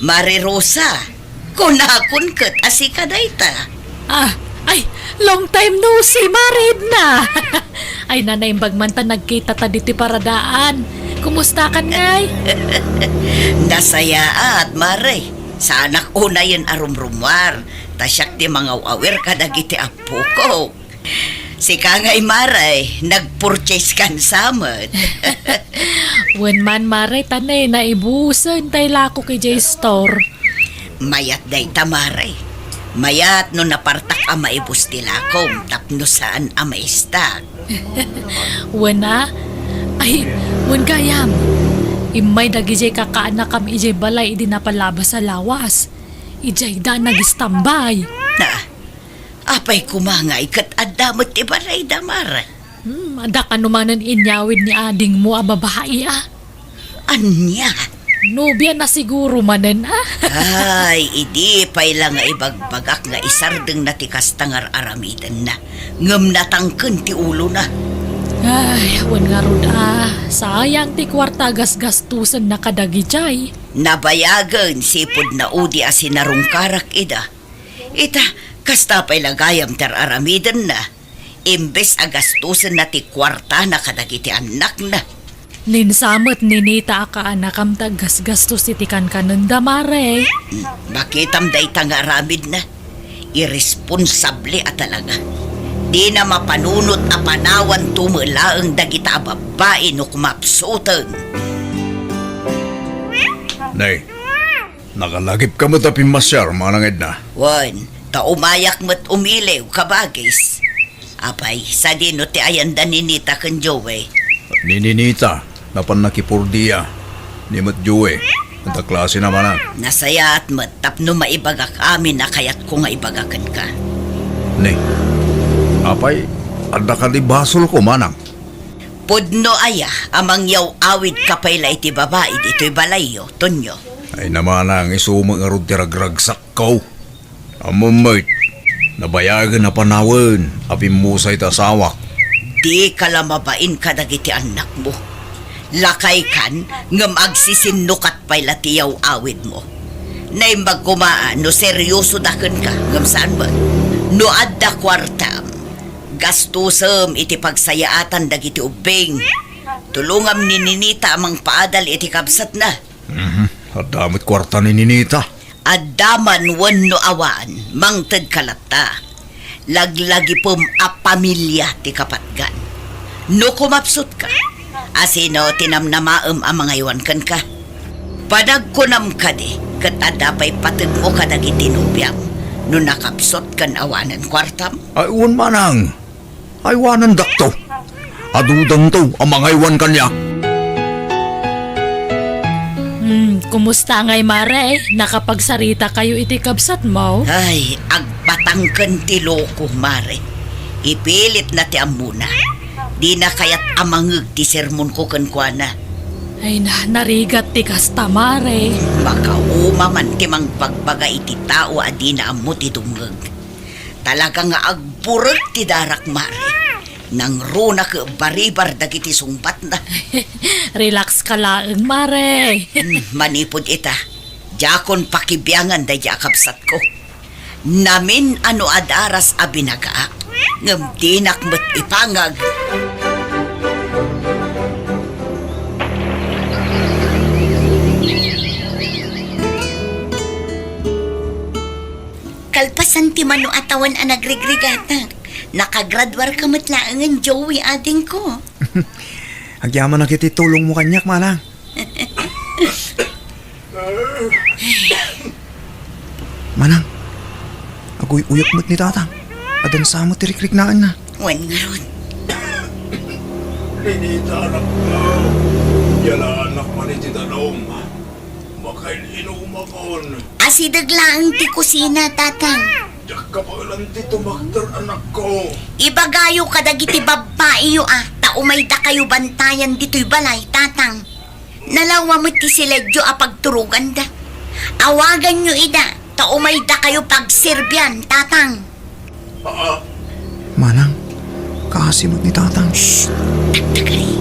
Mare Rosa, kunakon ket a sika dayta. Ah, ay, long time no see, Mare Edna. Ay, nanaimbag man ta nagkitata ditoy paradaan. Kumustakan ngay? Nasayaat, Mare. Saanak unayen a rumrumuar, ta siak ti mangaw-awir kadagiti appoko. Sika ngay, Mare, nagpurchase kan sa met. Wen man, Mare, ta ne, naibusen tay lakok idiay store. Mayat dayta, Mare. Mayat no napartak a maibus ti lakom tapno saan a maistak. Wen a? Ay, wen gayam. Immay dagidiay kakaanakam idiay balay idi napalabas a lawas. Idiay da nagistambay. Na, Apay koma ngay ket adda met ti balayda, Mare? Hmm, adda kano manen inyawid ni adingmo a babai a? Ania? Nobiana siguro manen a? Ay, idi pay la nga ibagbagak nga isardengna ti kasta nga ar-aramidenna, ngem natangken ti ulona. Ay, wen ngarud a, sayang ti kuarta a gasgastosenna kadagijay. Nabayagen sipud naudi a sinarungkarak ida. Ita, kasta pay la gayam ti ar-aramidenna, imbes a gastosenna ti kuartana kadagiti annakna. Ninsamet ni Nita a kaanakam ti aggasgastos iti kankanenda, Mare. Hmm, makitam dayta nga aramidna. Irresponsable a talaga. Dina mapanunot a panawanto met laeng dagita a babbai no kumapsuten. Nay, Nakalagipka met a pimmasiar, Manang Edna? Wen, ta umayak met umiliw, kabagis. Apay, sadino ti ayanda ni Nita ken Joey? Ni Ninita, napan nakipurdia. Ni met Joey, anta klase na, Manang? Nasayaat met tapno maibagak amin a kayatko nga ibaga kenka. Ni, apay, adda kadi basolko, Manang? Pudno aya a mangyaw-awidka pay la iti babai ditoy balayyo, Tonyo? Ay, Manang, isu met ngarud ti ragragsakko. Ammom met, nabayagen a panawen a pimmusay ti asawak. Dika la mabain kadagiti annakmo. Lakaykan, ngem agsisinnukat pay la ti yaw-awidmo. Naimbag koma a no seriosoda kenka, ngem saan met. No adda kuartam, gastosem iti pagsayaatan dagiti ubbing. Tulongam ni Ninita a mangpaadal iti kabsatna. Mhm. Adda met kuarta ni Ninita. Adda man wenno awan, mangtedka latta. Laglagipem a pamilia ti kapatgan. No kumapsutka, asino ti namnamaem a mangaywan kenka? Panagkunam kadi, ket adda pay pategmo kadagiti nobiam no nakapsut ken awanen kuartam? Ay, wen, Manang. Aywanandakto. Adudanto a mangaywan kaniak. Hmm, kumusta ngay, Mare? Nakapagsarita kayo iti kabsatmo? Ay, agpatangken ti loko, Mare. Ipilitna ti ammona. Dina kayat a mangeg ti sermonko kenkuana. Ay na, narigat ti kasta, Mare. Makauma man ti mangbagbaga iti tao a dina ammo ti dumngeg. Talaga nga agburek ti darak, Mare. Nangruna ket baribar dagiti sungbatna. Relax ka laeng, Mare. Hmm, manipud ita, diakon pakibiangan daydi a kabsatko. Namin a no adaras a binagaak, ngem dinak met ipangag. Kalpasan ti mano a tawen a nagrigrigatak, nakagraduarka met laengen, Joey, adingko. Agyamanak iti tulongmo kaniak, manang. Manang, aguy-uyek met ni tatang. Adda sa met ti rikriknaanna. Wen ngarud. Ninita, anakko. Yalaanak man iti danum. Makain-inumakon. Asideg laeng ti kusina, tatang. Diak kabaelan ti tumakder, anakko. Ibagayo kadagiti babbaiyo a, ta umaydakayo bantayan ditoy balay, tatang. Nalawa met ti siledyo a pagturoganda. Awaganyo ida, ta umaydakayo pagserbian, tatang. Ah. Manang, kaasi met ni tatang. Shh! Tagtagari.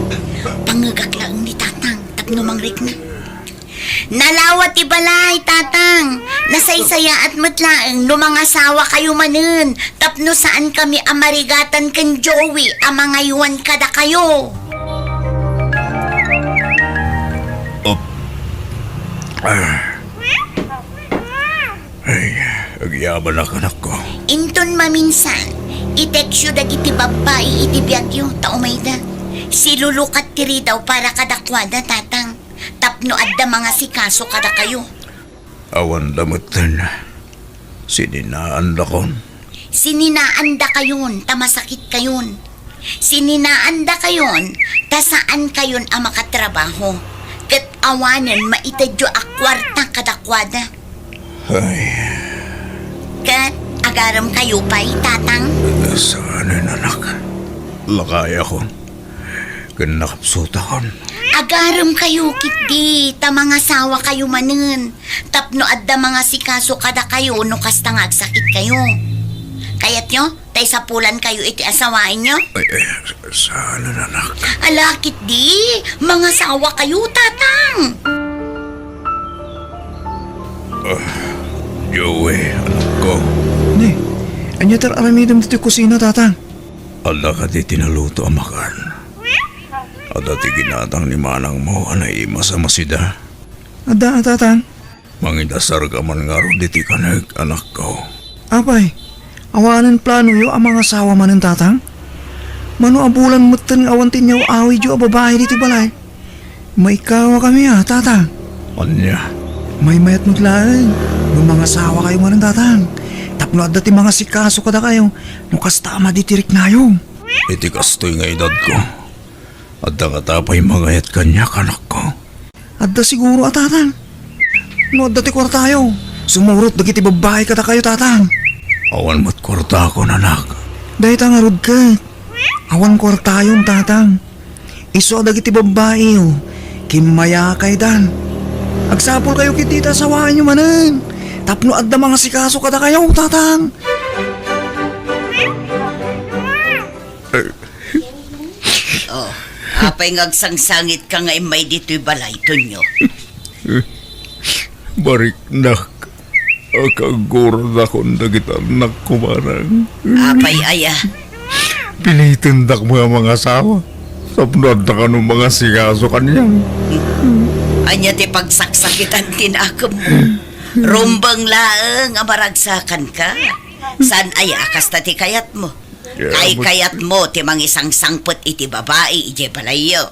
Pangngegak laeng ni tatang tapno mangrikna. Nalawa ti balay, tatang. Nasaysayaat met laeng no mangasawakayo manen tapno saankami a marigatan ken Joey a mangaywan kadakayo. Op. Ah. Ay, agyamanak, anakko. Inton maminsan, i-textyo dagiti babbai iti biagyo ta umayda. Silulukat ti ridaw para kadakuada, tatang, tapno adda mangasikaso kadakayo. Awanda metten. Sininaandakon. Sininaandakayon ta masakitkayon. Sininaandakayon ta saankayon a makatrabaho. Ket awanen maitedyo a kuarta kadakuada. Ay. Ket agaremkayo pay, tatang? Saanen, anak. Lakayakon. Ken nakapsutakon. Agaremkayo ketdi, ta mangasawakayo manen. Tapno adda mangasikaso kadakayo no kasta nga agsakitkayo. Kayatyo, ta isapulankayo iti asawaenyo? Ay, ay, saan, anak? Ala ketdi, mangasawakayo, tatang. Ah, Joey, anakko. Ne, ania ti ar-aramidem ditoy kusina, tatang? Adda kadi ti naluto a makan? Adda ti ginatang ni manangmo a naimas a masida? Adda, tatang. Mangidasarka man ngarud iti kaneg, anakko. Apay, awanen planoyo a mangasawa manen, tatang? Mano a bulan metten nga awan ti inyaw-awidyo a babai ditoy balay? Maikawakami a, tatang. Ania? Maymayat met laeng no mangasawakayo manen, tatang. Tapno adda ti mangasikaso kadakayo no kasta a madi ti riknayo. Iti kastoy nga edadko, adda ngata pay mangayat kaniak, anakko? Adda siguro a, tatang. No adda ti kuartayo, sumurot dagiti babbai kadakayo, tatang. Awan met kuartakon, anak. Dayta ngarud ket, awan kuartayon, tatang. Isu a dagiti babbaiyo, kimmayakaydan. Agsapulkayo ketdi ta asawaenyo manen tapno adda mangasikaso kadakayo, tatang. Oh, apay nga agsangsangitka nga immay ditoy balay, Tonyo? Bariknak. Akaguradakon dagiti annakko, manang. Apay aya? Pilitendak nga mangasawa tapno adda kano mangasikaso kaniak. Ania ti pagsaksakitan ti nakemmo? Rumbeng laeng a maragsakanka. Saan aya a kasta ti kayatmo? Kay kayatmo ti mangisangsangpet iti babai idiay balayyo.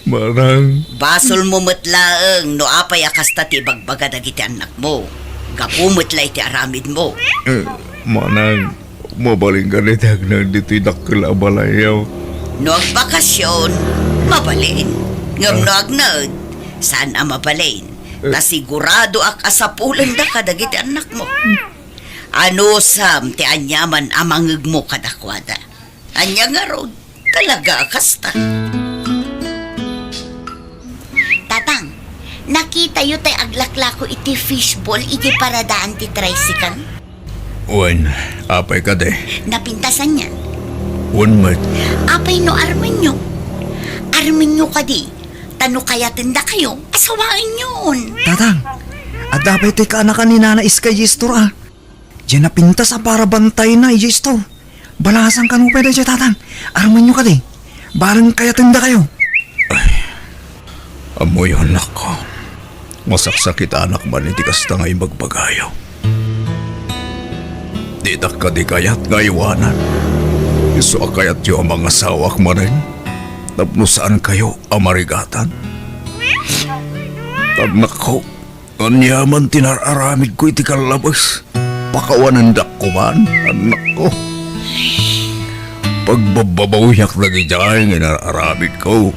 Manang. Basolmo met laeng no apay a kasta ti ibagbaga dagiti annakmo. Gapu met la iti aramidmo. Eh, manang, mabalin kadi ti agnaed ditoy dakkel a balayyo? No agbakasyon, mabalin. Ngem no agnaed, saan a mabalin. Ta siguradoak a sapulendaka dagiti annakmo. Anusam ti aniaman a mangngegmo kadakuada. Ania ngarud? Talaga a kasta. Tatang, nakitayo tay aglaklako iti fishball iti paradaan ti tricycle? Wen, apay kadi? Napintasan niya. Wen met. Apay no armenyo? Armenyo kadi, ta no kayatendakayo, asawaenyon. Tatang, adda pay ti kaanakan ni Nana Iskay Yestor a. Diay napintas a para bantayna idiay istor. Balasang kano pay daydiay, Tatang. Armenyo kadi. Bareng kayaten dakayo. Ammoyo, annakko. Masaksakitanak man iti kasta nga ibagbagayo. Ditak kadi kayat nga aywanan. Isu a kayatyo a mangasawaak manen tapno saankayo a marigatan. Annakko, aniaman ti nar-aramidko iti kallabes. Pakawanendak koman, annakko. Pagbabbabawiak dagidiay nga inar-aramidko.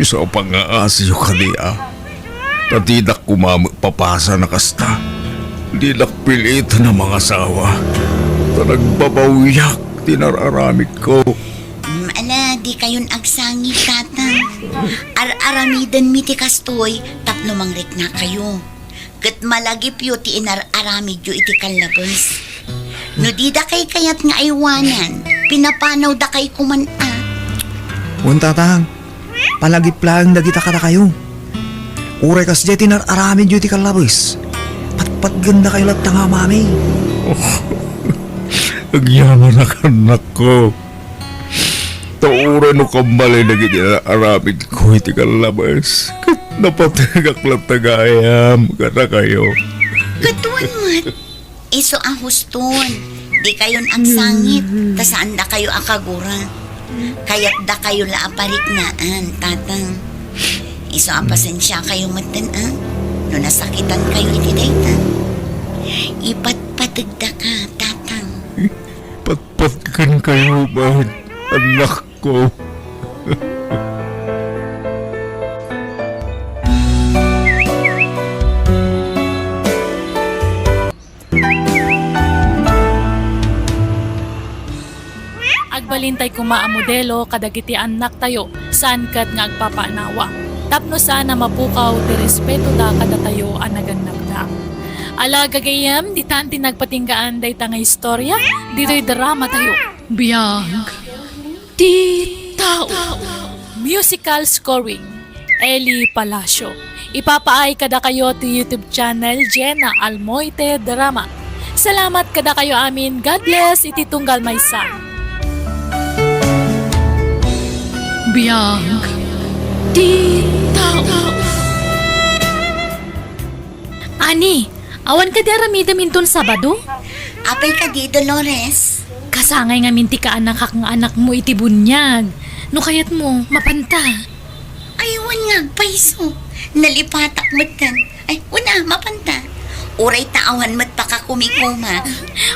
Isu a pangaasiyo kadi a. Ta didak koma met papasa na kasta. Didak piliten a mangasawa. Ta nagbabawiak ti nar-aramidko. Mm, ala, dikayon agsangit, Tatang. Ar-aramidenmi ti kastoy tapno mangriknakayo. Ket malagipyo ti inar-aramidyo iti kallabes. No didakay kayat nga aywanan, pinapanawdakay koman a. Wen, Tatang, palagip laeng dagita kadakayo. Uray kasdiay ti inar-aramidyo iti kallabes, patpatgendakayo latta nga amami. Agyamanak, annakko. Ta uray no kammalay dagiti aramidko iti kallabes, ket napategak latta gayam kadakayo. Ket wen met, isu a huston, dikayon agsangit, ta saandakayo a kagura. Kayatdakayo la a pariknaan, Tatang. Isu a pasensiakayo metten a, no nasakitankayo iti dayta. Ipatpategdaka, Tatang. Patpatgenkayo met, annakko. Agbalintay koma a modelo kadagiti annaktayo, saan ket nga agpapaanawa, tapno saan a mapukaw ti respetoda kadatayo a nagannakda. Ala, gagayyem, ditan ti nagpatinggaan dayta nga istorya, ditoy dramatayo. Biag ti tao. Musical scoring, Eli Palacio. Ipapaay kadakayo ti YouTube channel Jenna Almoite Drama. Salamat kadakayo amin. God bless iti tunggal maysa. Biag ti tao. Ani, awan kadi aramidem inton Sabado? Apay kadi, Dolores? Kasangay ngamin ti kaanakak nga anakmo iti buniag. No kayatmo, mapanta. Ay, wen nga agpayso. Nalipatak metten. Ay, wen a, mapanta. Uray ta awan met pakakumikuma.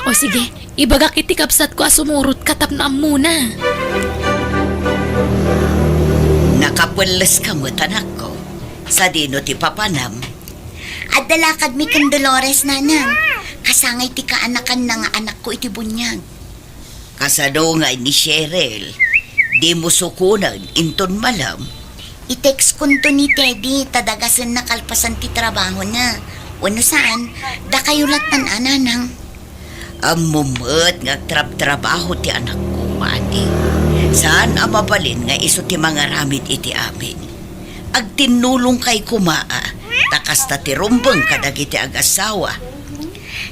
O sige, ibagak iti kabsatko a sumurotka tapno ammona. Nakapelleska met, anakko. Sadino ti papanam? Adda lakadmi ken Dolores, nanang. Kasangay ti kaanakanna nga anakko iti buniag. Kasano ngay ni Cheryl? Dimo sukonen inton malem? I-text konto ni Teddy ta dagasenna kalpasan ti trabahona. Wenno saan, dakayo lattan a, nanang. Ammom met nga agtrabtrabaho ti anakko, Madi. Saan a mabalin nga isu ti mangaramid iti amin. Agtinnulongkay koma a, ta kasta ti rumbeng kadagiti agasawa.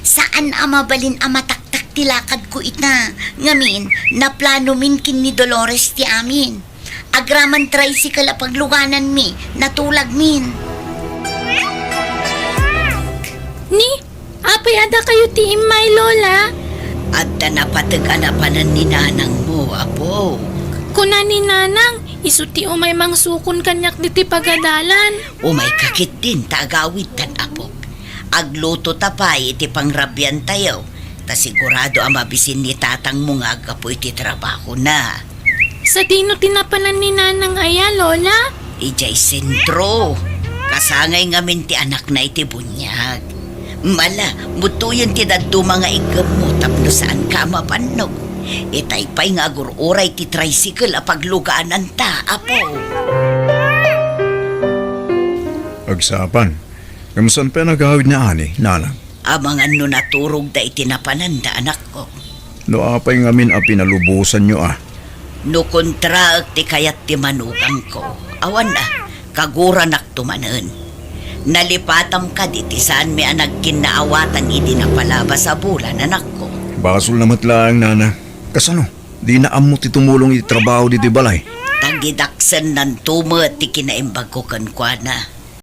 Saan a mabalin a mataktak ti lakadko ita, ngamin, naplanomin ken ni Dolores ti amin. Agraman tricycle a paglugananmi, natulagmin. Ni, apay a dakayo ti immay, Lola? Adda napateg a napanan ni nanangmo, apo. Kuna ni nanang, isu ti umay mangsukon kaniak ditoy pagadalan. Umayka ketdin ta agawidtan, apo. Aglutota pay iti pangrabiantayo, ta sigurado a mabisin ni tatangmo nga aggapu iti trabahona. Sadino ti napanan ni nanang aya, Lola? Idiay sentro. Kasangay ngamin ti anakna iti buniag. Mala, mutoyen ti dadduma nga iggemmo tapno saanka a mabannog. Itay pay nga agur-uray ti tricycle a paglugananta, apo. Agsapa. Ngem saan pay a nagawid ni Ani, nanang? Amangan no naturogda iti napananda, anakko. No apay ngamin a pinalubosanyo a? No kontraek ti kayat ti manugangko, awan a, kaguranakto manen. Nalipatam kadi ti saanmi a nagkinnaawatan idi napalabas a bulan, anakko. Basolna met laeng, nana. Kasano? Dina ammo ti tumulong iti trabaho ditoy balay? Tagidaksennanto met ti kinaimbagko kenkuana.